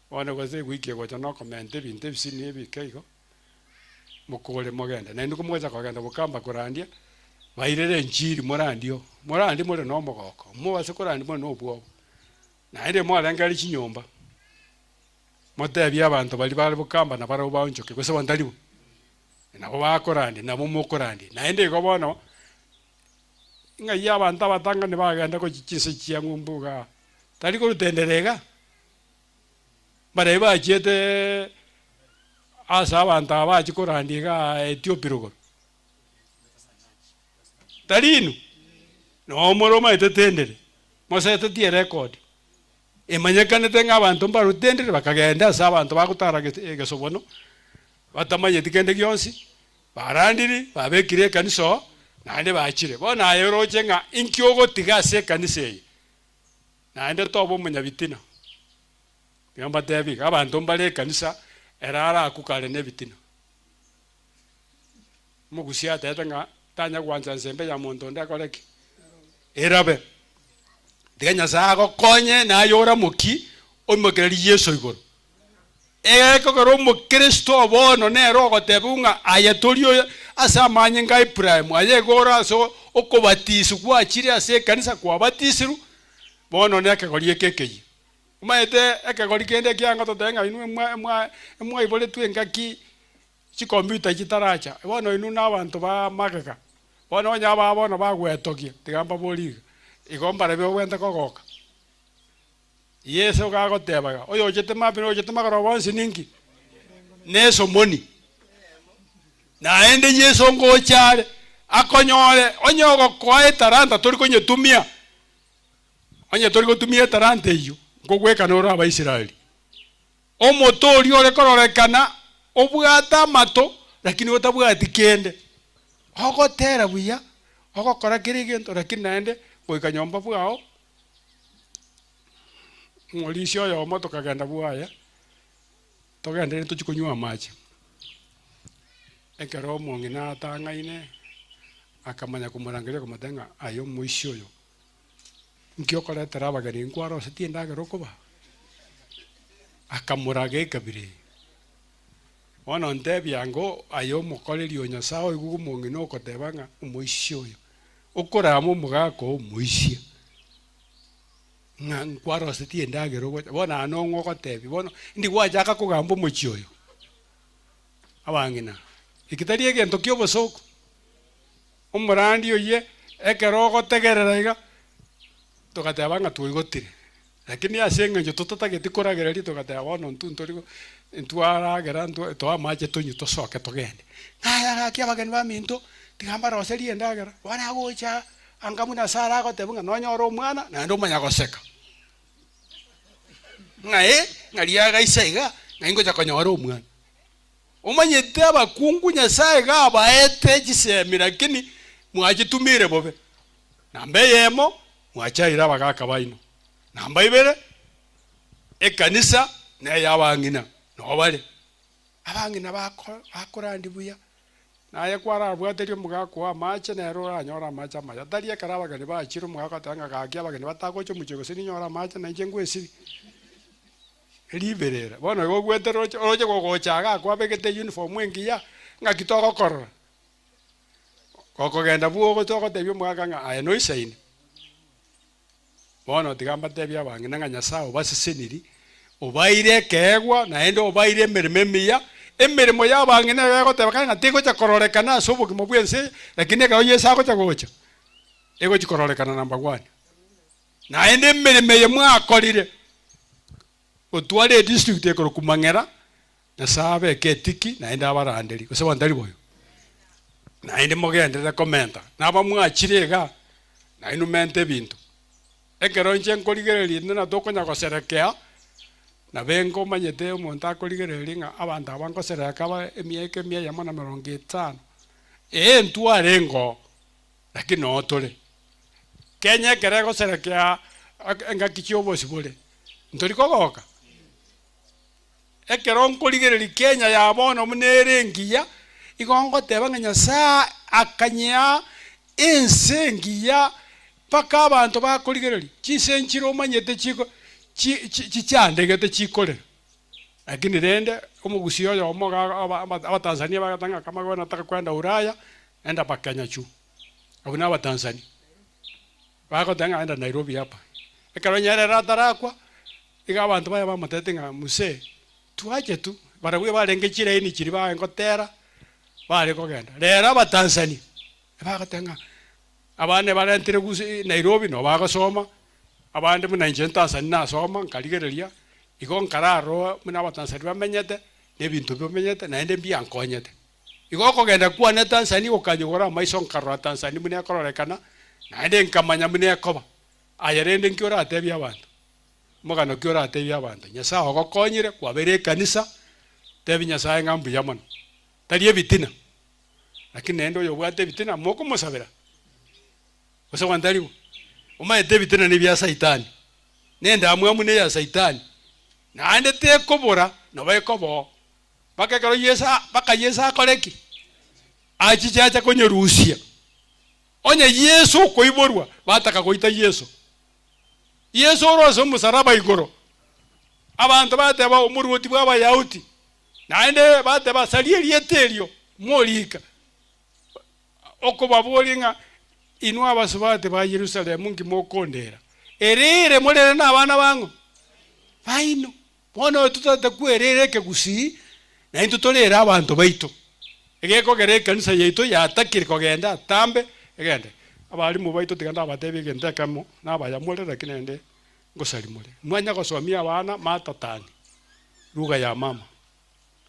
bono gose ewiki egocha nokomenta ebinto ebisinini ebike igo, mokore mogende. Naende komogocha kogenda bokamba korandia, bairere enchiri morandie oo, morandie more na omogoko, mobase korandia more na obwoba. Naende mwarengereria chinyomba, motebie abanto baria bare bokamba nabarabwo baonchoke, gose bono tari bo? Nabo bakorandia, nabo mokorandia. Naende igo bono, ng'ai abanto abatang'ani bagenda gochia chinse chia ng'umbu igaa, tari korutendera iga? Mbarabwo bachiete ase abanto aba bachia korandia igaa Ethiopia rogoro. Tari inwe? Noo more omanyete tendere, mosetetie erekodi. Emanyekanete ng'a abanto mbarutendire bakagenda ase abanto bagotara egesobono, batamanyeti kende gionsi, barandiri, babekire ekanisa oo, naende bachire. Bono aye oroche ng'a inki ogotiga ase ekanisa eye? Naende toba omonyabitina. Nigo mbatebi iga, abanto mbare ekanisa ere arakwe kare na ebitina. Omogusia atebete ng'a tanya gwancha nsembe ya monto onde akore ki? Erabe. Tiga Nyasae agokonye naye oramokie oimokererie Yeso igoro. Egekogera omokristo bono nere ogotebiwa ng'a aye tori oyo ase amanyinga a Ibrahimu, aye igo ore ase okobatiswa gwachire ase ekanisa kwabatisirwe, bono nekegori eke ekeyia. Omanyete ekegori kende ekianga totebe ng'a inwe mwa mwa mwaiboretwe engaki Chikompiuta chitaracha, bono inwe nabanto ba magega, bono onye aba bono bagwetogia, tiga mbaborie iga, igo mbarabwo bagwenerete kogoka? Yeso iga agoteba iga, oyochete mambia na oyochete magoroba bonsi ninki? Nesomoni. Naende Yeso ngocha are, akonyore onye ogokoa etalanta tori konyetumia, onye tori gotumia etalanta eyio, nkogwekana ore Abaisraeli. Omote oria ore kororekana obwate amato, lakini otabwati kende. Ogotera buya, ogokora kera egento, lakini naende goika nyomba bwao, omorisia oyomo tokagenda bwaye, togenderere tochie konywa amache. Ekero omong'ina atang'aine, akamanya komorangeria akamotebia ng'a aye omoisia oyo, Inki okoretera abageni nkwarosetie endagera okobaa? Akamoraga ekabira eye. Bono ntebia ango aye omokoreri o Nyasae oigwe omong'ina okoteba ng'a omoisia oyo, okorama omogaka oo omoisia, ng'a nkwarosetie endagera ogocha, bono aa nong'o ogotebia, bono indi gwachaka kogamba omochie oyo? Abang'ina, eki tari egento kia obosooku? Omorandi oyio ekero ogotegerera iga, togateba ng'a twaigotire, lakini ase eng'encho totatageti koragereria togateba bono intwe ntori ntwaragera ntwe toa amache tonywe tosoke togende. Ng'a aya gaki abageni baminto, Tiga mbaroserie endagera. Bono agocha anga buna Sara agoteba ng'a nonyore omwana, naende omanya goseka. Ng'a ee, ng'a riagaisa iga, ng'a ingocha konyora omwana. Omanyete abakungu Nyasaye iga abaete chisemi lakini mwachitumire bobe. Namba eyemo, mwachaire abagaka baino. Namba ibere, ekanisa ney'abang'ina, noo bare. Abang'ina bako bakorandi buya, naye kwarabwaterie omogaka oo amache nere oranyore amache amaya. Tari ekero abageni bachire omogaka oteba ng'a gaki abageni batagocha omochie gose ninyore amache nainche ngwesibie. Riberera. Bono igo ogwete roche oroche gogocha igaa kwabegete uniform engiya, ng'aki togokorora? Gokogenda bwogo togotebia omogaka ng'a aye noisaine. Bono tiga mbatebie abang'ina ng'a Nyasae obaseseniri, obaeire ekeegwa, naende obaeire emeremo emiya. Emeremo y'abang'ina iga egoteba kare ng'a tegocha kororekana ase obogima bw'ense eye, lakini ekero Yeso agocha gocha, egochi kororekana number one. Naende emeremo eye mwakorire, gotwara edistrict ekorokwa Mang'era, Nyasae abeke etiki naende abaranderie, gose bono tari boigo? Naende mogenderere komenta, nabamwachire iga, nainwe mente ebinto. Ekero inche nkorigereria intwe na tokonya goserekea, nabe nkomanyete omonto akorigereria ng'a abanto aba nkosereka ba emiaka emia eyemo na emerongo etano, ee ntwarenge oo, lakini noo tore. Kenya ekero egoserekea engaki chi'obosibore, ntori kogoka? Ekero nkorigereria Kenya ya bono buna ere engiya, igo ngoteba ng'a Nyasae akanyea ense engiya mpaka abanto bakorigereria. Chinse nchire omanyete chiko chi chi chichandegete chikorera, lakini rende omogusii oyomo iga aba abatanzania bagateba ng'a kama nataka kwenda Ulaya, enda Bakenya juu. Abwo na abatanzania. Bagoteba ng'a enda Nairobi hapa. Ekero Nyerere atarakwa, Iga abanto baye bamotebetie ng'a Muse, twache tu, barabwo ebarenge chilaini chiria baye gotera, bare kogenda. Rero Abatanzania ebagoteba ng'a abande barentire gusii Nairobi nabo bagosoma, abande buna inche Tanzania nasoma nkarigereria, igo nkararora buna Abatanzania bamenyete, na ebinto bamenyete naende mbiankonyete. Igo okogenda kwane Tanzania gokanyigora amaiso nkarora Tanzania buna ekororekana, naende nkamanya buna ekoba. Aye rende nki oratebie abanto? Omogano ki oratebie abanto? Nyasae ogokonyire, kwabeire ekanisa, tebia Nyasae ng'a mbuya mono. Tari ebitina, lakini naende oyobwate ebitina mokomosabera, gose bono tari bo? Omanyete ebitina nebia saitani, na endamwamu neya saitani, naende tekobora nabo ekoba oo. Mpaka ekero Yeso mpaka Yeso akore ki? Achiche ache konyerusia. Onye Yeso okoiborwa, bataka goita Yeso. Yeso ore ase omosaraba igoro, abanto bateba omoruoti bw'Abayahudi, naende bateba saria erieta erio, morika, okobaboria ng'a inwe abasubati ba Yerusalemu nki mokondera? Erere morere nabana bang'o? Baino. Bono oyo totaete kwerera ekegusii, naintwe torere abanto baito. Egekogera ekanisa yaito yatakire kogenda atambe egende. Abalimu baito tiga ndabatebie egento ekemo, nabaya more lakini naende ngosari more. Mwanya gosomia abana matatani lugha ya mama.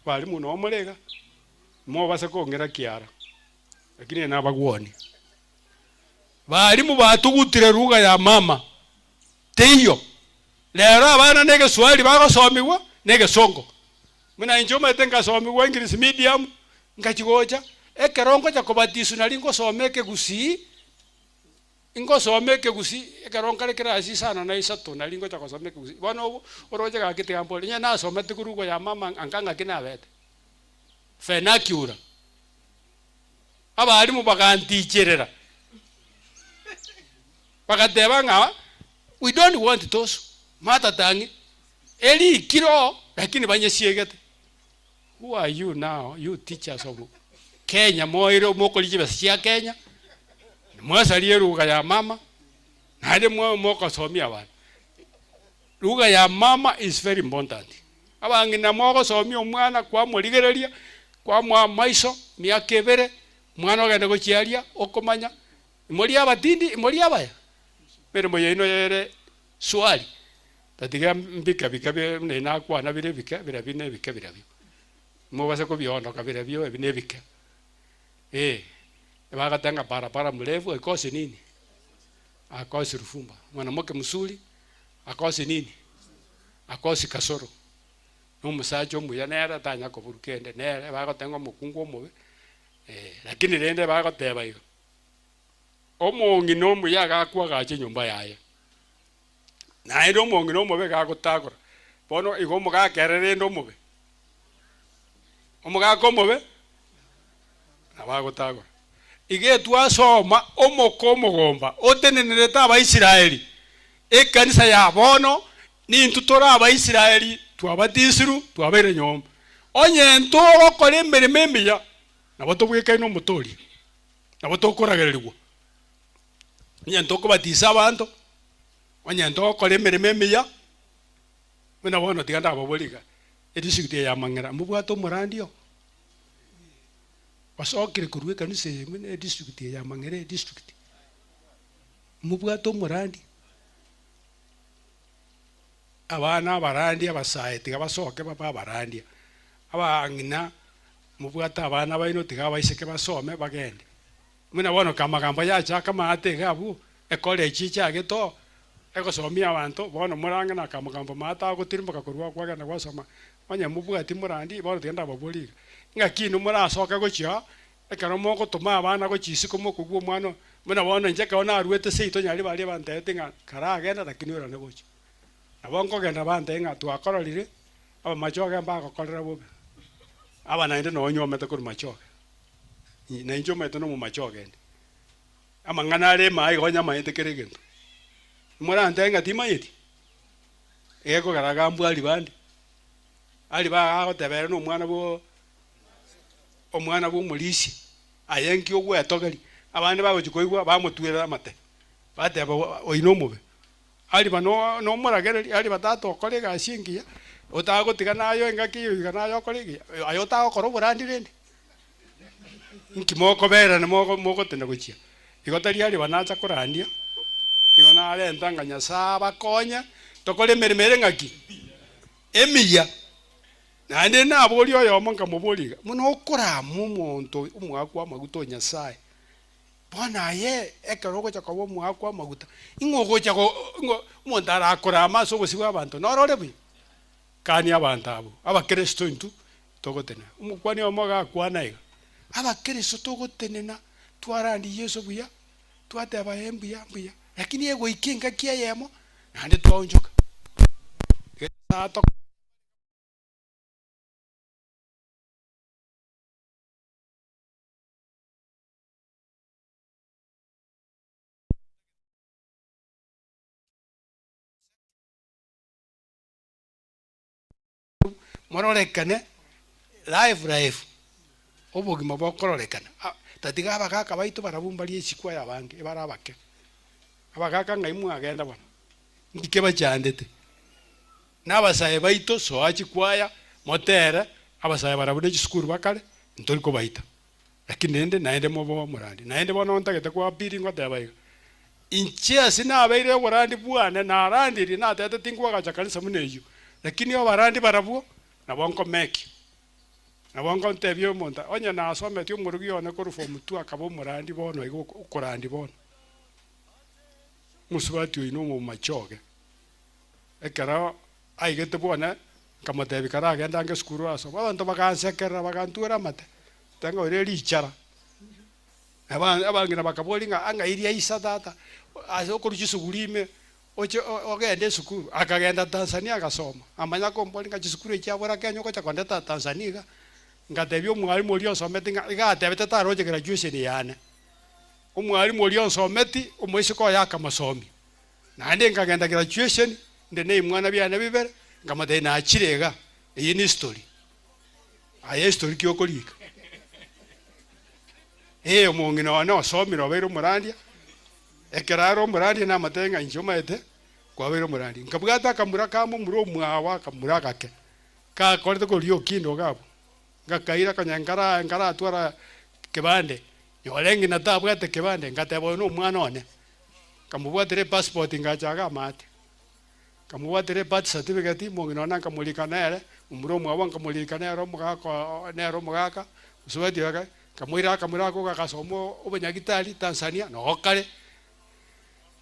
Abalimu noo more iga, mobase kong'ira kiara, lakini nabagwonie. Balimu batugutire lugha ya mama. Teiyo. Rero abana na egeswahili bagosomigwa na egesongo. Buna inche omanyete nkasomigwa English medium, ngachia gocha, ekero ngocha kobatiswa nari ngosoma ekegusii, ngosoma ekegusii ekero nkare class isano na isato nari ngocha gosoma ekegusii. Bono obo oroche gaki tiga mbore, onye nasomete korwa igwa ya mama anga ng'aki nabete? Vernacular. Abalimu baganticherera. Bagateba ng'a we don't want those matatang'i erikire oo lakini banyesiegete. Who are you now you teachers of Kenya moire mokoria chibesa chia Kenya, mwasaria eruga ya mama naende mokosomia abana. Lugha ya mama is very important. Abang'ina mogosomia omwana kwamorigereria, kwamoa amaiso miaka ebere, omwana ogende gochia aria okomanya Imori abatindi, imori abaya, emeremo yaino ere swali, tatiga mbike bike buna nakwana bire ebike, birabio nebike birabio. Mobase kobiondoka birabio ebi nebike. Eh. Ebagoteba ng'a barabara mrefu haikosi nini? Hakosi rufumba. Mwanamoke msuri hakosi nini? Hakosi kasoro. Na omosacha omuya nere tanya koborwa kende, nere bagoteba ng'a omokungu omobe, eh, lakini rende bagoteba iga, omong'ina omuya agakwa agacha enyomba yaye, naende omong'ina omobe gagotagora, bono igo omogaka ere rende omobe, omogaka omobe nabo agotagora. Iga etwasoma omoka omogomba otenenerete Abaisraeli, ekanisa ya bono Nintwe tore Abaisraeli, twabatisirwe, twabeire nyomba. Onye intwe ogokora emeremo emiya, nabo tobwekaine omotoria, nabo tokoragererigwa. Onye intwe okobatisa abanto, onye intwe ogokora emeremo emiya, buna bono tiga ndababorie iga, edistrict eye ya Mang'era mobwate omorandi oo? Osokire korwa ekanisa eye buna edistrict eye ya Mang'era edistrict, mobwate omorandi? Abana abarandia abasae tiga basoke babe abarandia, abang'ina mobwate abana baino tiga abaiseke basome bagende. Buna bono kamagambo yachaka maate iga abwo, ecollege echagete oo, egosomia abanto, bono morang'e na kamagambo maate agotirimboka korwa oo kwagenda gwasoma, onye mobwati morandi bono tiga ndababorie iga, ng'aki inwe morasoke gochia oo, Ekero mogotoma abana gochia isiko mokogwa omwana oo, buna bono inche ekero naruete seito nyari baria bantebete ng'a karagenda lakini oirane gocha. Nabo nkogenda bantebie ng'a twakororire, abamachoge mbagokorera bobe. Aba naende noo nyomete korwa machoge, na inche omanyete nomomachoge inde. Amang'ana are ime aa igo nyamaete kera egento. Morantebie ng'a timanyeti? Egekogera agambwa aria bande, aria bagagoteba ere nomwana bwo. Omwana bw'omorisia, aye nki ogwetogeria? Abande bagochia koigwa bamotwerera amate, bateba, Oyio nomobe. Ariba nomoragereria, ariba tata okore egasi engiya, otagotiga naye engaki eye oiga naye okore egiya, aye otagokora oborandi rende? Nki mokoberana mogotenda gochia? Igo tari ariba nacha korandia, igo narenta ng'a Nyasae abakonye, tokore emeremo ere ng'aki? Emiya. Naende naboria oyomo nkamoboria iga, Buna okorama omonto omoakwa amaguta o Nyasae, bono aye ekero ogocha koba omoakwa amaguta, ing'o ogocha go ing'o omonto arakorame ase obosio bw'abanto norore buya? Kania abanto abwo, abakristo intwe togotenena. Omokuani oyomo iga akwana iga, abakristo togotenena twarandia Yeso buya, twateba ee mbuya mbuya, lakini egoika engaki eyemo naende twaonchoka. Iga Nyasae atokonye. Mororekane live live, obogima bokororekana. Tatiga abagaka baito barabwo mbarie isiko aya abange, ebare abake. Abagaka ng'ai mwagenda bono? Nki kebachandete? Na abasae baito soa chikwaya, motere, abasae barabwo ne chisukuru bakare, ntori kobaita. Lakini rende naende mobe omorandi. Naende bono ntagete koappeal ngoteba iga, inche ase nabeire oborandi bwane narandirie natebete tinkoagacha kanisa buna eyio, lakini abarandi barabwo nabo nkomekia. Nabo ngontebia omonto, onye nasometie omorogi one korwa form two akaba omorandi bono iga okorandi bono. Omosubati oyio nomomachoge. Ekero aigete bwane, nkamotebia karagende ange esukuru asome, abanto bagansekerera bagantwera amate, teba ng'a oria richara. Aba abang'ina bakaboria ng'a ang'ai riaisa tata, ase okorwa chisuguri ime, oche ogende esukuru. Akagenda Tanzania agasoma, amanya komboria ng'a chisukuru echi abora Kenya ogocha kondeta Tanzania iga. Ngatebia omwalimu oria osometi ng'a iga atebete taroche graduation yane. Omwalimu oria onsometi, omoiseke oye akamosomia. Naende nkagenda graduation, inde neimwana biane bibere, nkamotebia nachire iga, eyio ne history. Aye history ki okorika? Ee, omong'ina one osomire obeire omorandia, ekero are omorandia namotebia ng'a inche omanyete, kwabeire omorandia. Nkabwata akamura ka momura omwabo akamura agake, gakorete koria okindo iga abwo, ngakaira konya nkara nkaratwara kebande, nyore ng'ina tabwate kebande, ngateba oyo na omwana one. Nkamobwatera epassport ngacha iga amaate, nkamobwatera ebirth certificate, omong'ina one nkamorika nere, momura omwabo nkamorika nere omogaka oo nere omogaka, mosubati oye. Nkamoira akamura ako gagasoma obonyagitari Tanzania, noo kare,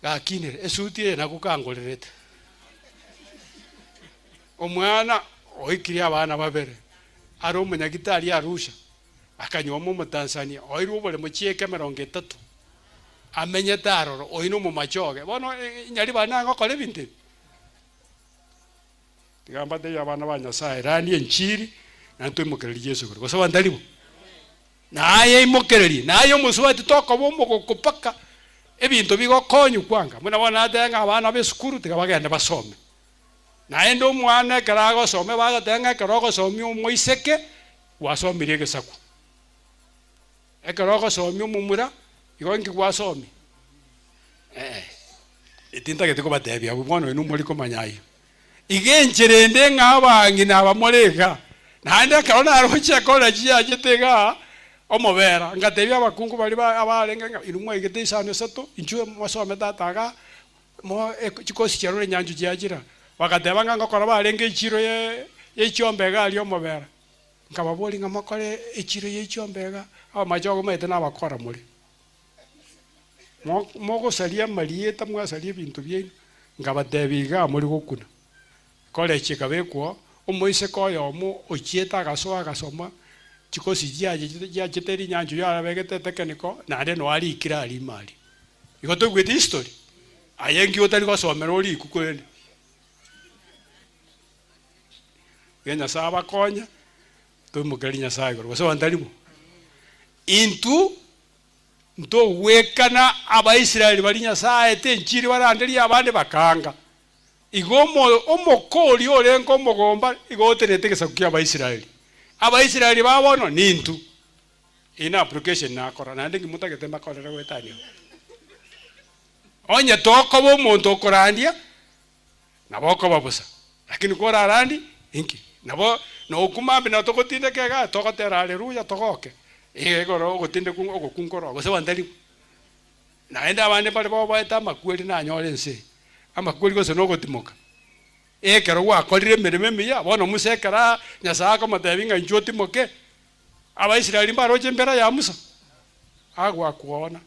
gakinire, esuti eye nabo kangorerete. Omwana oikirie abana babere, are omonyagitari Arusha, akanyuoma omotanzania, oirwe oboremo chieka emerongo etato, amenyete aroro, oyio na omomachoge. Bono nyaribari nare gokora ebinto ebi? Tiga mbatebie abana ba Nyasaye, rania enchiri, naende toimokererie Yeso igoro. Gose abanto tari bo? Naye imokererie, naye omosubati tokoba omogoko mpaka ebinto bigokonywa kwanga. Buna bono nateba ng'a abana b'esukuru tiga bagende basome. Naende omwana ekero agosoma bagoteba ng'a ekero ogosomia omoiseke, gwasomirie egesaku. Ekero ogosomia omomura, igo inki gwasomia? Ee, tintagete kobatebia abwo bono inwe mori komanya ayio. Iga enchera ende ng'a abang'ina aba more iga, naende ekero naroche ekorechi yachete igaa, omobera, ngatebia abakungu baria ba abarenge ng'a inwe mwaigete isano isato, inchuo mosome tata igaa, mo chikosi chiarure nyanchu chiachira. Bagateba ng'a ngokora barenge echiro ye yechiombe iga aria omobera. Nkababoria ng'a mokore echiro ye chiombe iga, abamache ogomaete nabakora more. Mogosaria amarieta mwasaria ebinto biaino, nkabatebia igaa more gokuna. Korechi ekabekwa oo, omoiseke oyomo ochiete agasoa agasoma chikosi chiaye chiachete rinyancho yarabegete etekeniko naende noe arikire aria ime aria. Igo toigwete history? Aye nki otari gosomera orikwe korende? Iga Nyasaye abakonye, toimokererie Nyasaye igoro, gose abanto tari bo? Intwe ntogwekana Abaisraeli baria Nyasaye aete enchiri baranderie abande bakaanga. Igo omo omokori orenge omogomba igo otenenete egesaku kia Abaisraeli. Abaisraeli ba bono nintwe. Eye na application nakora, naende inki motagete mbakorere goetania abwo? Onye tokoba omonto okorandia, Nabo okoba bosa, lakini korarandi inki? Nabo nokwo mambia nabo togotindeka igaa togotera haleluya togoke, iga igoro ogotindekwa ogokwo nkoroo gose bantari bo. Naende abande mbare boboete amakweri nanyore ense eye, amakweri gose nogotimoka. Ekero gwakorire emeremo emiya, bono Musa ekero aa Nyasaye akomotebia ng'a inchuo otimoke, Abaisraeli mbaroche embera ya Musa, agwakwona,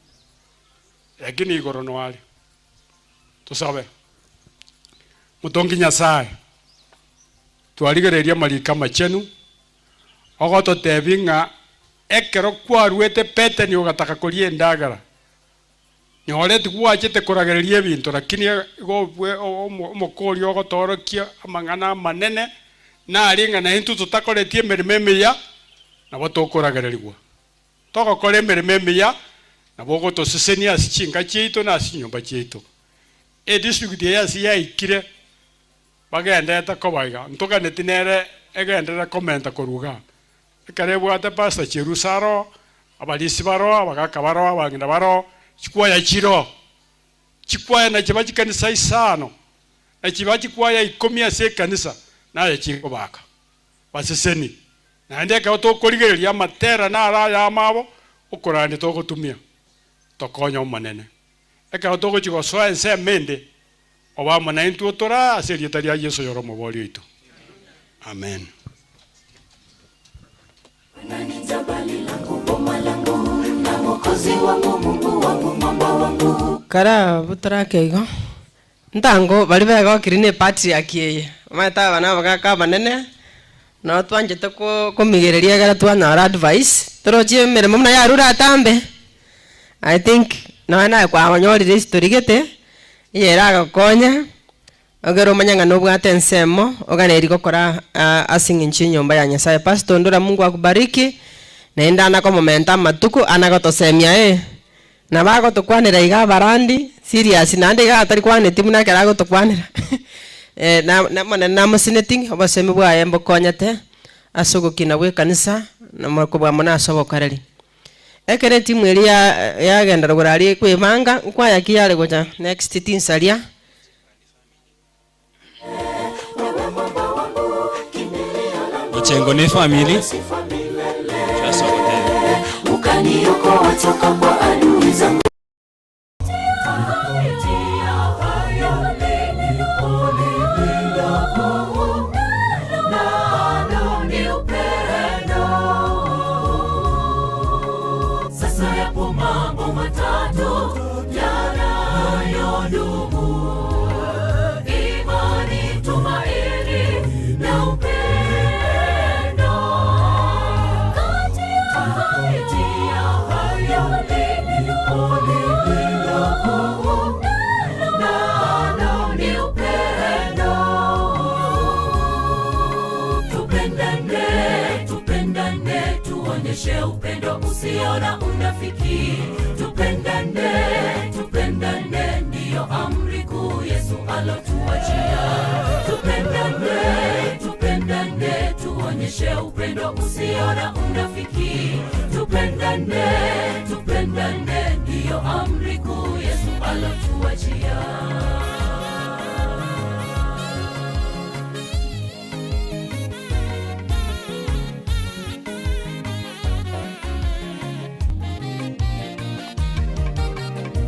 lakini igoro noare. Tosabe. Motongi Nyasae, twarigereria amariko amachenu, ogototebia ng'a ekero kwaruete Bethany ogataka koria endagera, nyore tigwachete koragereria ebinto lakini igo obwe omokori ogotoorokia amang'ana amanene naria ng'a naintwe totakoreti emeremo emiya, nabo tokoragererigwa. Togokora emeremo emiya, nabo ogotosesenia ase chinka chiaito na ase chinyomba chiaito. Edistrict eye ase yaikire bagenderete koba iga, ntoganeti nere egenderere komenta korwa igaa. Ekero ebwate Pastor Cherusa aroo, abarisia baroo, abagaka baroo, abang'ina baroo, chikwaya chiroo. Chikwaya nachiba chikanisa isano, nachiba chikwaya ikomi ase ekanisa, naye chikobaka. Baseseni. Naende ekero tokorigereria amatera naro ayamo abo, okorandia togotumia, tokonye Omonene. Ekero togochia gosoa ensemo ende, obe amo naintwe otorae ase erieta ria Yeso oyore Omoboria oito. Amen. Kara botorake igo, Ntango baria begokire ne epatriarch eye, omanyete aba na abagaka abanene, nabo twanchete ko komigereria ekero twanyora advice, toroche emeremo buna yarure atambe, I think nonye naye kwanyorire history gete, eye eragokonye, egere omanye ng'a nobwate ensemo, oganeiri gokora ase eng'encho ya enyomba ya Nyasaye. Pastor Ondura Mungu akubariki, naende ana komomenta amatuko, ana gotosemia eh. Nabo agotokwanera iga abarandi serious naende iga atarikwaneti buna ekero agotokwanera na na Omonene namosineti obosemi bwaye mbokonyete ase ogokina gwa ekanisa na kobua mono ase obokoreri. Ekero etimu eria ya yagenda rogoro aria ekwebanga, nkwaya ki yare gocha next tinsaria. Mochengo ne efamiri ase ogoteba. tuonyeshe upendo usio na unafiki. Tupendane, tupendane, ndiyo amri kuu Yesu alotuachia. Tupendane, tupendane, tuonyeshe upendo usio na unafiki. Tupendane, tupendane, ndiyo amri kuu Yesu alotuachia.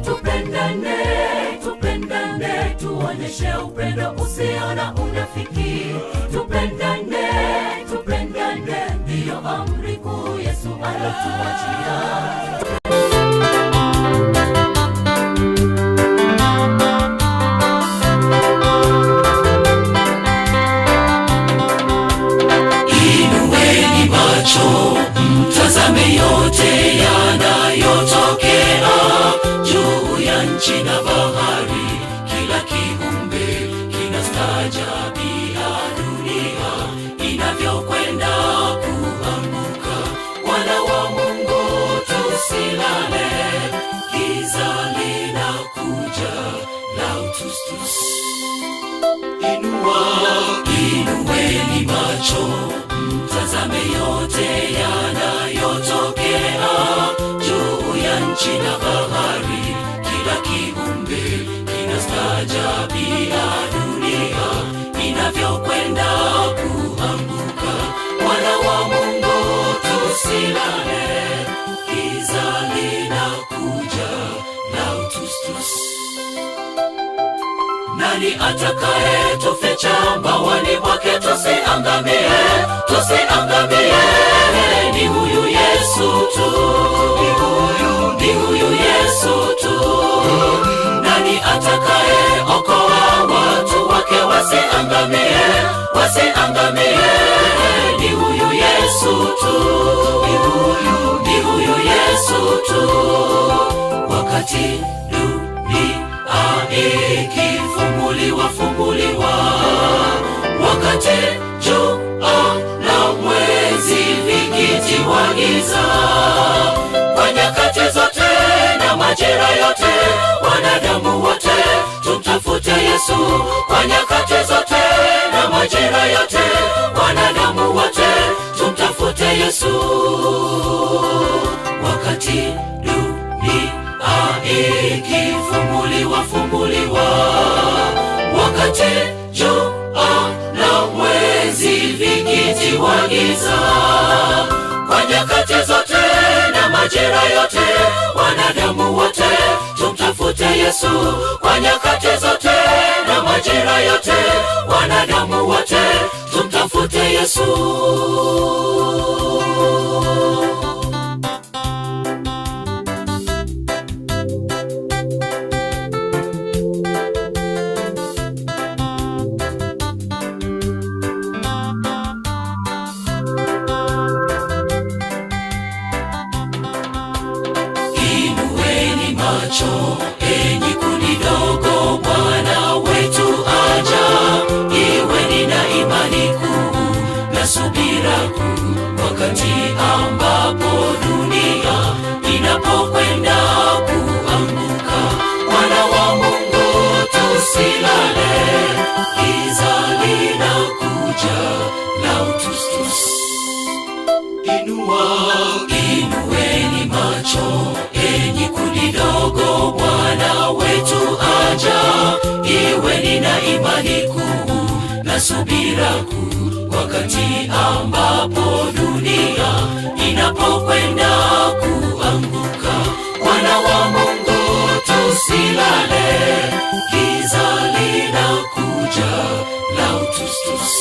Tupendane, tupendane, tuonyeshe upendo usio na unafiki. Tupendane, tupendane, ndiyo amri kuu Yesu alotuachia. Inueni macho mtazame yote yanayotokea juu ya nchi na bahari, kila kiumbe kinastaajabia dunia inavyokwenda kuanguka. Wana wa Mungu tusilale, giza linakuja la utustus. Inua, inueni macho mtazame yote yanayotokea juu ya nchi na bahari, kila kiumbe kinastaajabia dunia inavyokwenda kuanguka. Wana wa Mungu tusilale, giza linakuja la utustus. Nani atakaye tuficha mbawani mwake tusiangamie, tusiangamie? Ni huyu Yesu tu, ni huyu, ni huyu Yesu tu. Nani atakaye okoa watu wake wasiangamie, wasiangamie? Ni huyu Yesu tu, ni huyu, ni huyu Yesu tu. Wakati dunia ikifumbuliwa fumbuliwa, wakati jua na mwezi vikitiwa giza, kwa nyakati zote na majira yote, wanadamu wote tumtafute Yesu. Kwa nyakati zote na majira yote, wanadamu wote tumtafute Yesu. Wakati dunia ikifumbuliwa fumbuliwa, wakati jua na mwezi vikitiwa giza, kwa nyakati zote na majira yote, wanadamu wote tumtafute Yesu. Kwa nyakati zote na majira yote, wanadamu wote tumtafute Yesu. Inueni macho enyi kundi dogo, Bwana wetu aja. Iweni na imani kuu na subira kuu, wakati ambapo dunia inapokwenda kuanguka. Wana wa Mungu tusilale, giza linakuja la utustus. Inua, inueni macho enyi kundi dogo, Bwana wetu aja. Iweni na imani kuu na subira kuu, wakati ambapo dunia inapokwenda kuanguka. Wana wa Mungu tusilale, giza linakuja la utustus.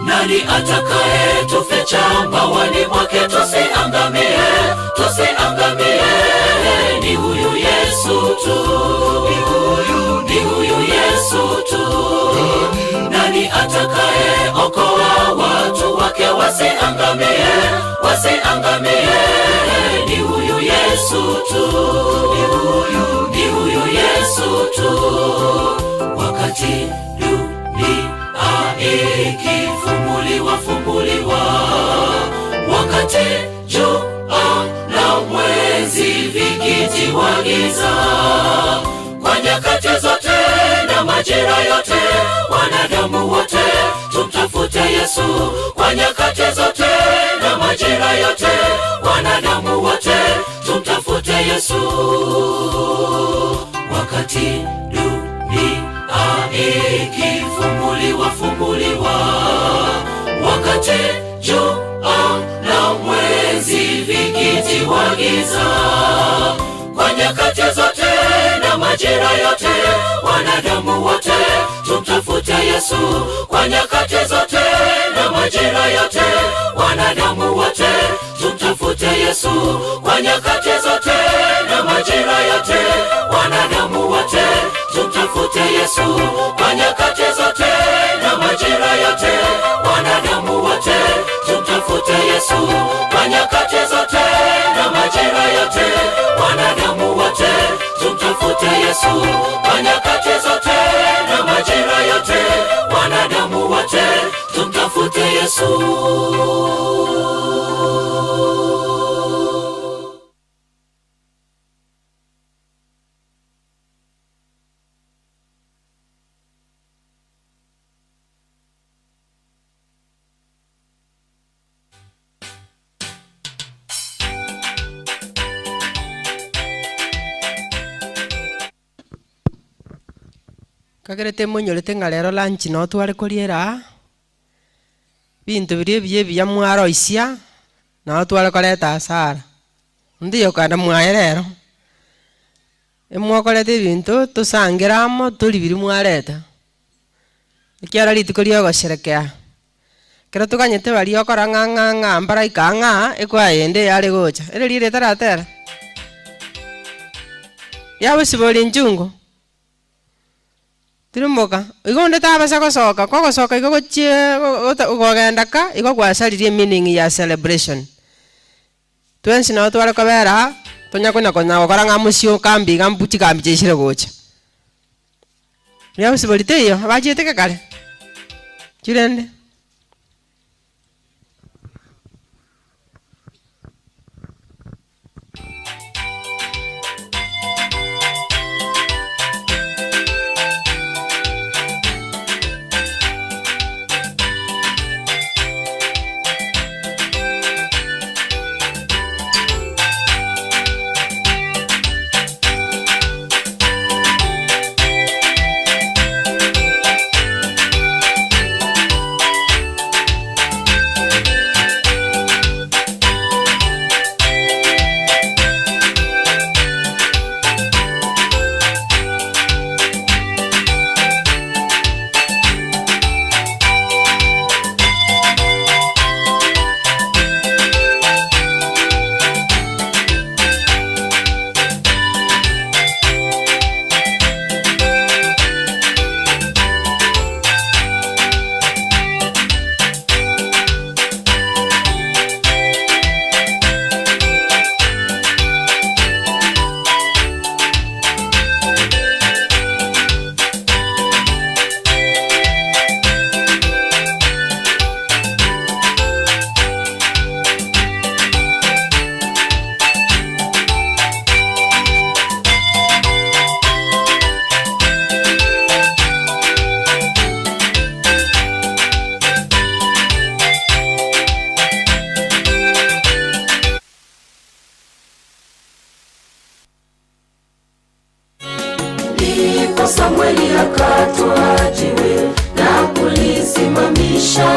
Nani atakaye tuficha mbawani mwake tusiangamie, tusiangamie? Ni huyu Yesu tu, ni huyu, ni huyu Yesu tu. Nani atakaye okoa watu wake wasiangamie, wasiangamie? Ni huyu Yesu tu, ni huyu, ni huyu Yesu tu. Wakati dunia ikifumbuliwa fumbuliwa, vikitiwa giza. Kwa nyakati zote na majira yote, wanadamu wote tumtafute Yesu. Kwa nyakati zote na majira yote, wanadamu wote tumtafute Yesu. Wakati dunia ikifumbuliwa fumbuliwa, wakati jua na mwezi vikitiwa giza, kwa nyakati zote na majira yote, wanadamu wote tumtafute Yesu. Kwa nyakati zote na majira yote, wanadamu wote tumtafute Yesu. Kwa nyakati zote na majira yote, wanadamu wote tumtafute Yesu. Kwa nyakati zote na majira yote, wanadamu wote tumtafute Yesu. Kwa nyakati zote na majira yote, wanadamu wote tumtafute Yesu. Kwa nyakati zote na majira yote, wanadamu wote tumtafute Yesu. Kagerete monyorete ng'a rero lunch no tware koriera aa, binto biria ebiya ebiya mwaroisia, nabo tware koreta hasara. Ndiyo kanda mwaye rero, emwakoreta ebinto tosangere amo tori biria mwareta. Ekiara rituko ria ogosherekea, ekero toganyete baria okora ng'a ng'a ng'a mbaraika ng'a, ekwayende yare gocha, ere rire etaratera. Riabosibori nchungu, tirimboka, igo onde tabasa gosoka, kogosoka igo gochie gogenda ka, igo gwasaririe meaning ya celebration. Twensi nabo tware kobera, tonya konya konya gokora ng'a mosio kambi iga mbu chikambi chiaisire gocha. Riabosibori teiyo, abachiete kare, chirende. Ndipo Samweli akatwaa jiwe na kulisimamisha.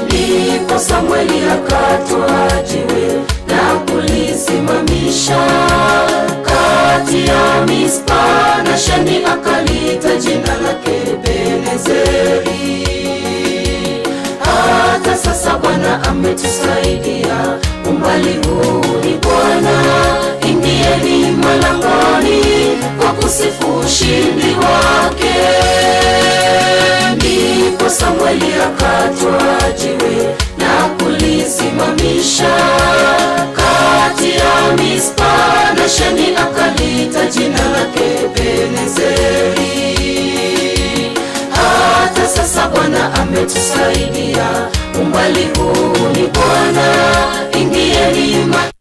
Ndipo Samweli akatwaa jiwe na kulisimamisha kati ya Mispa na Sheni, akaliita jina lake Ebenezeri. Hata sasa Bwana ametusaidia, umbali huu ni Bwana. Ingieni malangoni kwa kusifu ushindi wake. Samueli akatwaa jiwe na kulisimamisha kati ya Mispa na Sheni, akaliita jina lake Ebenezeri. Hata sasa Bwana ametusaidia, umbali huu ni Bwana. Ingieni ma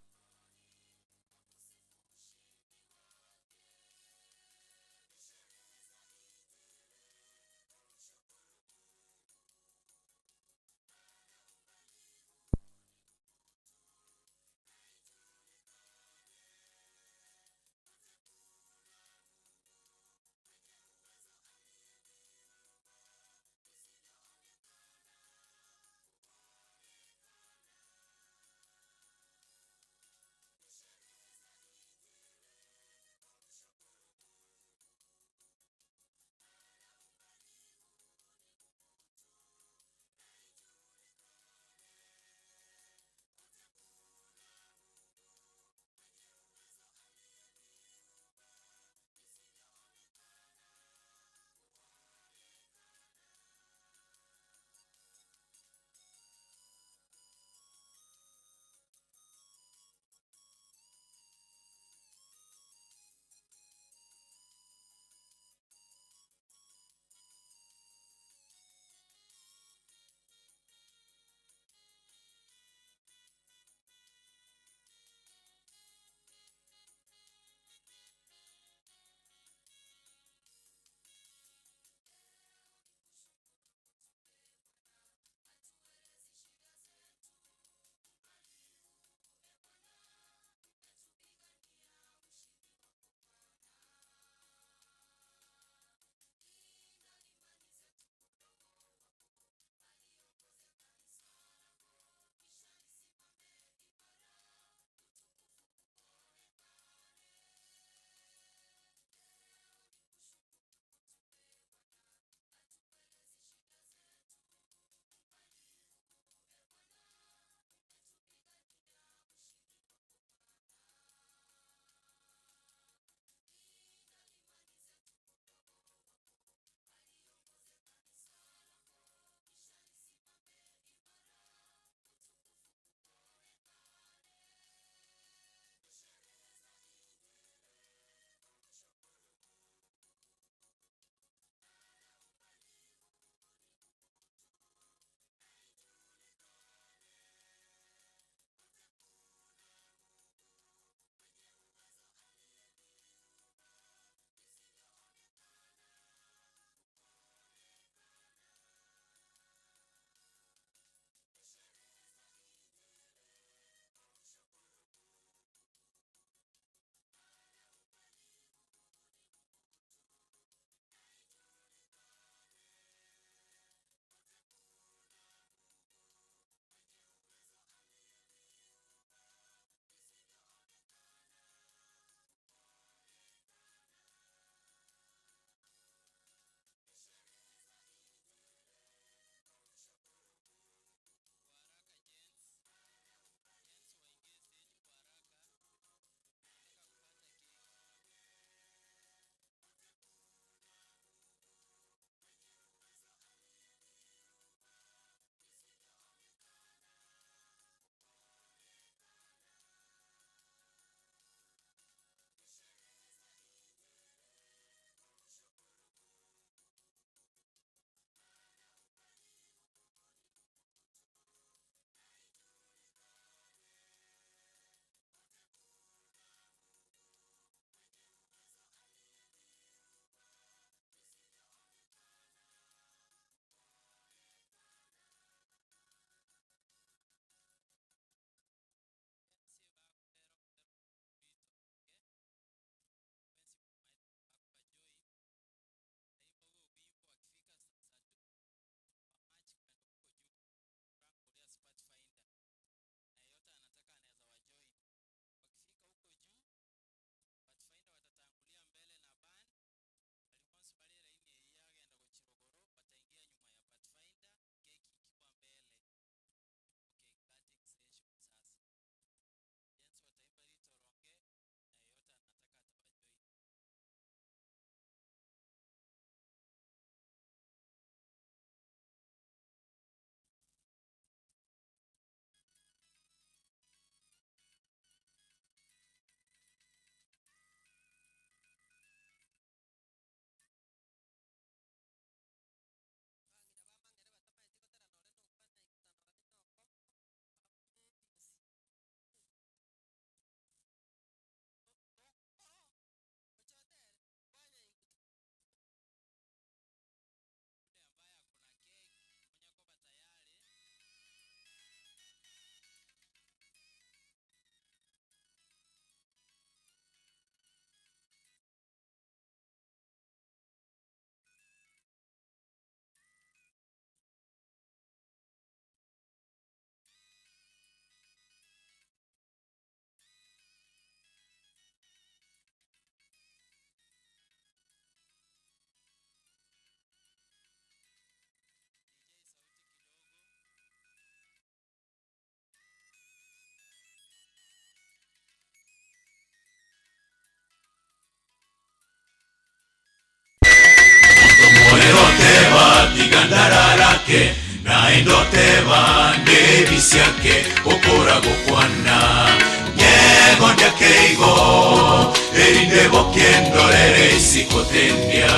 tiga ndararake, naende oteba nebisiake okora gokwana. Nyegondia keigo, erinde bokie ndorere isiko tendia.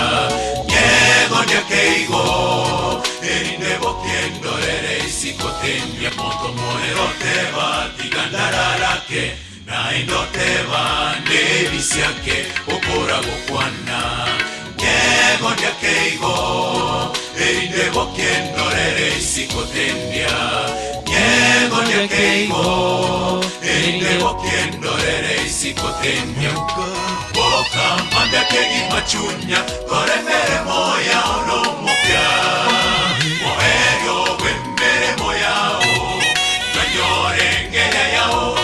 Nyegondia keigo, erinde bokie ndorere isiko tendia. Monto morero oteba tiga ndararake, naende oteba nebisiake okora gokwana. Nyegondia keigo, erinde bokie ndorere isiko tendia. Nyegondia keigo, erinde bokie ndorere isiko tendia. Boka mambia kegima chunya, kore meremo yao nomopya. Moerio bw'emeremo yao, nanyore ngeria yao.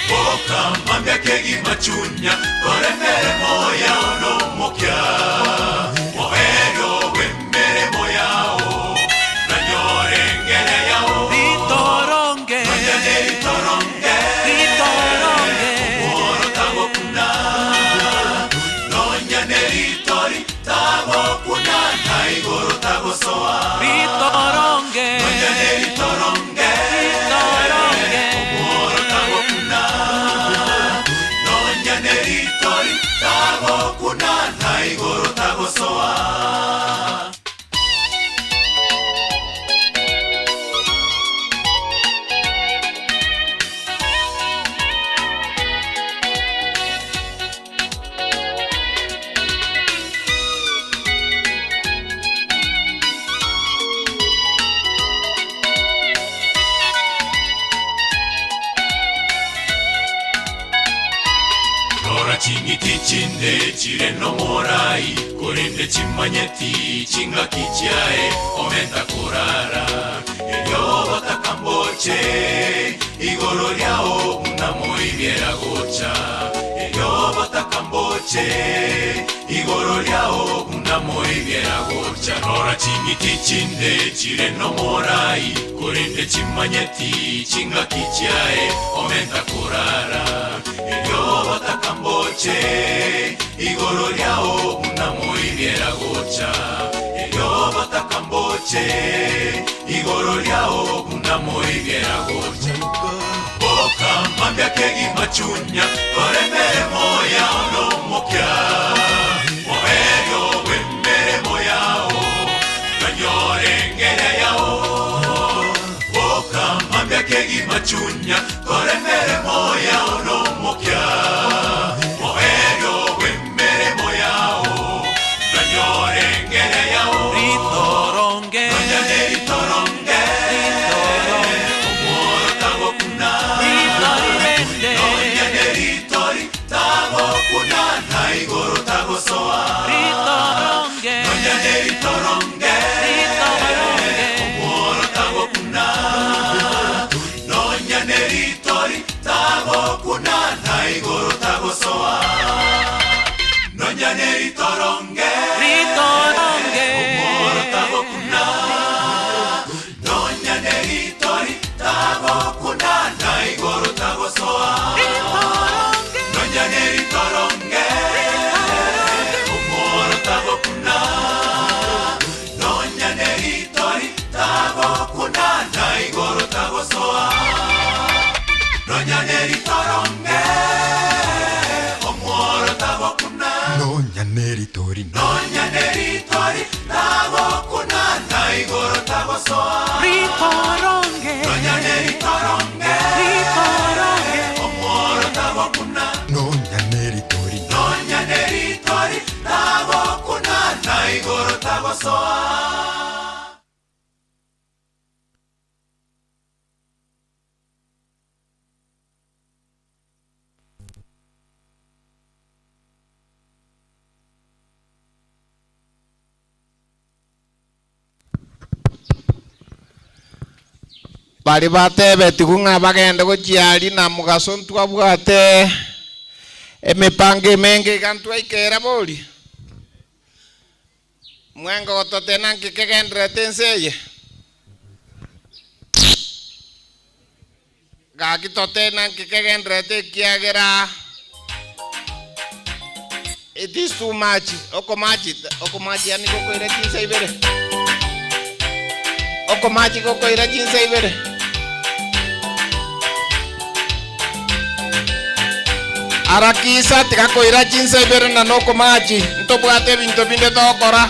Boka mambia kegima chunya, kore meremo yao nomopya. Moerio bw'emeremo yao, nanyore ngeria yao. Ritoronge. Nonyane ritoronge. Ritoronge. Omworo tagokuna. Nonyane ritori tagokuna, na igoro tagosoa. Ritoronge. Nonyane ritoronge. Ritoronge. Omworo tagokuna. Nonyane ritori tagokuna, na igoro tagosoa. Rora ching'iti chinde chire nomorai, korende chimanyeti chingaki chiae omenta korara. Erio batakamboche, igoro riao buna moibiera gocha. Erio batakamboche, igoro riao buna moibiera gocha. Rora ching'iti chinde chire nomorai, korende chimanyeti chingaki chiae omenta korara. Erio batakamboche, igoro riao buna moibiera gocha. Erio batakamboche, igoro riao buna moibiera gocha. Boka mambia kegima chunya, kore meremo yao nomopya. Moerio bw'emeremo yao, nanyore ngeria yao. Boka mambia kegima chunya, kore meremo yao nomopya. Moerio bw'emeremo yao, nanyore ngeria yao. Ritoronge. Nonyane ritoronge. Ritoronge. Omworo tagokuna. Ritorirende. Nonyane ritori tagokuna, na igoro tagosoa. Ritoronge. Nonyane ritoronge. Ritoronge. Omworo tagokuna. Nonyane ritori tagokuna, na igoro tagosoa. Nonyane ritoronge. Ritoronge. Omworo tagokuna. Nonyane ritori tagokuna, na igoro tagosoa. Ritoronge. Nonyane ritoronge. Omworo tagokuna. Nonyane ritori tagokuna, na igoro tagosoa. Nonyane ritoronge. Omworo tagokuna. Nonyane ritori. Nonyane ritori tagokuna, na igoro tagosoa. Ritoronge. Nonyane ritoronge. Ritoronge. Omworo tagokuna. Nonyane ritori. Nonyane ritori tagokuna, na igoro tagosoa. Bari batebetigu ng'a bagende gochiari na mugaso ntwabwate emipango emenge iga ntwaikera bori. Mwenga gototena nki kegenderete ense eye. Gaki totena nki kegenderete ekiagera. It is too much, okomachi, okomachi yaani gokoira chinsa ibere. Okomachi gokoira chinsa ibere. Harakisa tiga koira chinsa ibere na nokomachi, ntobwate ebinto binde togokora.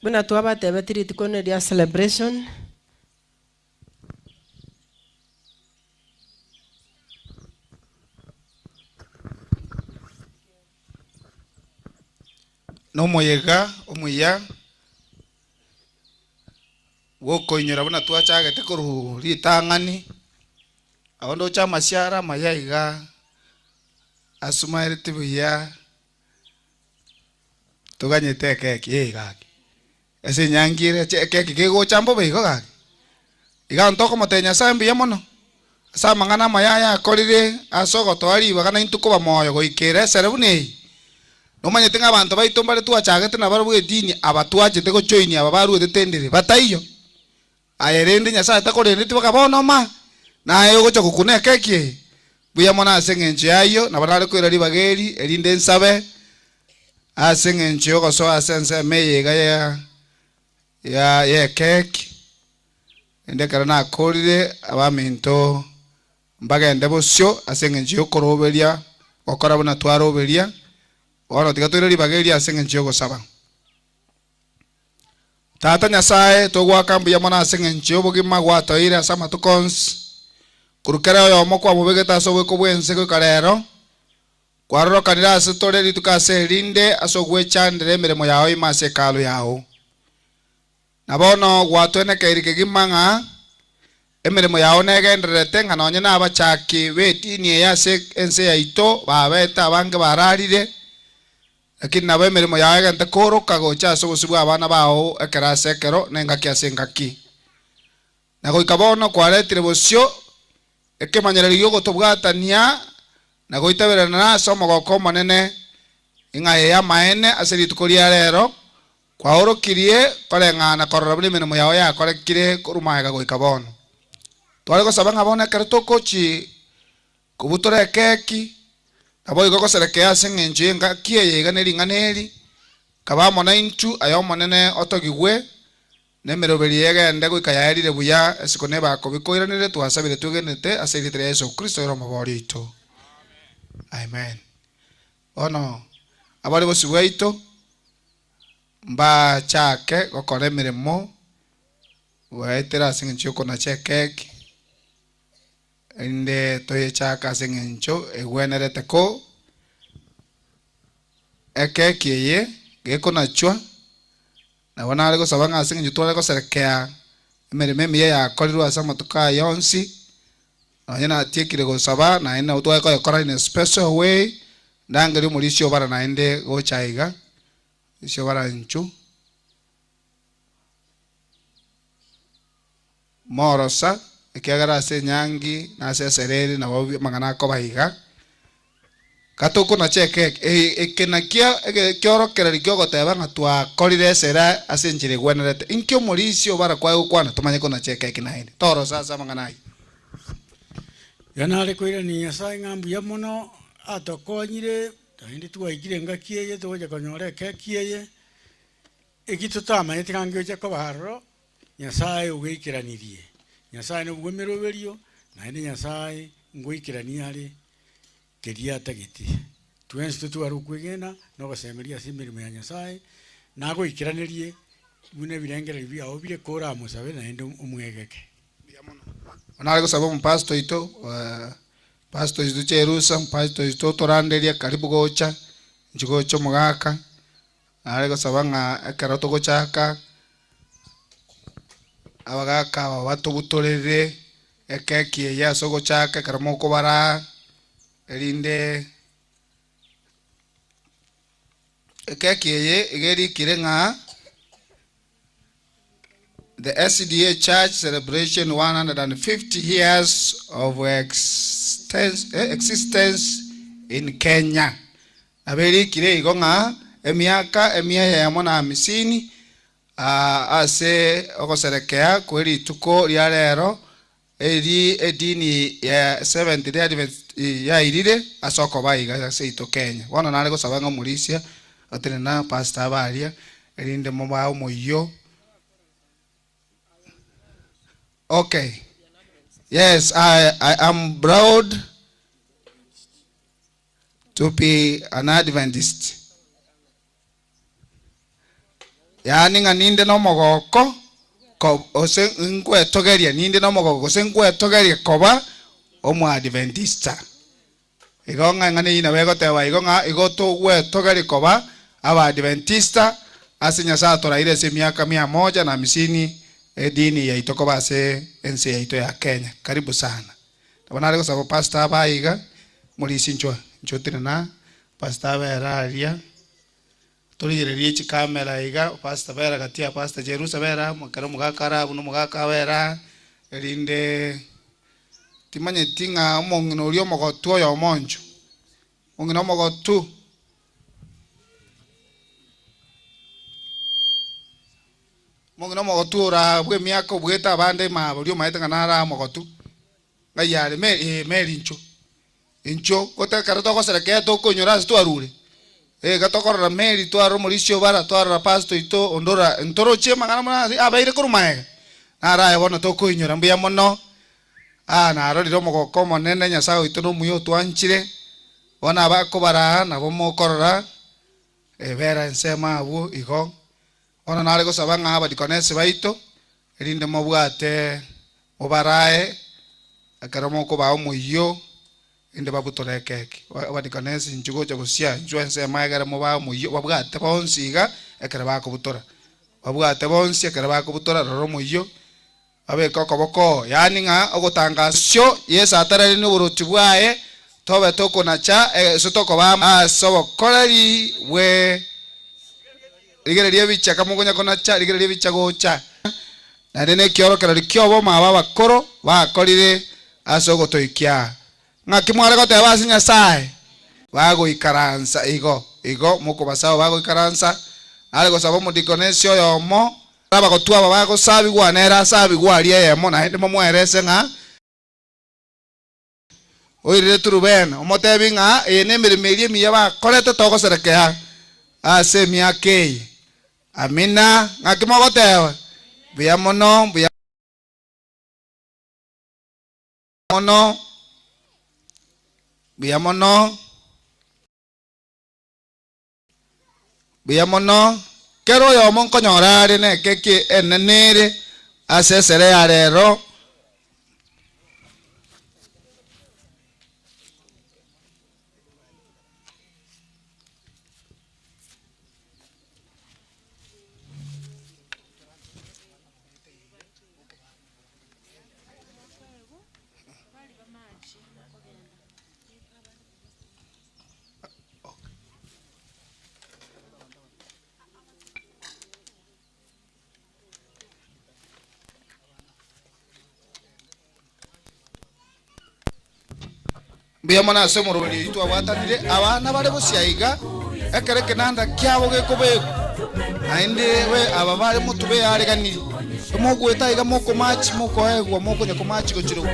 Buna twabatebetie rituko ne ria celebration. Nomoyega omuya bw'okoinyora buna twachagete korwa ritang'ani, abwo ndoche amasiara amaya iga asumaereti buya toganyete ekeki eh gaki. Ase enyangi ere ekeki kegocha mbobe igo gaki. Iga ntokomotebia Nyasaye mbuya mono ase amang'ana amaya aya akorire ase ogotoa ribaga naintwe koba moyo goika ere esere buna eye. Nomanyete ng'a abanto baito mbare twachagete nabarabwo edini aba twachete gojoinia aba baruete tendere bataiyo. Aye rende Nyasaye takorendeti baka bono ma, naye ogocha gokuna ekeki eye. Mbuya mono ase engencho y'ayio, nabo nare koira ribaga eri, erinde nsabe ase engencho y'ogosoa ase ensemo eye iga ya ya y'ekeki. Rende ekero nakorire, abaminto mbagende bosio ase engencho y'okoroberia, gokora buna twaroberia. Bono tiga toire ribaga eri ase engencho y'ogosaba. Tata Nyasae, togoaka mbuya mono ase engencho y'obogima gwatoire ase amatuko onsi, korwa kera oyomo kwamobegete ase obweko bw'ense goika rero, kwarorokanire ase tore rituko ase erinde ase ogwechandera emeremo yao ime ase Hekalu yao. Na bono gwatwenekeire kegima ng'a emeremo yao negendererete, ng'a nonye nabachaki b'edini eye ase ense yaito babete abange bararire, lakini nabo emeremo yao egente kooroka gocha ase obosio bw'abana bao ekero ase ekero, na engaki ase engaki. Na goika bono kwaretire bosio ekemanyererio gi'ogotobwatania na goitaberana ase omogoko omonene, ing'a eye amaene ase rituko ria rero, Kwaorokirie koreng'ana korora buna emeremo yao yakorekire korwa magega goika bono. Tware gosaba ng'a bono ekero togochi kobutora ekeki, naboigo goserekea ase engencho y'engaki eye iga ne ring'ana eri, kaba amo naintwe, aye Omonene otogigwe, na emeroberio egende goika yaerire buya, esiko nebakobi koiranire, twasabire twegenete ase erieta ria Yeso Kristo ere Omobooria oito. Amen. Bono abare bosio bwaito mbachake gokora emeremo goetera ase engencho y'okonacha ekeki, erinde toyechake ase engencho egwenerete ko ekeki eye gekonachwa, nabo nare gosaba ng'a ase engencho tware goserekea emeremo emiya yakorirwe ase amatuko aya onsi, Nonye natiekire gosaba, naende nabo tware koyekora in a special way, ndangerie omorisia obara naende gocha aiga, morisia obara inchu, morosa, ekiagera ase enyangi na ase esereri nabo amang'ana akoba iga. Gatokonacha ekeki, eke nakio ekiorokererio ki'ogoteba ng'a twakorire esere ase enchera egwenerete. Inki omorisia obara kwaye gokwana tomanye konacha ekeki naende? Torosa ase amang'ana ayio. Iga nare koirania Nyasae ng'a mbuya mono atokonyire, naende twaikire engaki eye togocha konyora ekeki eye, eki totamanyete ng'a ngeocha koba aroro, Nyasae ogoikeranirie. Nyasae nobwo emeroberio, naende Nyasae ngoikerania are keria atagete. Twensi totware okwegena na ogosemeria ase emeremo ya Nyasae, nagoikeranerie buna ebirengererio biao bire koramosabe naende omwegeke. Nare gosaba omopastor oito, pastor oito Cherusa, pastor oito otoranderie karibu gocha, inche gocha omogaka, nare gosaba ng'a ekero togochaka, abagaka aba batobutorere ekeki eye ase ogochaka ekero mokobara, erinde ekeki eye iga erikire ng'a The SDA Church celebration 150 years of existence in Kenya. Nabo erikire igo ng'a emiaka emia eyemo na amisini ase ogoserekea kwe rituko ria rero eri edini ya Seventh Day Adventist yairire ase okoba iga seito Kenya. Bono nare gosaba ng'a omorisia otenena pastor abe aria erinde mobae omoyio. Okay. Yes, I am proud to be an Adventist. Yaani ng'a ninde nomogoko ko gose nkwetogeria, ninde nomogoko gose nkwetogeria koba Omoadventista. Igo ng'a eng'ana eyio nabo egoteba igo ng'a igo togwetogeria koba Abaadventista ase Nyasae atoraire ase emiaka mia moja na hamsini edini yaito koba ase ense yaito ya Kenya. Karibu sana. Nabo nare gosaba pastor abe aiga, morisia inchwe, inchwe tenena, pastor abere aria. Torigererie chikamera iga, pastor bera gati ya pastor Jerusa bera amo, ekero omogaka are abwo na omogaka abere aa, erinde timanyeti ng'a omong'ina oria omogotu oyomo oncho, omong'ina omogotu. Omong'ina omogotu ore aa bwa emiaka obwete abande ime aba, oria omanyete ng'a nare aa omogotu, ng'ai are? Mary, ee Mary inchuo. Inchuo, gote ekero togoserekea tokoinyora ase twarure, iga tokorora Mary, twarora omorisia obara, twarora pastor oito onde ora ntorochie amang'ana buna ase abeire korwa magega, naro aye bono tokoinyora mbuya mono, aa narorire omogoko omonene Nyasaye oito na omuya otwanchire, bono abakobara aa nabo mokorora. Bera ensemo abwo igo. Bono nare gosaba ng'a abadikonesi baito, erinde mobwate mobarae ekero mokobaa omoyio, erinde babutore ekeki. Abadikonesi inchuo gocha gosia inchuo ensemo egere mobae omoyio, babwate bonsi iga ekero bakobutora. Babwate bonsi ekero bakobutora, rora omoyio, Babeke okoboko oo, yaani ng'a ogotangasio Yeso atararenie oboroti bwaye, tobe tokonacha gose tokoba ase obokoreri bwe rigereria ebicha kamokonya konacha rigereria ebicha gocha. Naende nekiorokererio ki'obomo aba abakoro bakorire ase ogotoikia aa. Ng'aki mware goteba ase Nyasae? Bagoikaransa igo igo mokobasaba bagoikaransa, nare gosaba omodikonesi oyomo, abagotwa aba bagosabigwa, nere asabigwe aria eyemo, naende momwerese ng'a oirire turubena, omotebi ng'a eye nemeremo eria emiya bakorete togoserekea ase emiaka eye. Amina. Ng'aki mogoteba? Mbuya mono, mbuya mono, mbuya mono. Mbuya mono, kera oyomo nkonyora are nekeki enene ere ase esere ya rero. Mbuya mono ase omoroberi oyio twabwatanire abana bare bosia iga, ekero ekenanda kiabo gekobekwa, naende we aba bare motwe beareganirie, emogoeta iga mokomachi mokoegwa mokonya komachi gochirogwa.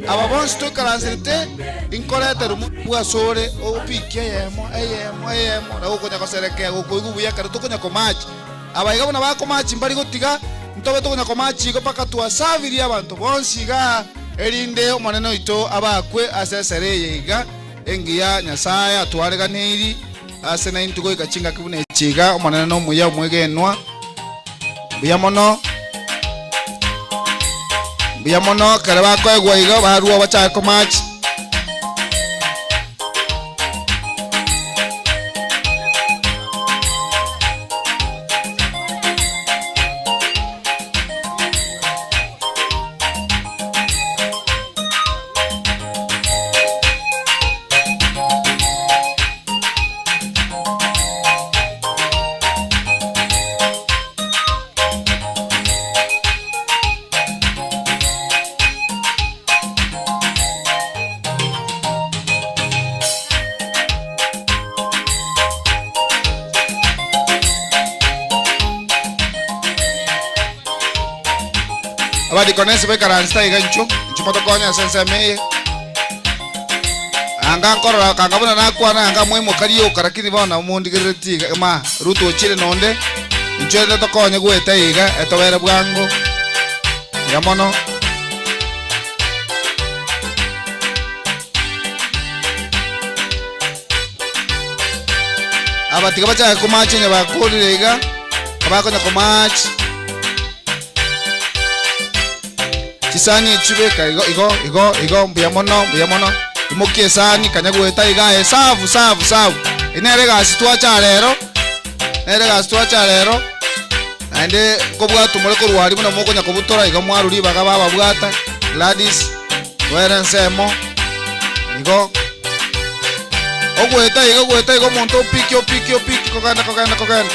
Aba bonsi toikaranserete inkoreterwe motwe asore opikie eyemo eyemo eyemo na gokonya goserekea gokoigwa buya ekero tokonya komachi. Aba iga buna bakomachi mbari gotiga, ntobe tokonya komachi igo mpaka twasabirie abanto bonsi igaa, erinde Omonene oito abakwe ase esere eye iga engiya Nyasae atwareganeiri ase naintwe goika chingaki buna echi iga. Omonene nomuya omwegenwa. Mbuya mono, mbuya mono ekero bakoegwa iga barua bachake komachi. Abadikonesi baikaransete aiga inchuo, inchuo motokonye ase ensemo eye. Anga nkorora kanga buna nakwana anga mwaimoka rioka lakini bono mondigereretie iga ma Ruto ochire nonde inchuo ere tokonye goeta iga etobere bwango iga mono. Aba tiga bachake komacha onye bakorire iga, abakonya komacha. Chisani echi beka igo igo igo igo mbuya mono mbuya mono imokia esani kanya goeta iga aye safu safu safu eye nere egasi twacha rero nere egasi twacha rero naende nkobwatwa more korwa aria buna mokonya kobutora iga mwarwa ribaga bababwata Gladys were ensemo igo ogoeta iga ogoeta iga omonto opiki opiki opiki kogenda kogenda kogenda.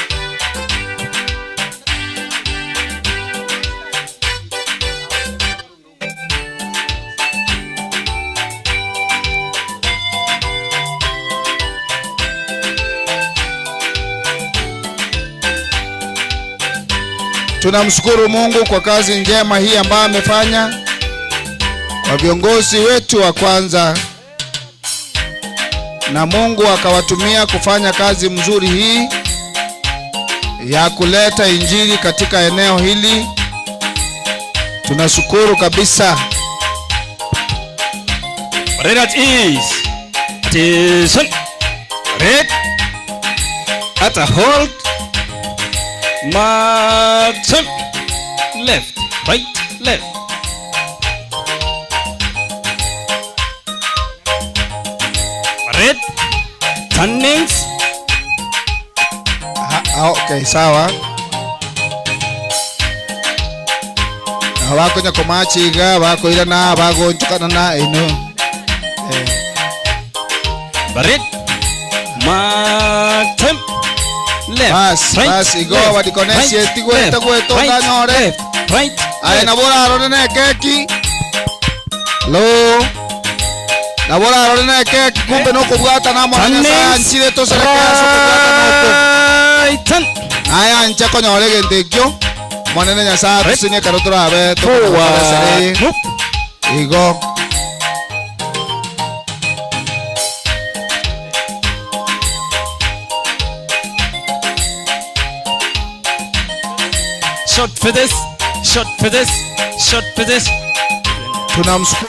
Tunamshukuru Mungu kwa kazi njema hii ambayo amefanya kwa viongozi wetu wa kwanza, na Mungu akawatumia kufanya kazi mzuri hii ya kuleta injili katika eneo hili. Tunashukuru kabisa. Red at ease. Attention. Red. At a halt. March. Left, right, left. Red. Turnings. Ah, okay, sawa. Nabo bakonya komacha iga, bakoirana, bagoonchokanana, inwe. Eh. Baret. March. Left. Bas, right, bas, igo left, badikonesi right, etigwete left, gwete right, otanyore. left, right, Aye left. nabo orarore na ekeki. Hello. Nabo orarore na ekeki kumbe nokobwata na amo na Nyasaye anchire tosereke ase okobwatana oko. Naye anche konyora egento ekio Omonene Nyasaye atoseenie ekero torabe tokonyora esere eye. Igo. Short for this, short for this, short for this. Tunamshukuru.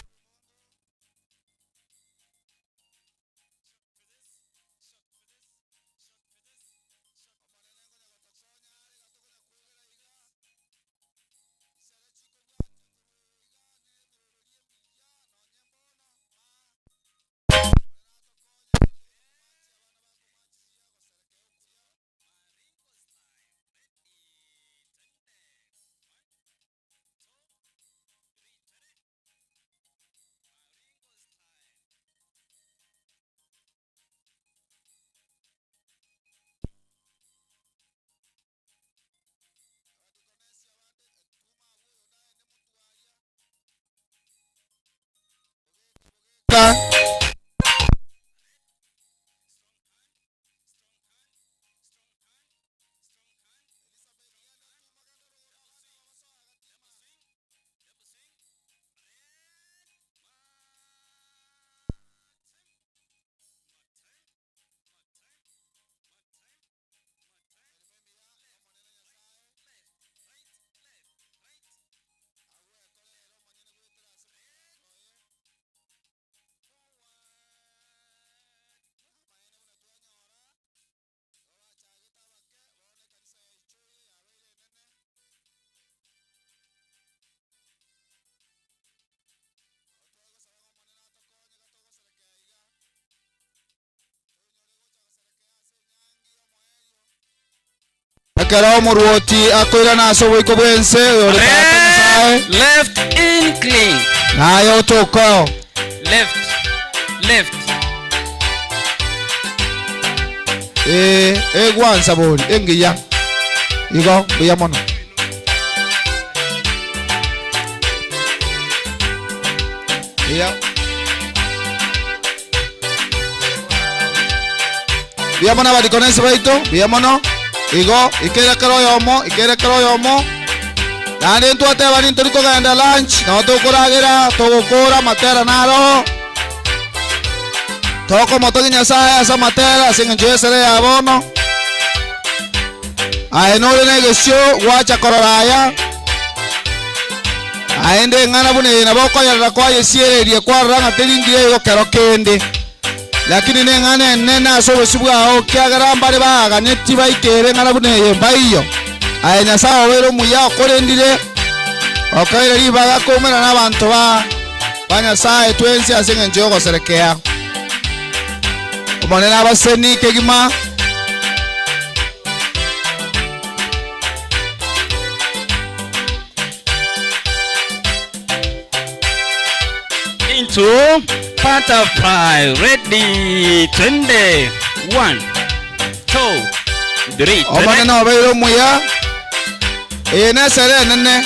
Ekero omorwoti akoirana ase oboiko bw'ense, oyore Tata Nyasae, Left incline. naye otokeo. Left. Left. Ee, egwansa bori, engiya. Igo, mbuya mono. Buya. Mbuya mono abadikonesi baito, mbuya mono. Igo, ikere kera oyomo, ikere kera oyomo. Naende ntwateba nintori kogenda lunch, nabo tokoragera, togokora amatera naro. Tokomotogia Nyasae ase amatera ase engencho y'esere ya bono. Aye nore negesio gwacha korora aya, naende eng'ana buna eye nabo okoyerera kwayesiereria kwarora ng'a teri ngiya igo kero kende. Lakini neng'ana enene ase obosio bwao, ekiagera mbare baaganeti baikere eng'ana buna eye mbaiyo. Aye Nyasae obeire omuya okorendire, okoeire ribaga koumerana nabanto ba ba Nyasae twensi ase engencho y'ogoserekea. Omonene abaseni kegima. Into butterfly ready twende one two three Omonene obeire omuya. Eye nesere enene.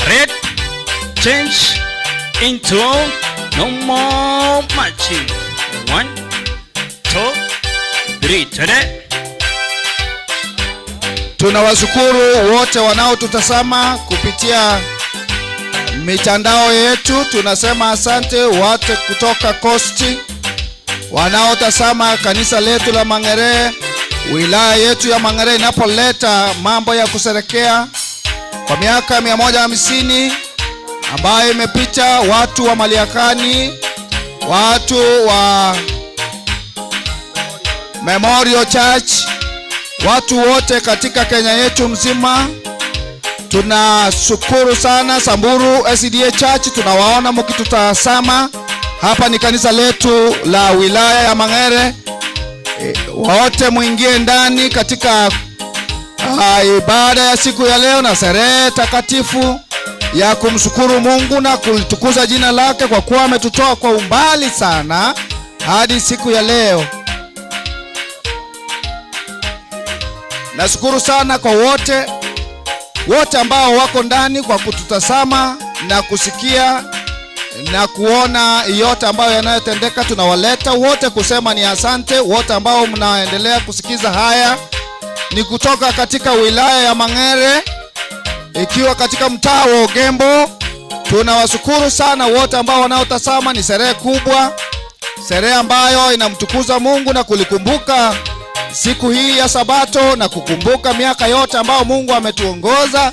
Red change into no more marching. One, two, three. Twende. Tunawashukuru wote wanaotutazama kupitia mitandao yetu. Tunasema asante wote kutoka Coast wanaotazama kanisa letu la Mang'ere. Wilaya yetu ya Mang'ere inapoleta mambo ya kuserekea kwa miaka 150 ambayo imepita, watu wa Maliakani, watu wa Memorial Church, watu wote katika Kenya yetu mzima tunashukuru sana. Samburu SDA Church tunawaona mkitutazama hapa, ni kanisa letu la wilaya ya Mang'ere. Wote mwingie ndani katika ibada ya siku ya leo na sherehe takatifu ya kumshukuru Mungu na kulitukuza jina lake kwa kuwa ametutoa kwa umbali sana hadi siku ya leo. Nashukuru sana kwa wote wote ambao wako ndani kwa kututazama na kusikia na kuona yote ambayo yanayotendeka. Tunawaleta wote kusema ni asante. Wote ambao mnaendelea kusikiza haya ni kutoka katika wilaya ya Mang'ere, ikiwa katika mtaa wa Ogembo. Tunawashukuru sana wote ambao wanaotazama. Ni sherehe kubwa, sherehe ambayo inamtukuza Mungu na kulikumbuka siku hii ya Sabato na kukumbuka miaka yote ambayo Mungu ametuongoza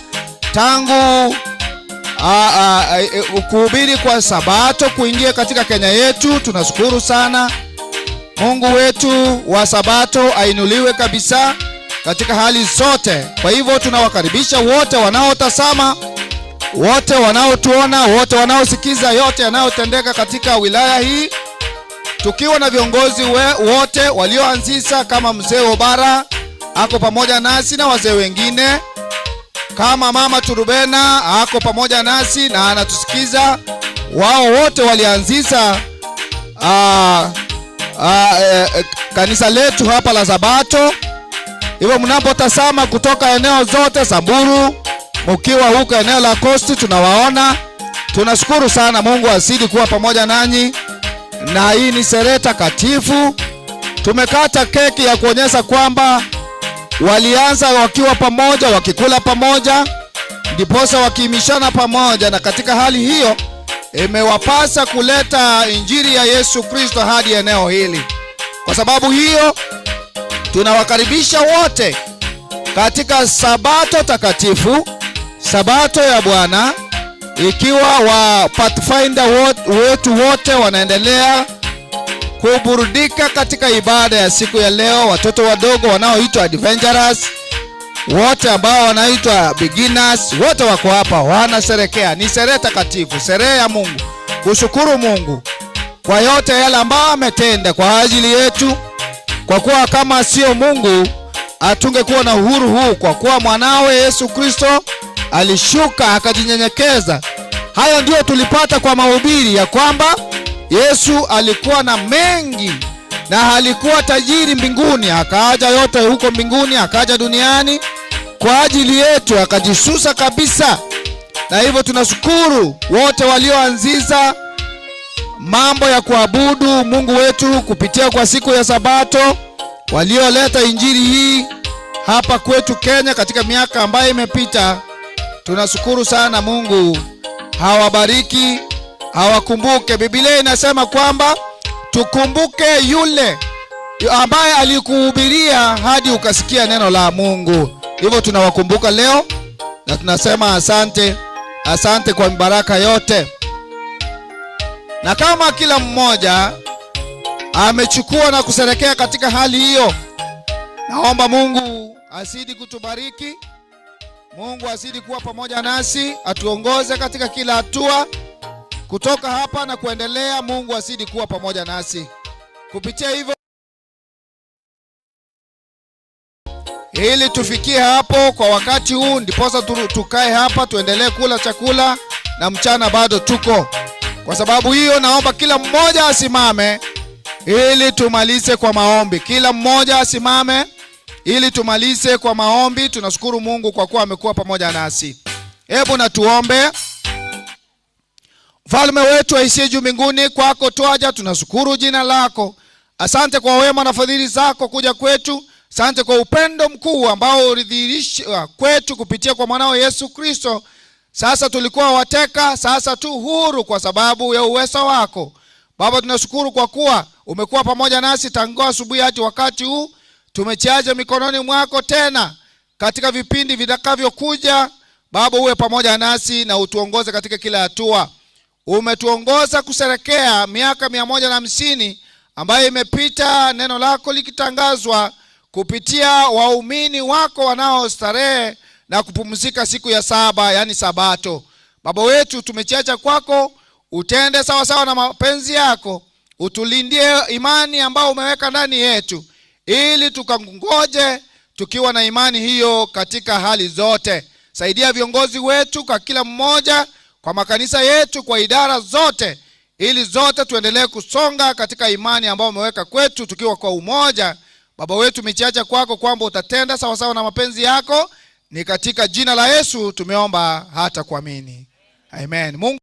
tangu kuhubiri kwa Sabato kuingia katika Kenya yetu. Tunashukuru sana. Mungu wetu wa Sabato ainuliwe kabisa katika hali zote. Kwa hivyo tunawakaribisha wote wanaotazama, wote wanaotuona, wote wanaosikiza yote yanayotendeka katika wilaya hii, tukiwa na viongozi wote walioanzisha kama mzee Obara ako pamoja nasi na wazee wengine, kama mama Turubena ako pamoja nasi na anatusikiza. Wao wote walianzisha kanisa letu hapa la Sabato. Hivyo mnapotazama kutoka eneo zote Samburu, mkiwa huko eneo la Coast, tunawaona. Tunashukuru sana, Mungu azidi kuwa pamoja nanyi. Na hii ni sherehe takatifu. Tumekata keki ya kuonyesha kwamba walianza wakiwa pamoja, wakikula pamoja, ndiposa wakiimishana pamoja, na katika hali hiyo imewapasa kuleta injili ya Yesu Kristo hadi eneo hili. Kwa sababu hiyo tunawakaribisha wote katika Sabato takatifu, Sabato ya Bwana, ikiwa wa Pathfinder wetu wote wanaendelea kuburudika katika ibada ya siku ya leo. Watoto wadogo wanaoitwa adventurers, wote ambao wanaitwa beginners, wote wako hapa wanasherekea. Ni sherehe takatifu, sherehe ya Mungu, kushukuru Mungu kwa yote yale ambayo ametenda kwa ajili yetu, kwa kuwa kama sio Mungu hatungekuwa na uhuru huu, kwa kuwa mwanawe Yesu Kristo alishuka akajinyenyekeza. Hayo ndio tulipata kwa mahubiri ya kwamba Yesu alikuwa na mengi na alikuwa tajiri mbinguni, akaaja yote huko mbinguni, akaja duniani kwa ajili yetu, akajisusa kabisa. Na hivyo tunashukuru wote walioanzisha mambo ya kuabudu Mungu wetu kupitia kwa siku ya Sabato, walioleta injili hii hapa kwetu Kenya katika miaka ambayo imepita. Tunashukuru sana. Mungu hawabariki, hawakumbuke. Biblia inasema kwamba tukumbuke yule ambaye alikuhubiria hadi ukasikia neno la Mungu. Hivyo tunawakumbuka leo na tunasema asante, asante kwa baraka yote. Na kama kila mmoja amechukua na kusherekea katika hali hiyo, naomba Mungu azidi kutubariki. Mungu azidi kuwa pamoja nasi, atuongoze katika kila hatua kutoka hapa na kuendelea. Mungu azidi kuwa pamoja nasi kupitia hivyo, ili tufikie hapo kwa wakati huu, ndiposa tukae hapa tuendelee kula chakula na mchana bado tuko. Kwa sababu hiyo, naomba kila mmoja asimame ili tumalize kwa maombi. Kila mmoja asimame ili tumalize kwa maombi. Tunashukuru Mungu kwa kuwa amekuwa pamoja nasi. Hebu na tuombe. Mfalme wetu aishiye juu mbinguni, kwako twaja, tunashukuru jina lako. Asante kwa wema na fadhili zako kuja kwetu. Asante kwa upendo mkuu ambao ulidhihirisha kwetu kupitia kwa mwanao Yesu Kristo. Sasa tulikuwa wateka, sasa tu huru kwa sababu ya uwezo wako. Baba, tunashukuru kwa kuwa umekuwa pamoja nasi tangu asubuhi hadi wakati huu. Tumechiacha mikononi mwako tena katika vipindi vitakavyokuja. Baba, uwe pamoja nasi na utuongoze katika kila hatua. Umetuongoza kuserekea miaka 150 ambayo imepita, neno lako likitangazwa kupitia waumini wako wanaostarehe na kupumzika siku ya saba, yaani Sabato. Baba wetu, tumechiacha kwako, utende sawasawa na mapenzi yako, utulindie imani ambayo umeweka ndani yetu, ili tukangoje tukiwa na imani hiyo katika hali zote. Saidia viongozi wetu kwa kila mmoja, kwa makanisa yetu, kwa idara zote, ili zote tuendelee kusonga katika imani ambayo umeweka kwetu tukiwa kwa umoja. Baba wetu, michiacha kwako kwamba utatenda sawasawa na mapenzi yako. Ni katika jina la Yesu tumeomba hata kuamini, amen. Mungu